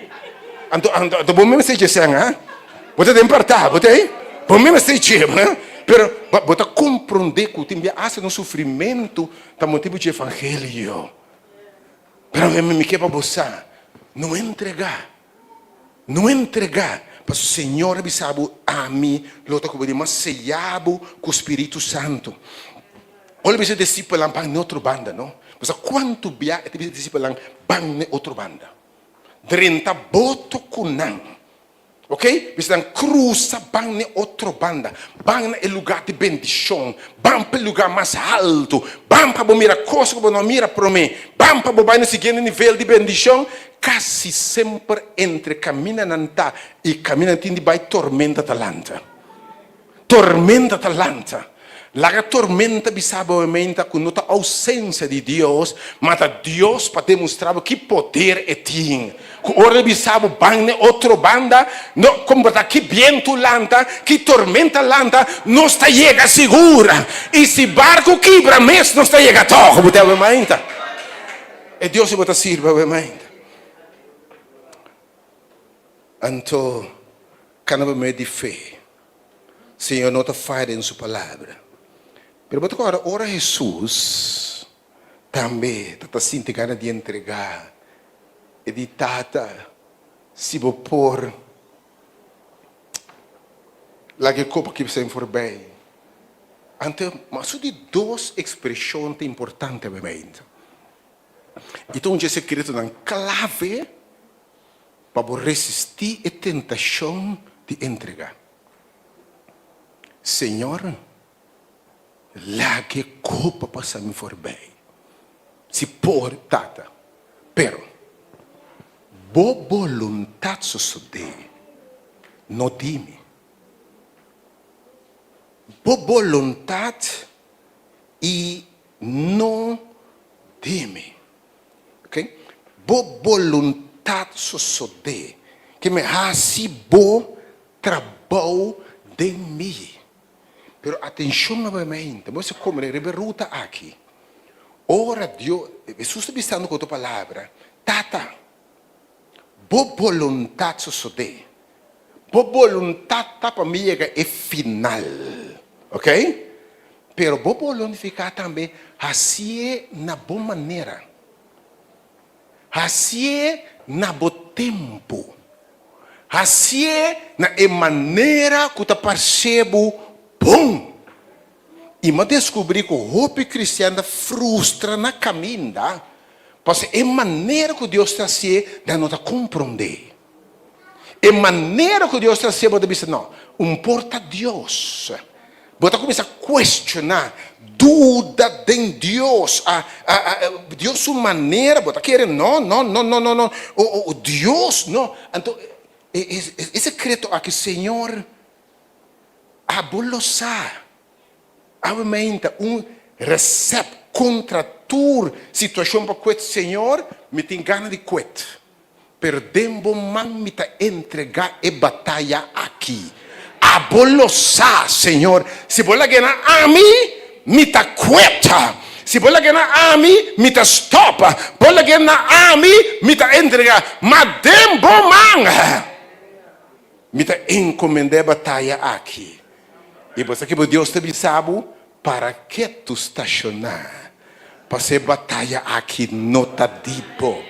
Anto, anto, anto bo mester dje sèn, ha? Bo ta den partá, bo ta ei? Bo mester dje, ha? Pero bo, bo ta komprondé ku tin bia asta nos sufrimentu ta motibu dje evangelio. Pero mi, mi ke pa bo sa, no entregá, no entregá, pasobra Señor a bisa bo, Ami lo ta ku bo, di mas seyá bo ku Spiritu Santu. Ora bisa e disipelnan ban n'e otro banda, no? Bo sa kuantu bia e ta bisa e disipelnan ban n'e otro banda? Drenta boto ku nan, ok? Bisa nan krusa ban n'e otro banda, ban na e lugá di bendishon, ban pa e lugá mas haltu, ban pa bo mira kos ku bo no a mira promé, ban pa bo bai na siguiente nivel di bendishon. Kasi semper entre kaminda nan ta i kaminda nan tin di bai, tormenta ta lanta. Tormenta ta lanta. Laga tormenta bisa bo e menta ku no ta ousensia di Dios, ma ta Dios pa demostrá bo ki poder e tin. Ku ora e bisa bo ban n'e otro banda, no kon bo ta ki bientu lanta, ki tormenta lanta, nos ta yega sigur. I si barku kibra mes, nos ta yega tòg. Bo ta awe mainta. E Dios ku bo ta sirbi awe mainta. Anto, kana bo medio di fe. Señor no ta faya den su palabra. Pero bo ta kòrda ora Hesus tambe ta ta sinti gana di entregá, e di, Tata, si bo por, laga e kopa aki pasa forbei. Anto, mas su di dos ekspreshon ta importante awe. I ta un dje sekretonan klave pa bo resistí e tentashon di entregá. Señor, laga e kopa pasa mi forbei, si por, Tata, pero Bo boluntat sosodé, no di mi. Bo boluntat i no di mi. Ok? Bo boluntat sosodé, ke mi hasi bo trabou den mi. Pero atenshon nuevamente, bo mester komprende riba e ruta aki. Ora Dios, Hesus ta bisando ku otro palabra, Tata, bo boluntat sosodé. Bo boluntat ta pa mi yega e final. Ok? Pero bo por lo nifiká tambe hasié na bo manera. Hasié na bo tempu. Hasié na e manera ku ta parsé bo bon. I mi a deskubrí ku hopi kristian ta frustra na kaminda pasobra e manera ku Dios ta hasié nan no ta komprondé. E manera ku Dios ta hasié bo ta bisa no, un por ta Dios. Bo ta kuminsá kuestioná, duda den Dios, a a a Dios su manera, bo ta kere no, no, no, no, no, no, o o Dios no. Anto e e e sekreto aki Señor abo lo sa. Awe mainta un resèpt kontra tur situashon pa kuet Señor mi tin gana di kuet. Pero den bo man mi ta entregá e bataya aki. Abo lo sa, Señor, si bo lag'é na ami, mi ta kueta. Si bo lag'é na ami, mi ta stòp. Bo lag'é na ami, mi ta entregá. Ma den bo man mi ta encomendá e bataya aki. I bo sa kibo Dios ta bisa bo? Para ketu stashoná, pasobra e bataya aki no ta di bo.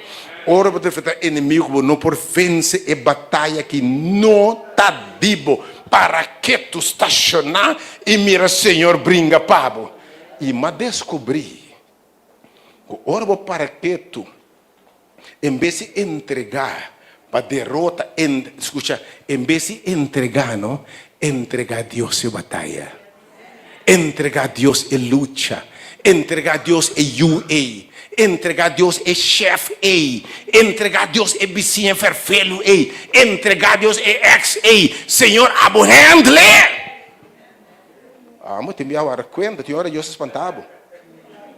Ora bo ta enfrentá enemigu ku bo no por vense, e bataya aki no ta di bo. Para ketu stashoná i mira Señor bringa pa bo. I m'a deskubrí. Ku ora bo para ketu, en bes di entregá pa derota, en, skucha, en bes di entregá, no, entregá Dios e bataya. Entregá Dios e lucha. Entregá Dios e yu ei. Entregá Dios e shèf ei. Entregá Dios e bisiña fèrfelu ei. Entregá Dios e èks ei. Señor, abo hèndl'e! Amo tin bia wara kuenta, tin ora Dios ta spanta bo.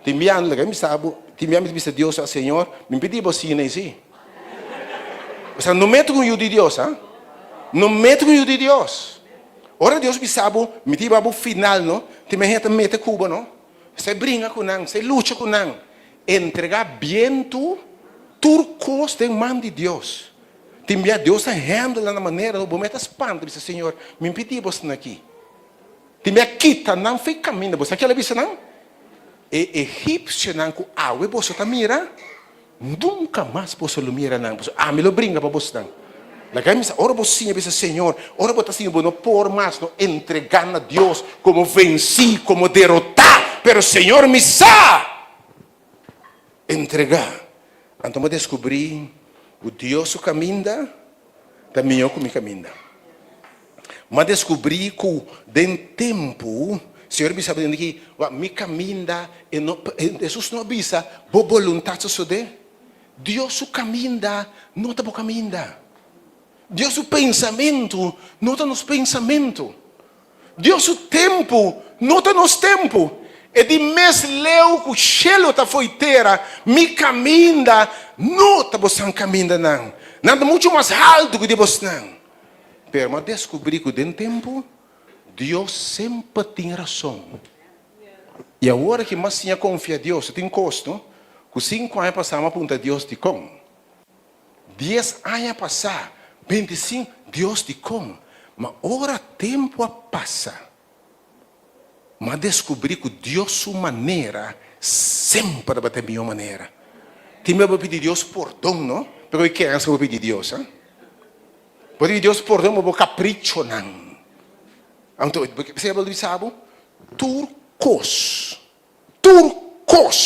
Tin bia anda laga mi sa bo, tin bia mi ta bisa Dios, ah Señor, mi pidi bo asina i si. Osea, no mete ku un yu di Dios, ha. No mete ku un yu di Dios. Ora Dios bisa bo, mi ta hiba bo final, no, tin bia hende ta mete ku bo, no. Esei bringa ku nan, esei lucha ku nan. Entrega bientu tur kos den man di Dios. Tin bia Dios ta handle nan na manera bo mester spanta bisa Señor mi pidi bo esnan aki. Tin bia kita nan fo'i kaminda bo sa kila bisa nan? E egipcionan ku awe boso ta mira nunka mas boso lo mira nan pasobra ami lo bringa pa bosnan. Laga mi sa ora bo siña bisa Señor ora bo ta siña bo no por mas no entrega na Dios komo vensi komo derota pero Señor mi sa. Entregá. Anto mi a deskubrí ku Dios su kaminda ta mihó ku mi kaminda. Mi a deskubrí ku den tempu Señor a bisa bo aki, wak, mi kaminda e no, Hesus no a bisa, bo boluntat sosodé. Dios su kaminda no ta bo kaminda. Dios su pensamentu no ta nos pensamentu. Dios su tempu no ta nos tempu. E di mes leu ku shelu ta fo'i tera, mi kaminda no ta bosan kamindanan. Nan ta muchu mas haltu ku di bosnan. Pero mi a deskubrí ku den tempu, Dios semper tin rason. I awor aki mi a siña konfia Dios. Tin kos, no, ku sinku aña pasá mi a puntra Dios dikon. Dies aña pasá, bintisinku, Dios dikon? Ma ora tempu a pasa, mi a deskubrí ku Dios su manera semper tabata e mihó manera. Tin bia bo pidi Dios pordon, no? Pero e kens ku bo pidi Dios, ha? Bo pidi Dios pordon pa bo kaprichonan. Anto, p'esei bo bisa bo, tur kos Tur kos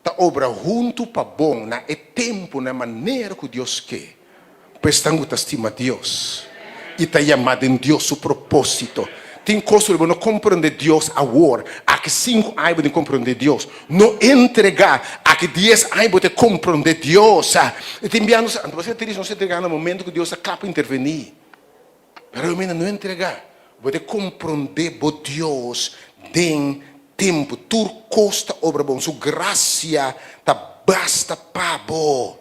ta obra huntu pa bon na e tempu, na e manera ku Dios ke. Pa esnan ku ta stima Dios i ta yamá den Dios su propósito. Tin kos ku bo no komprondé Dios awor. Aki sinku aña bo tin komprondé Dios. No entregá. Aki dies aña bo ta komprondé Dios. I tin bia nos, anto bo ta nos entregá na momento ku Dios a kla pa intervení. Pero yo mira no entregá. Bo ta komprondé bo Dios den tempu. Tur kos ta obra bon. Su grasia ta basta pa bo.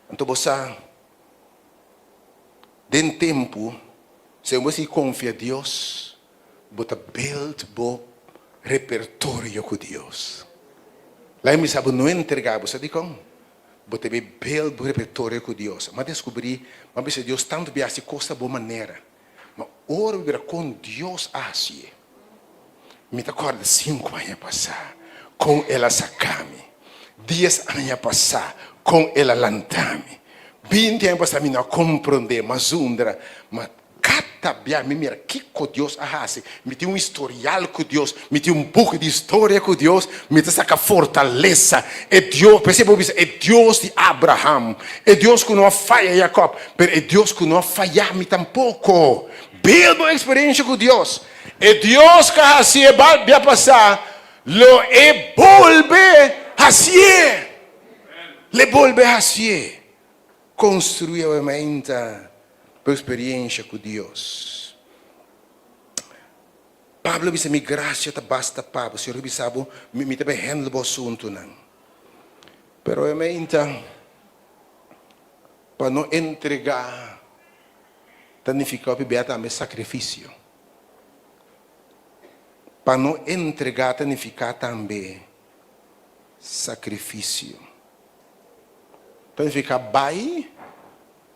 Anto bo sa, den tempu, segun bo sigui konfia Dios, bo ta build bo repertorio ku Dios. Laga mi sa bo no entregá. Bo sa dikon? Bo ta bay build bo repertorio cu Dios. M'a descubri, m'a bisa Dios tanto bia haci cos ta bo manera. Ma ora mi bira con Dios a haci'e. Mi ta corda cinco aña pasa con El a saca mi. Dies aña pasa con El a lanta mi. Binti aña pasa mi no a comprende, m'a zundra, ma Kada bia mi mira kiko Dios a hasi, mi tin un historial ku Dios, mi tin un buki di historia ku Dios, mi ta saka fortalesa. E Dios, p'esei bo bisa e Dios di Abraham, e Dios ku no a faya Jakòb, pero e Dios ku no a faya mi tampoko. Build bo eksperensia ku Dios. E Dios ku a hasié bia pasá, lo e bolbe hasié. Lo e bolbe hasié. Construi awe-mainta bo experiencia cu Dios. Pablo a bisa, Mi gracia ta basta pa bo. Señor a bisa bo, Mi ta bay handle bo asuntunan. Pero awe-mainta, pa no entrega ta nifica hopi bia tambe sacrificio. Pa no entrega ta nifica tambe sacrificio. Ta nifica bay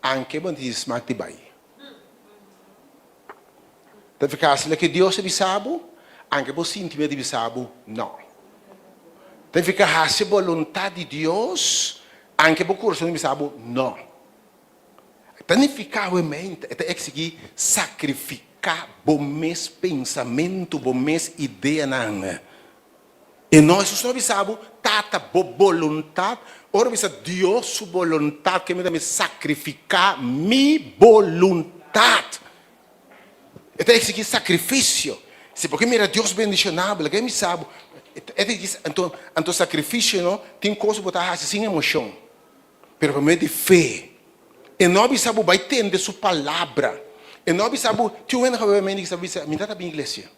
anke bo no tin smak di bay. Ta nifica haci loke Dios a bisa bo anke bo sinti miedo di bisa bo no. Ta nifica haci boluntad di Dios anke bo curason ta bisa bo no. Ta nifica awemente e ta exigi sacrifica bo mes pensamento, bo mes ideanan. E no, Hesus no a bisa bo, Tata, bo boluntat. Ora bisa Dios su boluntat, ke mi ta mi sakrifiká mi boluntat. E ta eksigí sakrifisio. Si bo ke mira Dios bendishoná bo, laga e bisa bo, e ta eksigí, anto, anto sakrifisio no tin kos ku bo ta hasi sin emoshon, pero pa medio di fe. E no a bisa bo bai tende su palabra. E no a bisa bo, tin un hende ku a bebe mente ku sa bisa, mi ta ta bin iglesia.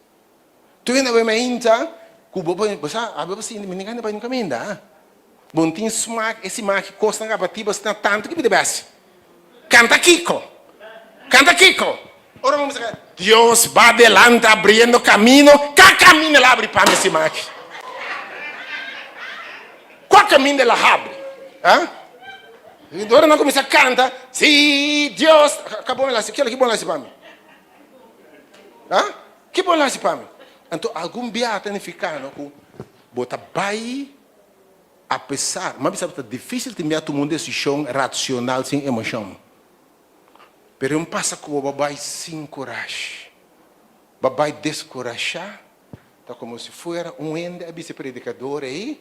Tur hende a bai mainta ku bo bo sa abo bo sinti mi no gana bai nunka mainda. Bo no tin smak e siman aki kosnan a bati bo asina tantu ki bo debe hasi. Kanta kiko? Kanta kiko? Ora bo mester kanta Dios ba delante abriendo camino ka camino el a abri pa mi siman aki? Kua caminda el a habri? Ha? Ora nan kuminsa kanta si Dios ka bon el hasi kila ki bon el hasi pa mi? Ha? Ki bo hasi pa mi? Anto algun bia ta nifiká no ku bo ta bai apesar, mi a bisa bo ta difísil tin bia tuma un desishon rasional sin emoshon. Pero e un pasa ku bo bai sin kurashi, bo bai deskurashá, ta komo si fuera un hende a bisa e predikador ei,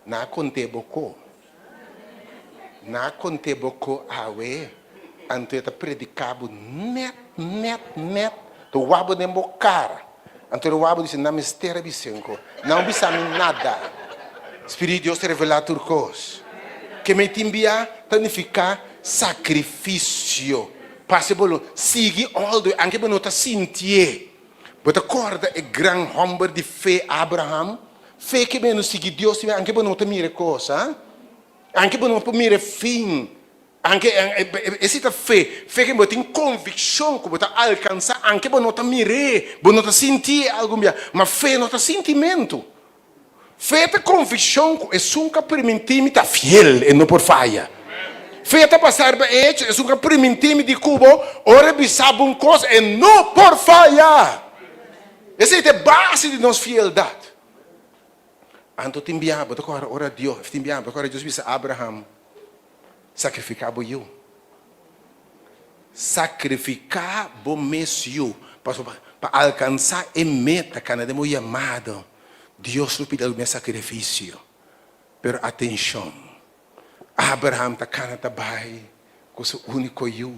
Nan a kont'é bo ko. Nan a kont'é bo ko awe, anto e ta prediká bo nèt, nèt, nèt, ta wak bo den bo kara. Anto e wak bo di si, Nan mester a bis'é ko. Nan no bisa mi nada. Spiritu di Dios ta revelá tur kos. Ke mi tin bia ta nifiká sakrifisio. Pasa bo lo sigui all the way, anke bo no ta sintié. Bo ta kòrda e gran hòmber di fe Abraham? Fe ke meno sigui Dios i anke bo no ta mira e kos, ha? Anke bo no por mira e fin. Anke, esei ta fe. Fe ke bo tin konvikshon ku bo ta alkansá anke bo no ta mir'é, bo no ta sintié algun bia. Ma fe no ta sintimentu. Fe ta konvikshon ku esun ku a primintí mi ta fiel, e no por faya. Fe ta basá riba e echo, esun ku a primintí mi di ku bo, ora e bisa bo un kos, e no por faya. Esei ta e base di nos fieldat. Anto tin biaha bo ta kòrda ora Dios, tin biaha bo ta kòrda Dios bisa Abraham, Sakrifiká bo yu. Sakrifiká bo mes yu, pasobra pa alkansá e meta kana den bo yamado, Dios lo pidi algun sakrifisio. Pero atenshon, Abraham ta kana ta bai ku su úniko yu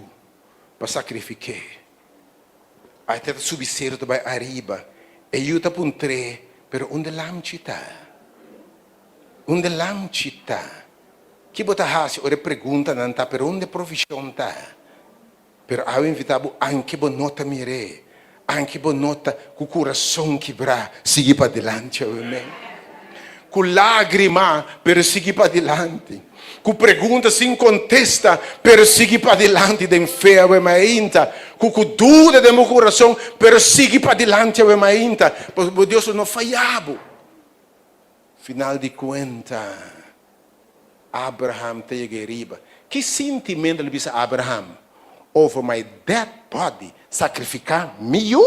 pa sakrifik'é. Ai ta subi seru ta bai ariba, e yu ta puntr'é, Pero unda lamchi ta? Unda lamchi ta? Ki bo ta hasi ora e preguntanan ta, Pero unda e provishon ta? Pero awe invitá bo, anke bo no ta mir'é, anke bo no ta ku kurason kibrá, sigui padilanti awe men. Ku lágrima, pero sigui padilanti. Ku pregunta sin kontesta, pero sigui padilanti den fe awe mainta. Ku ku duda den bo kurason, pero sigui padilanti awe mainta, pasobra bo Dios lo no faya bo. Final di kuenta, Abraham ta yega ei riba. Ki sintimentu lo bisa Abraham? Over my dead body, sakrifiká mi yu?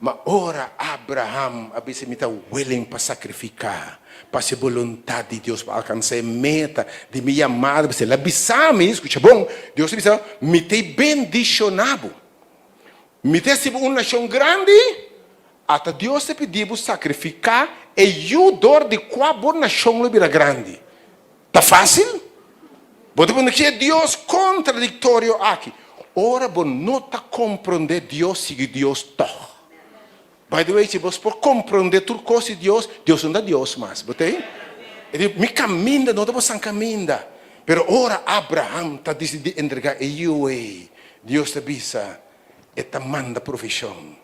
Ma ora Abraham a bisa mi ta willing pa sakrifiká pa hasi boluntat di Dios, pa alkansá e meta di mi yamada, pasobra el a bisa mi, skucha bon, Dios a bisa, mi ta bendishoná bo. Mi ta hasi bo un nashon grandi, ata Dios ta pidi bo sakrifiká e yu dor di kua bo nashon lo bira grandi. Ta fásil? Bo ta pone ki e Dios kontradiktorio aki? Ora bo no ta komprondé Dios, sigui Dios tòg. By the way, si bo por komprondé tur kos di Dios, Dios no ta Dios mas. Bo ta ei? E di, Mi kaminda no ta bosan kaminda. Pero ora Abraham ta disidí entregá e yu ei, Dios ta bisa, E ta manda provishon.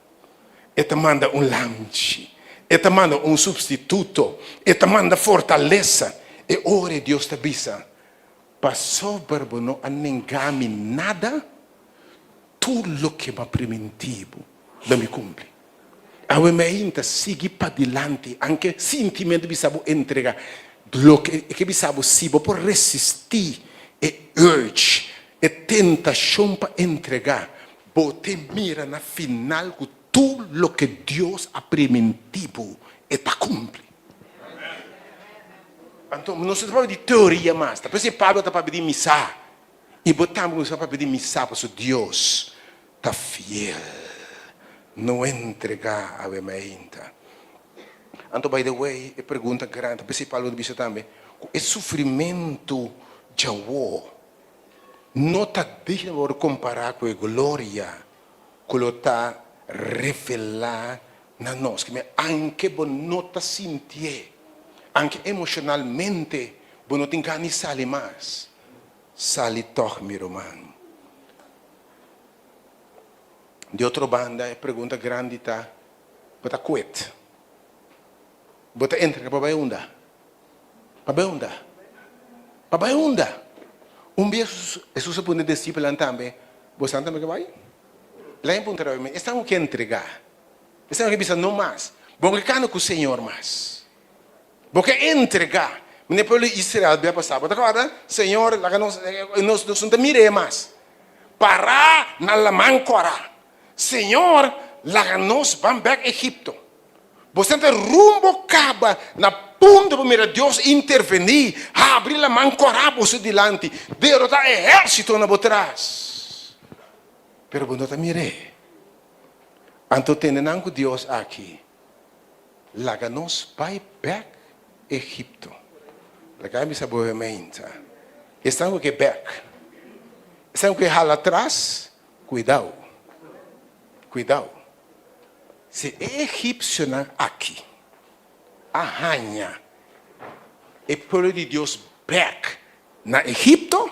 E ta manda un lamchi. E ta manda un supstituto. E ta manda fortalesa. E ora ei Dios ta bisa, Pasobra bo no a nenga mi nada, tur loke bo a primintí bo, lo mi kumpli. Awe mi ainda sigui padilanti, anke sintimentu bisa bo entrega loke e ke bisa bo, si bo por resistí e urge, e tentashon pa entregá, bo te mira na final ku tur loke Dios a primintí bo, e ta kumpli. Anto nos no ta papia di teoria mas, ta p'esei Pablo ta papia di misa, i bo tambe bo mester papia di misa, pasobra Dios ta fiel. No entregá awe mainta. Anto by the way, e pregunta grandi principal bo ta bisa tambe ku e sufrimentu djawo no ta digno pa wòrdu kompará ku e gloria ku lo ta revelá na nos. Kimen anke bo no ta sintié, anke emoshonalmente bo no tin gana di sali mas, sali tòg mi ruman. Di otro banda e pregunta grandi ta, bo ta kuet? Bo ta entrega pa bai unda? Pa bai unda? Pa bai unda? Un bes Hesus a puntra e disipelnan tambe, Bosan tambe ke bai? El a puntra mi, Esnan ku ke entregá? Esnan ku ke bisa no mas? Bo ke kana ku Señor mas? Bo ke entregá? Mene pueblo di Israel bia pasá, bo ta kòrda? Señor, laga nos, nos no ta mir'é mas. Pará na laman kòrá. Señor, laga nos ban bèk Egipto. Bo senta rumbo kaba na punto pa mira Dios intervení, habri laman kòrá boso dilanti, derotá ehérsito na bo tras. Pero bo no ta mir'é. Anto tende nan ku Dios aki, Laga nos bai bèk Egipto. Laga mi bisa bo gemeente, esnan ku ke bèk, esnan ku ke hala tras, kuidou, kuidou. Si e egipsionan aki a haña e pueblo di Dios bèk na Egipto,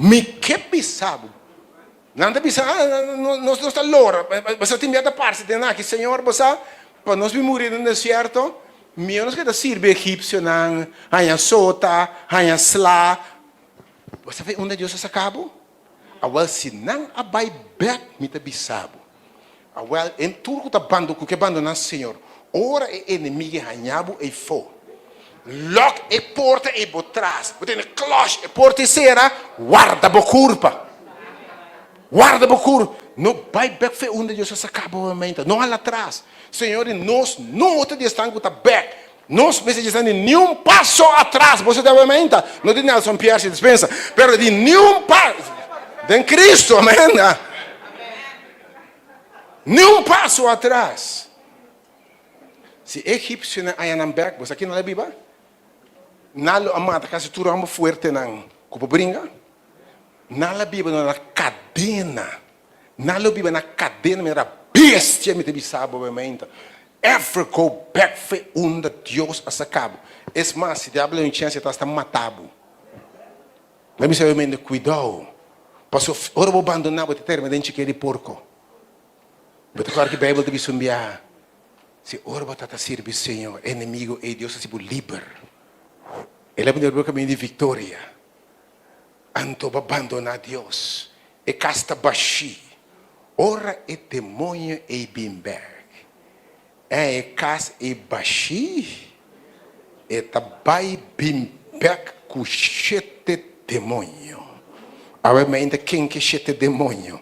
mi ke bisa bo, nan ta bisa, ah, nos ta lora, boso tin miedu ta parse den aki, Señor, bo sa, pa nos bin muri den desierto, mihó nos keda sirbi egipsionan, haña sota, haña sla. Bo sa unda Dios a saka bo? Awel, si nan a bai bèk, mi ta bisa bo, awel, en tur ku ta bando, ku ke bandoná Señor, ora e enemigu haña bo eifó, lòk e porta ei bo tras, bo tene klòsh e porta ei sera, warda bo kurpa. Warda bo kurpa. No bai bèk fe unda Dios a saka bo menta. No hala tras. Señor di nos no ta di esnan ku ta bèk. Nos mester djis di niun paso atras, bo sa debe menta, no di Nelson Pierre si dispensa, pero di niun paso den Cristo, amen. Niun paso atras. Si e egipcionan aya nan bek, bo sa kinan a biba? Nan lo a mata casi tur homber fuertenan cu por bringa. Nan lo a biba na cadena. Nan lo biba na cadena manera bestia, mi ta bisa bo menta. Ever go back fe unda Dios a saca bo. Es mas, si diablo hay un chance e ta hasta mata bo. Mi a bisa bo mende, cuidao, pasobra ora bo bandona bo ta termina den chike di porco. Bo ta kòrda ki Bijbel ta bisa un biaha, si ora bo ta ta sirbi Señor, enemigo ei Dios a hasi bo liber. El a bini riba bo caminda di victoria. Anto bo a bandoná Dios. E kas ta bashí. Ora e demoño ei bin bèk, en e kas ei bashí, e ta bai bin bèk ku shete demoño. Awe mainta ken ke shete demoño?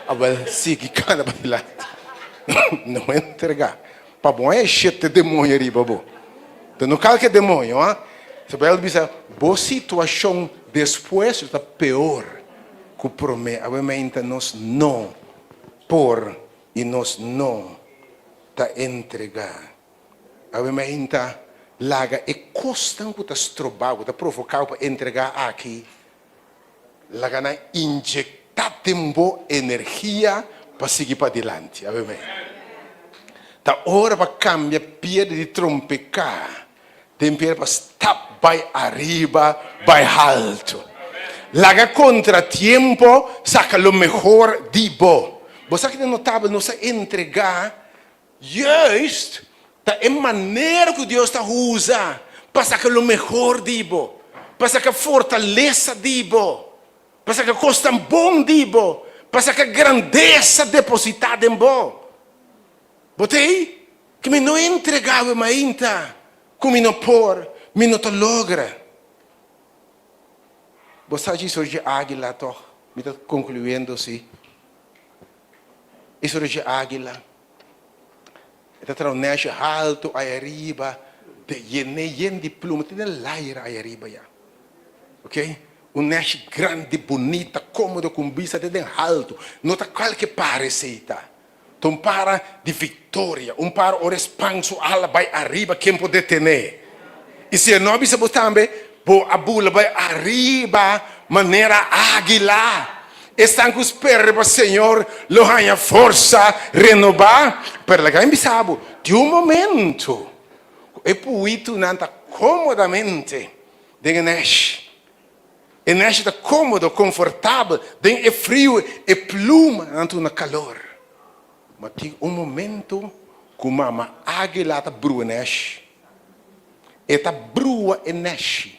Awel sigui kana padilanti. No entregá. Pa bo haña shete demoño riba bo. Enton no kalke demoño, ha. So Bijbel ta bisa, bo situashon despues lo ta peor ku promé. Awe mainta nos no por i nos no ta entregá. Awe mainta laga e kosnan ku ta stroba bo, ta provoká bo pa entregá aki, Laga nan inyecta den bo energia pa sigui padilanti. Amen. Ta ora pa cambia piedra di trompeca den piedra pa stap bai ariba, bai halto. Laga contratiempo saca lo mehor di bo. Bo sa ki ta notabel? Nos a entrega Juist ta e manera ku Dios ta usa pa saka lo mehor di bo, pa saka fortalesa di bo, pa saka kosnan bon di bo, pa saka grandesa depositá den bo. Bo ta ei? Ku mi no entregá awe mainta, ku mi no por, mi no ta logra. Bo sa dje historia dje águila tòg? Mi ta konkluyendo si. Historia dje águila. E ta traha un nèshi haltu aya riba, te yené yen di pluma, te den laira aya riba ya. Ok? Un nèshi grandi, bunita, kómodo, ku un bista te den haltu. No ta kualke par esei ta. Ta un para di viktoria, un para ora e span su ala bai ariba, ken por detené? I si e no a bisa bo tambe, bo a bula bai ariba manera águila. Esnan ku spera riba Señor lo haña forsa renobá. Pero laga mi bisa bo, tin un momento ku e puitunan ta kómodamente den e nèshi. E nèshi ta kómodo, konfortabel den e friu, e plumanan ta duna kalor. Ma tin un momento ku mama águila ta brua e nèshi. E ta brua e nèshi.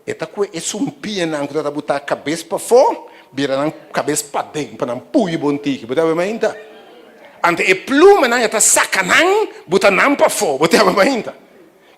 E ta kue e sumpianan ku ta ta butá kabes pafó, bira nan kabes paden pa nan pui bon tiki. Bo ta habi mainta? Anto e plumanan e ta saka nan, buta nan pafó. Bo ta habi mainta?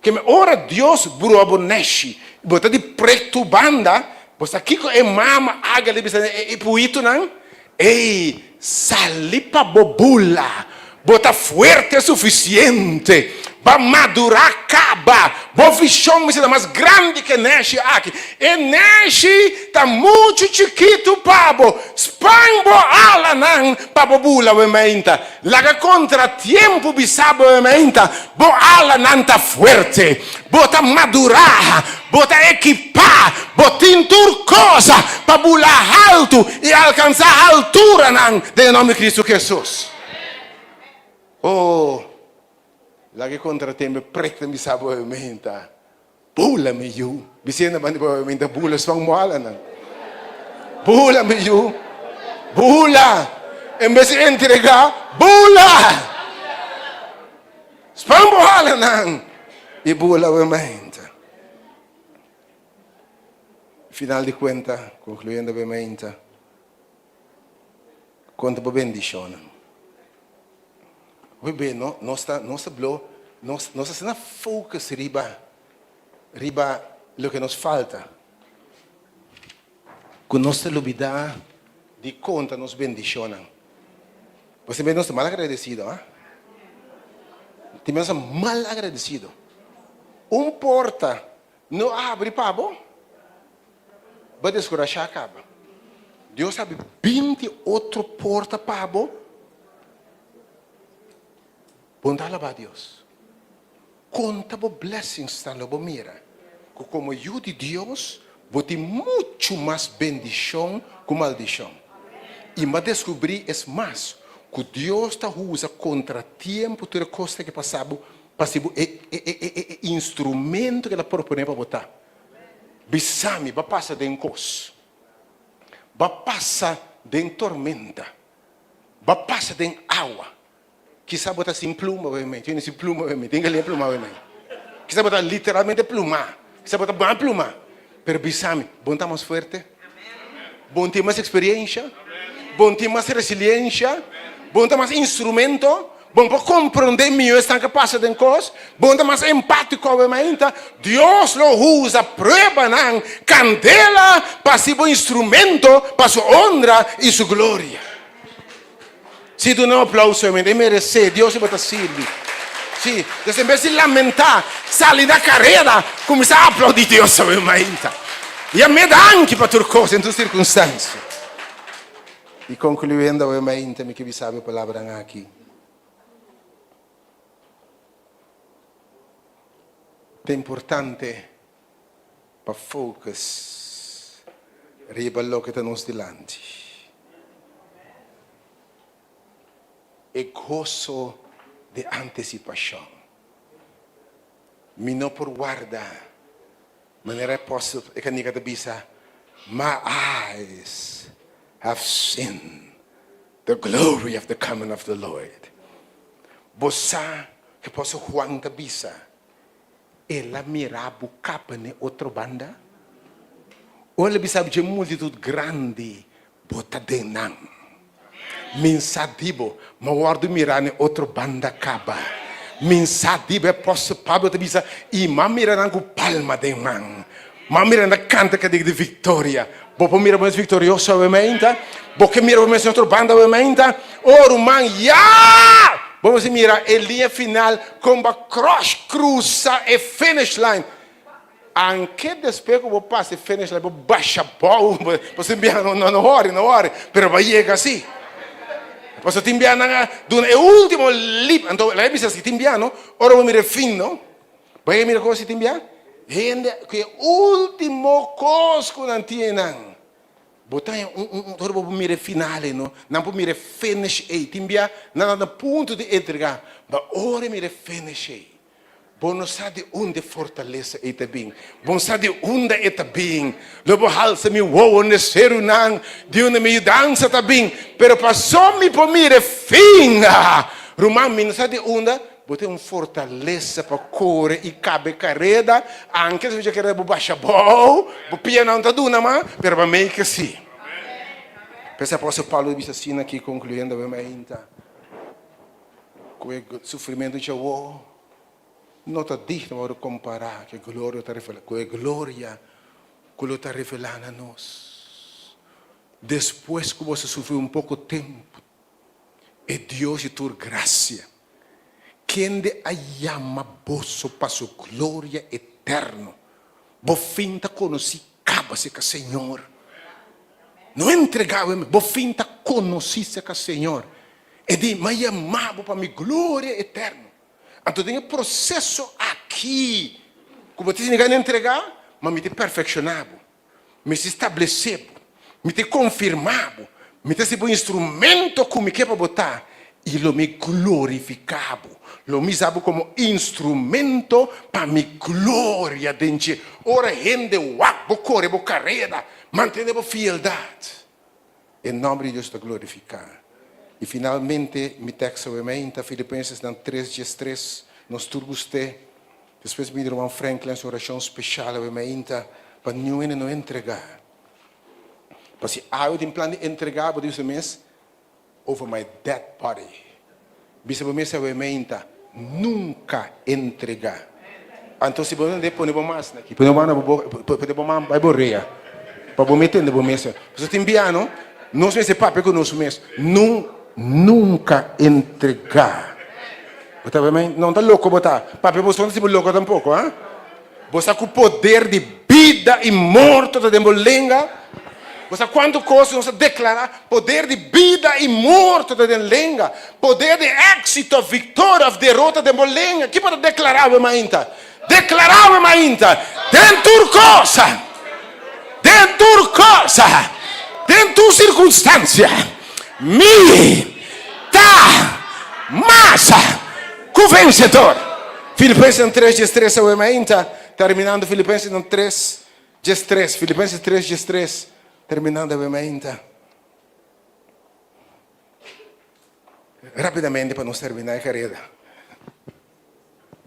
Keme ora Dios brua bo nèshi, bo ta di prek tur banda, bo sa kiko e mama águila bisa e puitunan? Ey, sali pa bo bula. Bo ta fuerte sufisiente. Ba madurá kaba. Bo vishon mester ta mas grandi ku e nèshi aki. E nèshi ta muchu chikitu pa bo. Span bo alanan pa bo bula bo meinta. Laga kontratiempu bisa bo meinta. Bo alanan ta fuerte. Bo ta madurá. Bo ta ekipá. Bo tin tur cosa pa bula haltu i alkansá alturanan den e nòmber di Kristu Hesus. Oh, laga e kontratempu prek ta bisa bo e meinta, Bula, mi yu. Bis'é na banda di bo e meinta, Bula, span moalanan. Bula, mi yu. Bula! En bes di entregá, bula! Span bo halanan i bula bo e meinta. Final di kuenta, konkluyendo bo e meinta, konta bo bendishonnan. Hopi be no, nos ta, nos ta blo, nos, nos ta asina focus riba, riba loke nos falta, ku nos ta lubidá di konta nos bendishonnan. Bo siempre nos ta mal agradesido, ha? Tin nos ta mal agradesido. Un porta no a habri pa bo, bo a deskurashá kaba. Dios a habri binti otro porta pa bo, bo no ta alabá Dios. Konta bo blessingsnan lo bo mira ku komo yu di Dios bo tin muchu mas bendishon ku maldishon. I m'a deskubrí es mas ku Dios ta usa kontratiempo tur e kosnan ke pasa bo pa si bo e e e e instrumento ke el a proponé pa bo ta. Bisa mi, bo a pasa den kos, bo a pasa den tormenta, bo a pasa den awa, Kisa bo ta sin pluma awe mei. Tin sin pluma awe mei. Tin galiña pluma awe mei. Kisa bo ta literalmente plumá. Kisa bo ta mal plumá. Pero bisa mi, bo no ta mas fuerte? Bo no tin mas experiencia? Bo no tin mas resiliencia? Bo no ta mas instrumento? Bo no por comprende mihó esnan ke pasa den kos? Bo no ta mas empático awe mainta? Dios lo usa pruebanan, candela, pa hasi bo instrumento pa su honra i su gloria. Sí, duna un aplauso amen. E meresé. Dios bo ta sirbi. Sí. Entonces, en bes di lamentá, sali na kareda, kuminsá aplaudí Dios awe mainta. Yam'é danki pa tur kos en tur sirkunstansia. I konkluyendo awe mainta, mi ke bisa bo e palabranan aki. Ta importante pa focus riba loke ta nos dilanti. E goso di anticipashon. Mi no por warda, manera e apostel e kanika ta bisa, My eyes have seen the glory of the coming of the Lord. Bo sa ke apostel Juan ta bisa? El a mira bo kapa n'e otro banda? Ora el a bisa bo dje multitut grandi, bo ta den nan. Mi sa di bo, mi a wòrdu mirá n'e otro banda kaba. Mi sa di bo, e apòstel Pablo ta bisa, i mi a mira nan ku palma den man. Mi a mira nan ta kanta kantika di viktoria. Bo por mira bo mes viktorioso awe mainta? Bo ke mira bo mes n'e otro banda awe mainta? O ruman, ya! Bo mester mira e liña final kon bo a crush, crusa e finish line. Anke despues ku bo pasa e finish line, bo basha bou, bo sin biaha, no, no, no worry, no worry, pero bo a yega si. Pasobra tin bia nan a duna e ultimo lip. Anto laga bisa si tin bia no, ora bo mira e fin no, bo a mira kos si tin bia? Hende ku e ultimo kos ku nan tin einan. Bo ta haña un un ora bo por mira e final ei no, nan por mira e finish ei. Tin bia nan ta na punto di entregá, ma ora e mira e finish ei, bo no sa di unda e fortalesa ei ta bin. Bo no sa di unda e ta bin. Lo bo halsa mi wowo n'e serunan, di unda mi yudansa ta bin. Pero paso mi por mira e fin. Ruman, mi no sa di unda. Bo tin un fortalesa pa kore i kaba e kareda, anke si bo dje kere bo basha abou, bo pianan ta duna mas, pero pa mei ke si. P'esei apòstel Pablo ta bisa asina aki, konkluyendo awe mainta, ku e sufrimentu dje awor no ta digno pa wòrdu kompará ku e gloria ta revelá, ku e gloria ku lo ta revelá na nos. Despues ku boso sufri un poko tempu, E Dios di tur gracia, kende a yama boso pa su gloria eterno, bo fin ta conoci caba cerca Señor. No entrega bo, bo fin ta conoci cerca Señor. E di, Mi a yama bo pa mi gloria eterno. Anto den e proceso aki cu bo ta sinti entrega, ma mi ta perfecciona bo. Mi ta establesé bo, mi ta konfirmá bo, mi ta hasi bo instrumento ku mi ke pa bo ta, i lo mi glorifiká bo. Lo mi usa bo komo instrumento pa mi gloria den dje. Ora hende wak bo kore bo kareda, mantené bo fieldat. E nòmber di Dios ta glorifiká. I finalmente, mi teksto awe mainta, Filipensesnan 3, 13, nos tur gust'é. Despues mi ruman Franklin su orashon speshal awe mainta pa niun hende no entregá. Pa si awe tin plan di entregá, bo ta bisa mes, Over my dead body. Bisa bo mes awe mainta, Nunka entregá. Anto si bo no tende, pone bo mas na aki. Pone bo man na bo boka, pone bo man bai bo rea, pa bo mes tende bo mes. Pasobra tin bia no, nos mester papia ku nos mes. Nu nunka entregá. Bo ta bai No ta loko bo ta. Papia bo so no ta sibi loko tampoko, ha? Bo sa ku poder di bida i morto ta den bo lenga? Bo sa kuantu kos nos a deklará? Poder di bida i morto ta den lenga. Poder di éksito, viktoria òf derota den bo lenga. Ki bo ta deklará awe mainta? Deklará awe mainta, Den tur kos, den tur kos, den tur sirkunstansia, mi ta mas ku vensedor. Filipensenan 3, 13 awe mainta, terminando Filipensenan 3, 13, Filipenses 3, 13, terminando awe mainta. Rapidamente pa nos termina e kareda.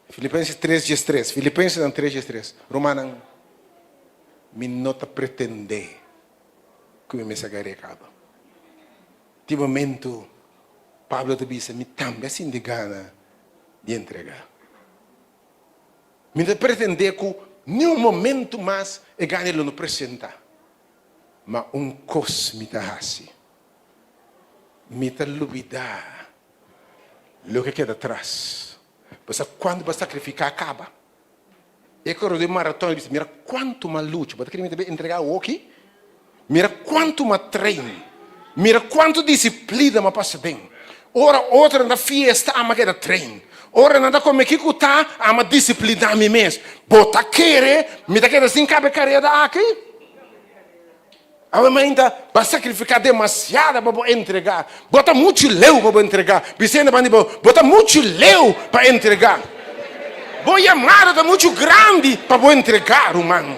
Filipenses 3, 13, Filipensenan 3, 13, Rumannan, mi no ta pretende ku mi mester a garea kaba. Tin momento Pablo ta bisa, Mi tambe a sinti gana di entregá. Mi no ta pretendé ku niun momento mas e gana lo no presentá. Ma un kos mi ta hasi, mi ta lubidá loke keda tras. Bo sa kuantu bo a sakrifiká kaba? E koredó di maraton a bisa, Mira kuantu m'a lucha. Bo ta kere mi ta bin entregá awoki? Mira kuantu m'a train. Mira kuantu disiplina m'a pasa den. Ora otronan ta fiesta, ami a keda train. Ora nan ta kome kiko ta, ami a disipliná mi mes. Bo ta kere mi ta keda sin kaba e kareda aki? Awe mainta bo a sakrifiká demasiado pa bo entregá. Bo ta muchu leu pa bo entregá. Bis'é na banda di bo, Bo ta muchu leu pa entregá. Bo yamada ta muchu grandi pa bo entregá, ruman.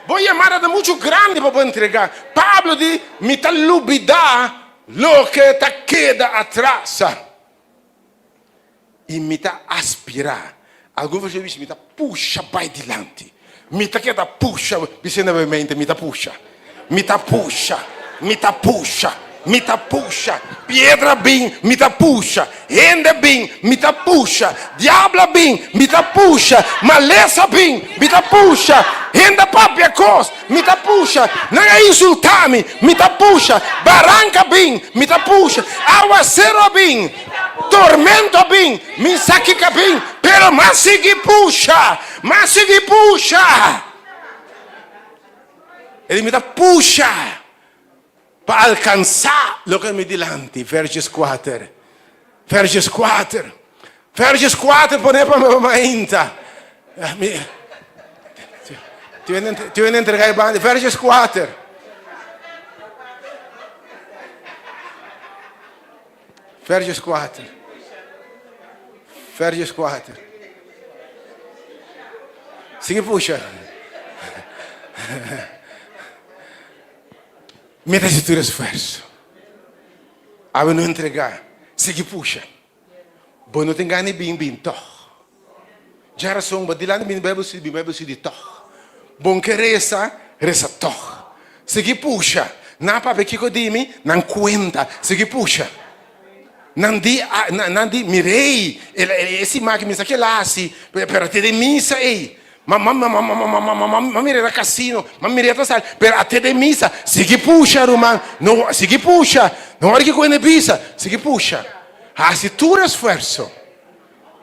Bo yamada ta muchu grandi pa bo entregá. Pablo di, Mi ta lubidá loke ta keda atras i mi ta aspirá. Algun vershon bisa, Mi ta pusha bai dilanti. Mi ta keda pusha. Bis'é na bo mente, Mi ta pusha. Mi ta pusha. Mi ta pusha. Mi ta pusha. Piedra bin, mi ta pusha. Hende bin, mi ta pusha. Diablo a bin, mi ta pusha. Malesa bin, mi ta pusha. Hende a papia kos, mi ta pusha. Nan a insultá mi, mi ta pusha. Baranka bin, mi ta pusha. Awasero a bin, tormento a bin, mi sa kiko a bin, pero m'a sigui pusha, m'a sigui pusha. E di mi ta pusha. Pa alkansá loke mi dilanti. Versus kuater. Versus kuater. Versus kuater pone pa mi mainta. Mi Tin entrega e banda. Versus kuater. Versus kuater. Versus kuater. Sigui pusha. Mi ta hasi tur esfuerso. Awe no entregá. Sigui pusha. Bo no tin gana di bin, bin tòg. Djarason bo dilanti bin Bijbel study, bin Bijbel study tòg. Bon ke resa, resa tòg. Sigui pusha. Nan a papia kiko di mi, nan kuenta. Sigui pusha. Nan di, nan di, mir'ei, e siman aki mi sa kila hasi, pero te den misa ei. Ma ma ma ma ma ma ma ma ma mira na casino, ma mira ta sali, pero a te den misa, sigui pusha ruman, no sigui pusha, no wòrdu kiko hende bisa, sigui pusha. Hasi tur esfuerso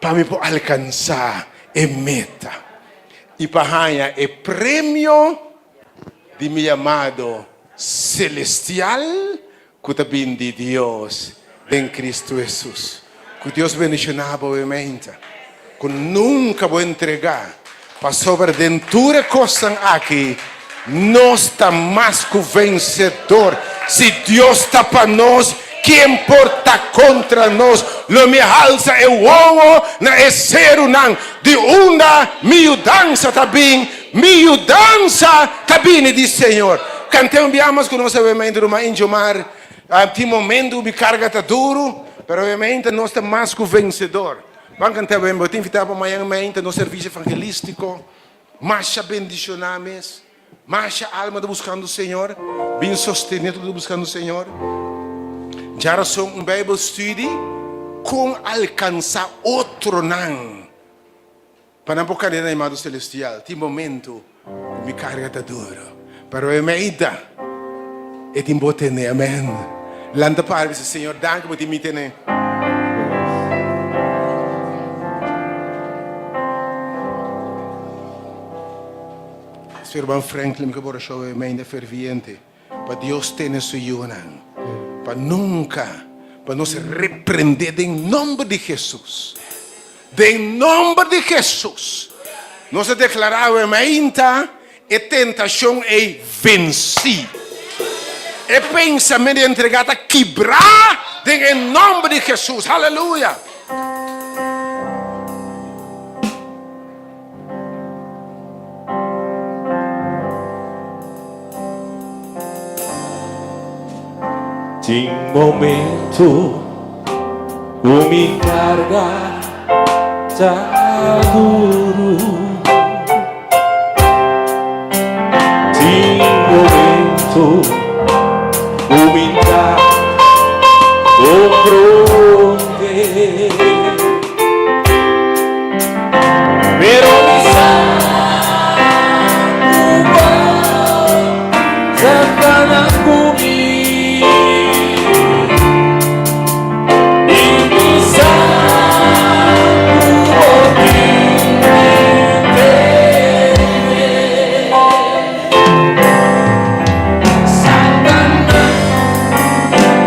pa mi por alkansá e meta i pa haña e premio di mi yamado selestial ku ta bin di Dios den Kristu Hesus. Ku Dios bendishoná bo e meinta. Ku nunka bo entregá, pasobra den tur e kosnan aki nos ta mas ku vensedor. Si Dios ta pa nos, ken por ta kontra nos? Lo mi halsa e wowo na e serunan, di unda mi yudansa ta bin. Mi yudansa ta bini di Señor. Kant'é un bia mas ku nos obviamente ruman Injomar. Tin momento ku mi karga ta duru, pero obviamente nos ta mas ku vensedor. Ban kant'é awe. Bo ta invitá pa mañan mainta nos servisio evangelístiko. Masha bendishoná mes. Masha alma ta buskando Señor. Bin sostené tur ku ta buskando Señor. Djarason un Bijbel study kon alkansá otronan. Pa nan por kende na e Madu Celestial. Tin momento ku mi karga ta duro, pero e meida e tin bo tene. Amen. Lanta para bisa, Señor, danki bo tin mi tene. Señor Ban Franklin, mi ke bora show e meida ferviente pa Dios tene su yunan, pa nunka pa nos reprende den nomber di Jesus. Den nomber di Hesus, nos a deklará awe mainta e tentashon ei vensí. E pensamentu di entregá ta kibrá den e nomber di Hesus. Haleluya! Tin momento ku mi karga ta duru. Tin momento ku mi ta komprondé. Pero mi sa ku bo ta kana ku mi. I mi sa ku bo tin mi tene. Satanas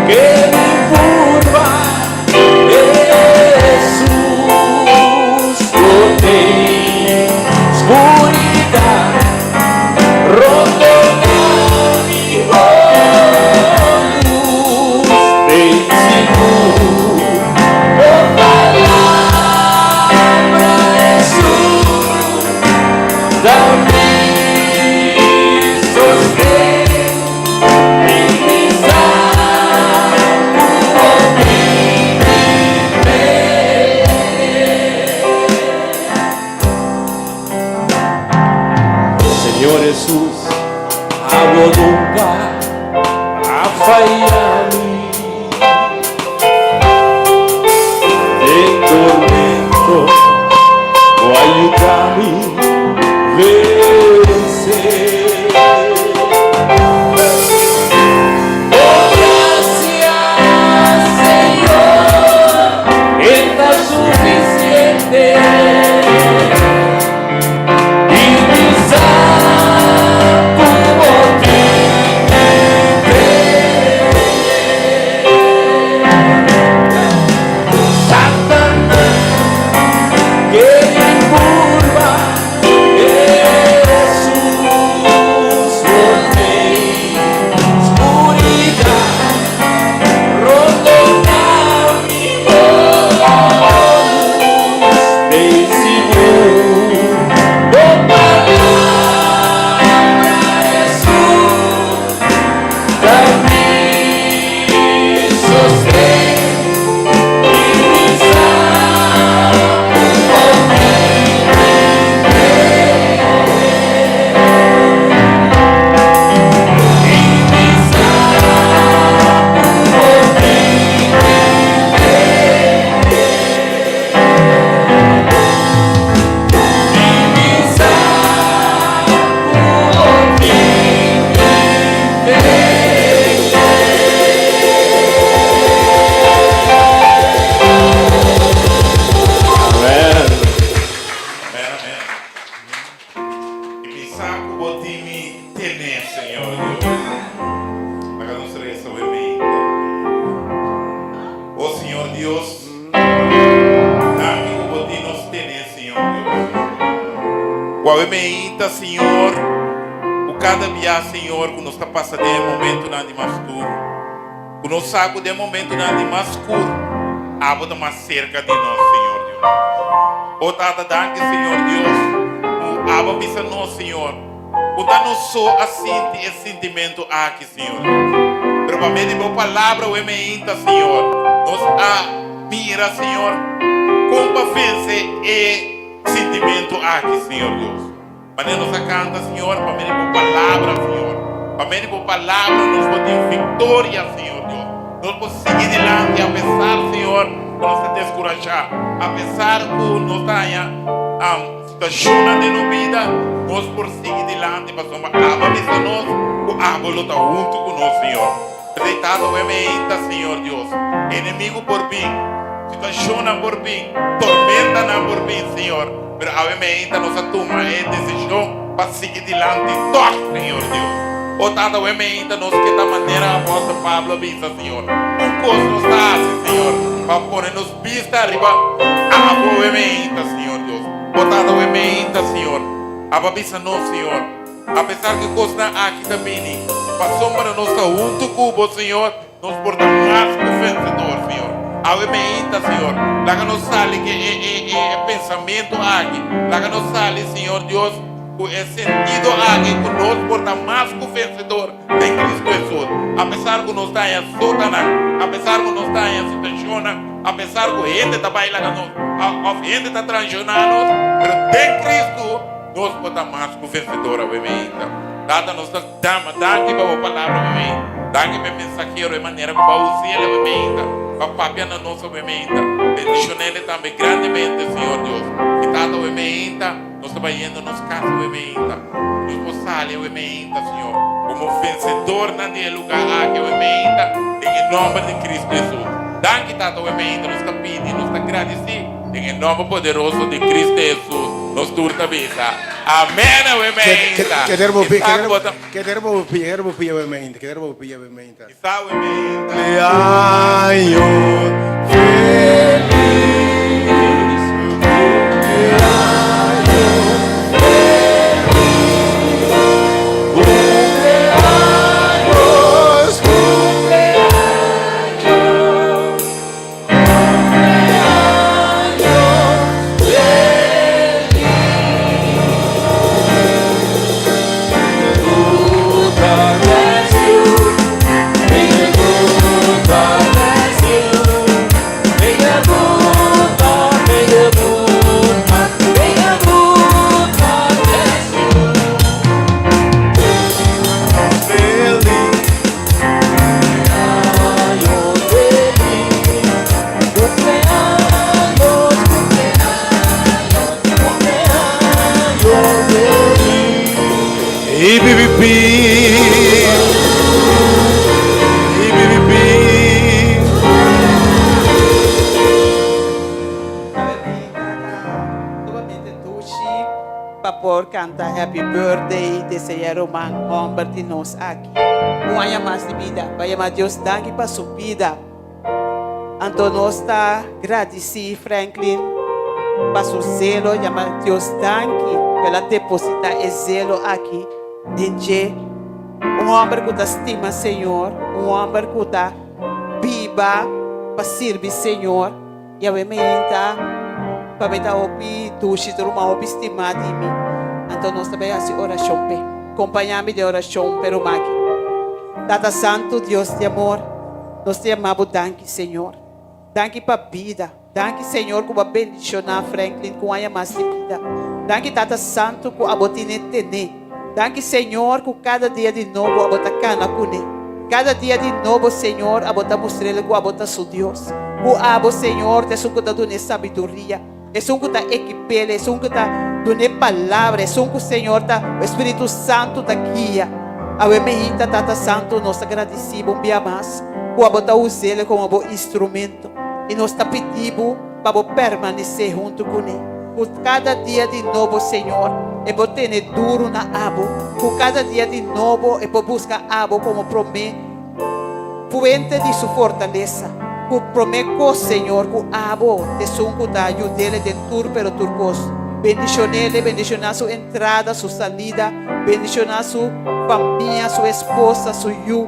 ke mi purba. Hesus kote skuridat rondona mi ho lus den sigur bo palabra Hesus ta mi sosten. Señor Hesus, abo nunca a faya mi. Den tormento, bo a yuda mi vence. Oh gracia, Señor, e ta suficiente. I mi sa cu bo tin mi tene. sa ku bo tin mi tené, Señor Dios. Laga nos resa awe meinta. O Señor Dios, danki ku bo tin nos tené, Señor Dios. Ku awe meinta, Señor, ku kada bia, Señor, ku nos ta pasa den e momentunan di mas duru, Ku nos sa ku den momentunan di mas skur, abo ta mas serka di nos, Señor Dios. O Tata, danki, Señor Dios, ku abo a bisa nos, Señor, ku ta nos so a sinti e sintimentu aki, Señor Dios. Pero pa medio di bo Palabra awe meinta, Señor, nos a mira, Señor, kon pa vense e sintimentu aki, Señor Dios. Manera nos a canta, Señor, pa medio di Bo Palabra, Señor. Pa medio di Bo Palabra nos por tin victoria, Señor Dios. Nos por sigui dilanti apesar, Señor, cu nos ta descurashá, apesar cu nos ta haña situacionnan den nos bida, nos por sigui dilanti pasobra Abo a bisa nos cu Abo lo ta hunto cu nos, Señor. P'esei, Tata, wem e inta, Señor Dios. Enemigo por bin, situacionnan por bin, tormentanan por bin, Señor. Pero awe meinta nos a tuma e desishon pa sigui dilanti tòg, Señor Dios. O Tata, awe meinta nos ke ta manera apòstel Pablo a bisa, Señor. Un kos nos ta hasi, Señor, pa pone nos bista ariba abo awe meinta, Señor Dios. O Tata, awe meinta, Señor, abo a bisa nos, Señor, apesar ku e kosnan aki ta bini, pasobra nos ta huntu ku bo, Señor, Nos por ta mas ku vensedor, Señor. Awe meinta, Señor, laga nos sali ku e, e, e, e pensamentu aki. Laga nos sali, Señor Dios, ku e sentido aki ku nos por ta mas ku vensedor den Cristo Hesus. Apesar ku nos ta haña sotanan, apesar ku nos ta haña situashonnan, apesar ku hende ta bai laga nos, òf hende ta transhoná nos, pero den Cristo nos por ta mas ku vensedor awe meinta. Tata, nos ta. Dama, danki pa bo palabra awe. Danki pa e mensahero, e manera ku bo a us'el awe meinta pa papia na nos awe meinta. Bendishon'el tambe grandemente, Señor Dios. I Tata, awe meinta nos ta bayendo nos kas awe meinta. Nos por sali awe meinta, Señor, komo vensedornan di e lugá aki awe meinta, den e nòmber di Kristu Hesus. Danki, Tata, awe meinta nos ta pidi, nos ta gradisí den e nòmber poderoso di Kristu Hesus. Nos tur ta bisa. Amen awe meinta. Keder bo Isa ku bo ta. Keder bo pia, keder bo pia awe meinta, keder bo pia awe meinta. Isa awe meinta. Cumpleaños feliz, cumpleaños feliz, cumpleaños, cumpleaños, Pa por canta happy birthday desea ruman homber di nos aki un aña mas di bida pa yama Dios danki pa su bida. Anto nos ta gradisí Franklin pa su zelo, yama Dios danki ku el a depositá e zelo aki den dje. Un hòmber ku ta stima Señor, un hòmber ku ta biba pa sirbi Señor. I awe meinta pa mi ta hopi dushi, ta ruman hopi stimá di mi. Anto nos ta bai hasi orashon p'e. Kompañá mi den orashon p'e ruman aki. Tata Santu, Dios di amor. Nos ta yama bo danki, Señor. Danki pa bida. Danki, Señor, ku bo a bendishoná Franklin ku un aña mas di bida. Danki, Tata Santu, ku abo tine tené. Danki, Señor, ku kada dia di nobo abo ta kana kuné. Kada dia di nobo, Señor, abo ta mustr'el ku abo ta su Dios. Ku abo, Señor, ta esun ku ta dun'é sabiduria, esun ku ta ekip'el, esun ku ta dun'é palabra, esun ku, Señor, ta Spiritu Santu ta guia. Awe meinta, Tata Santu, nos ta gradisí bo un bia mas ku abo ta us'el komo bo instrumento, i nos ta pidi bo pa bo permanesé huntu kuné. Ku kada dia di nobo, Señor, e por tene duru na Abo. Ku kada dia di nobo e por buska Abo komo promé fuente di su fortalesa. Ku promé kos, Señor, ku Abo t'esun ku ta yud'ele den tur pero tur kos. Bendishon'ele, bendishoná su entrada, su salida, bendishoná su famia, su esposa, su yu,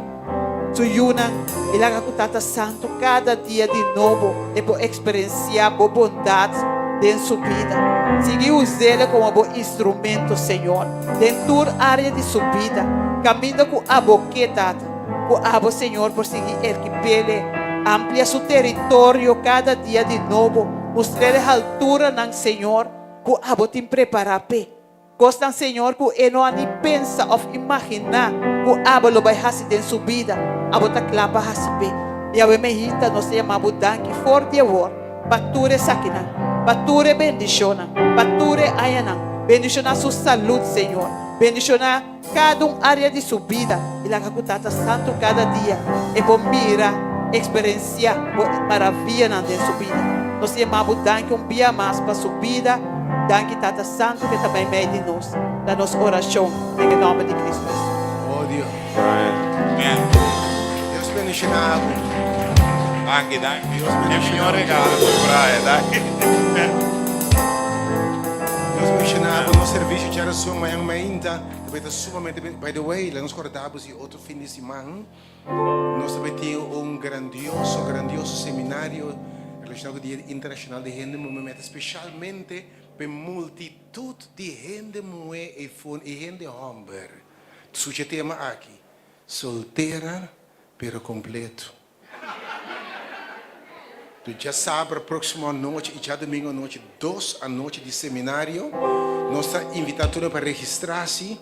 su yunan, i laga ku Tata Santu kada dia di nobo e por eksperensiá Bo bondat den su bida. Sigui us'ele komo Bo instrumento, Señor, den tur área di su bida, kaminda ku Abo ke, Tata. Ku Abo, Señor, por sigui erkip'ele, amplia su teritorio kada dia di nobo, mustr'ele halturanan, Señor, ku Abo tin prepará p'e. Kosnan, Señor, ku e no a ni pensa òf imaginá ku Abo lo bai hasi den su bida, Abo ta kla pa hasi p'e. I awe mehita nos ta yama Bo danki for di awor pa tur esakinan, pa tur e bendishonnan, pa tur e añanan. Bendishoná su salud, Señor. Bendishoná kada un área di su bida i laga ku Tata Santu kada dia e por mira, eksperensiá Bo maravianan den su bida. Nos ta yama Bo danki un bia mas pa su bida. Danki Tata Santu ke ta meimei di nos. Ta nos orashon den e nòmber di Kristu Hesus. Oh Dios. Amen. Dios bendiciona bo. Danki, danki. Dios E bendiciona mihor bo. regalo ku Brian, danki. Dios bendiciona bo. Nos servicio djarason mañan mainta ta bay ta sumamente ben. By the way, laga nos corda bo si otro fin di siman nos ta bay tin un grandioso, grandioso seminario relaciona cu Dia Internacional di Hende Muhe meta specialmente p'e multitud di hende muhe y hende homber. Sucha e tema aki, Soltera pero completo. Tu djasabra próksimo anochi i djadumingu anochi, dos anochi di seminario. Nos ta invitá tur pa registrá si.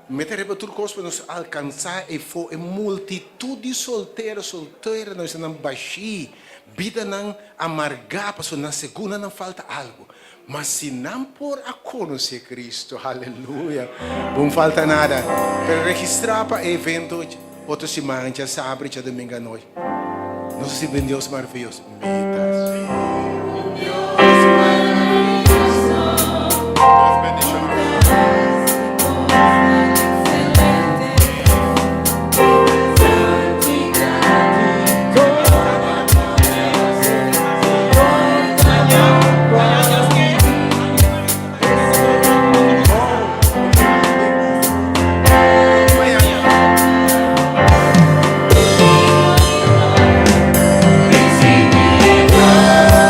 Mete riba tur kos pa nos alkansá e fo e multitut di soltero, soltera nos nan bashí, bidanan amargá pasobra nan segun nan falta algu. Ma si nan por a konosé Cristo, aleluya, bo no falta nada. Pero registrá pa e evento otro siman, djasabra i djadumingu anochi. Nos ta sirbi un Dios maraviyoso. Mi ta sirbi un Dios maraviyoso. Dios bendiciona boso. Mañana.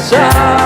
Pasa.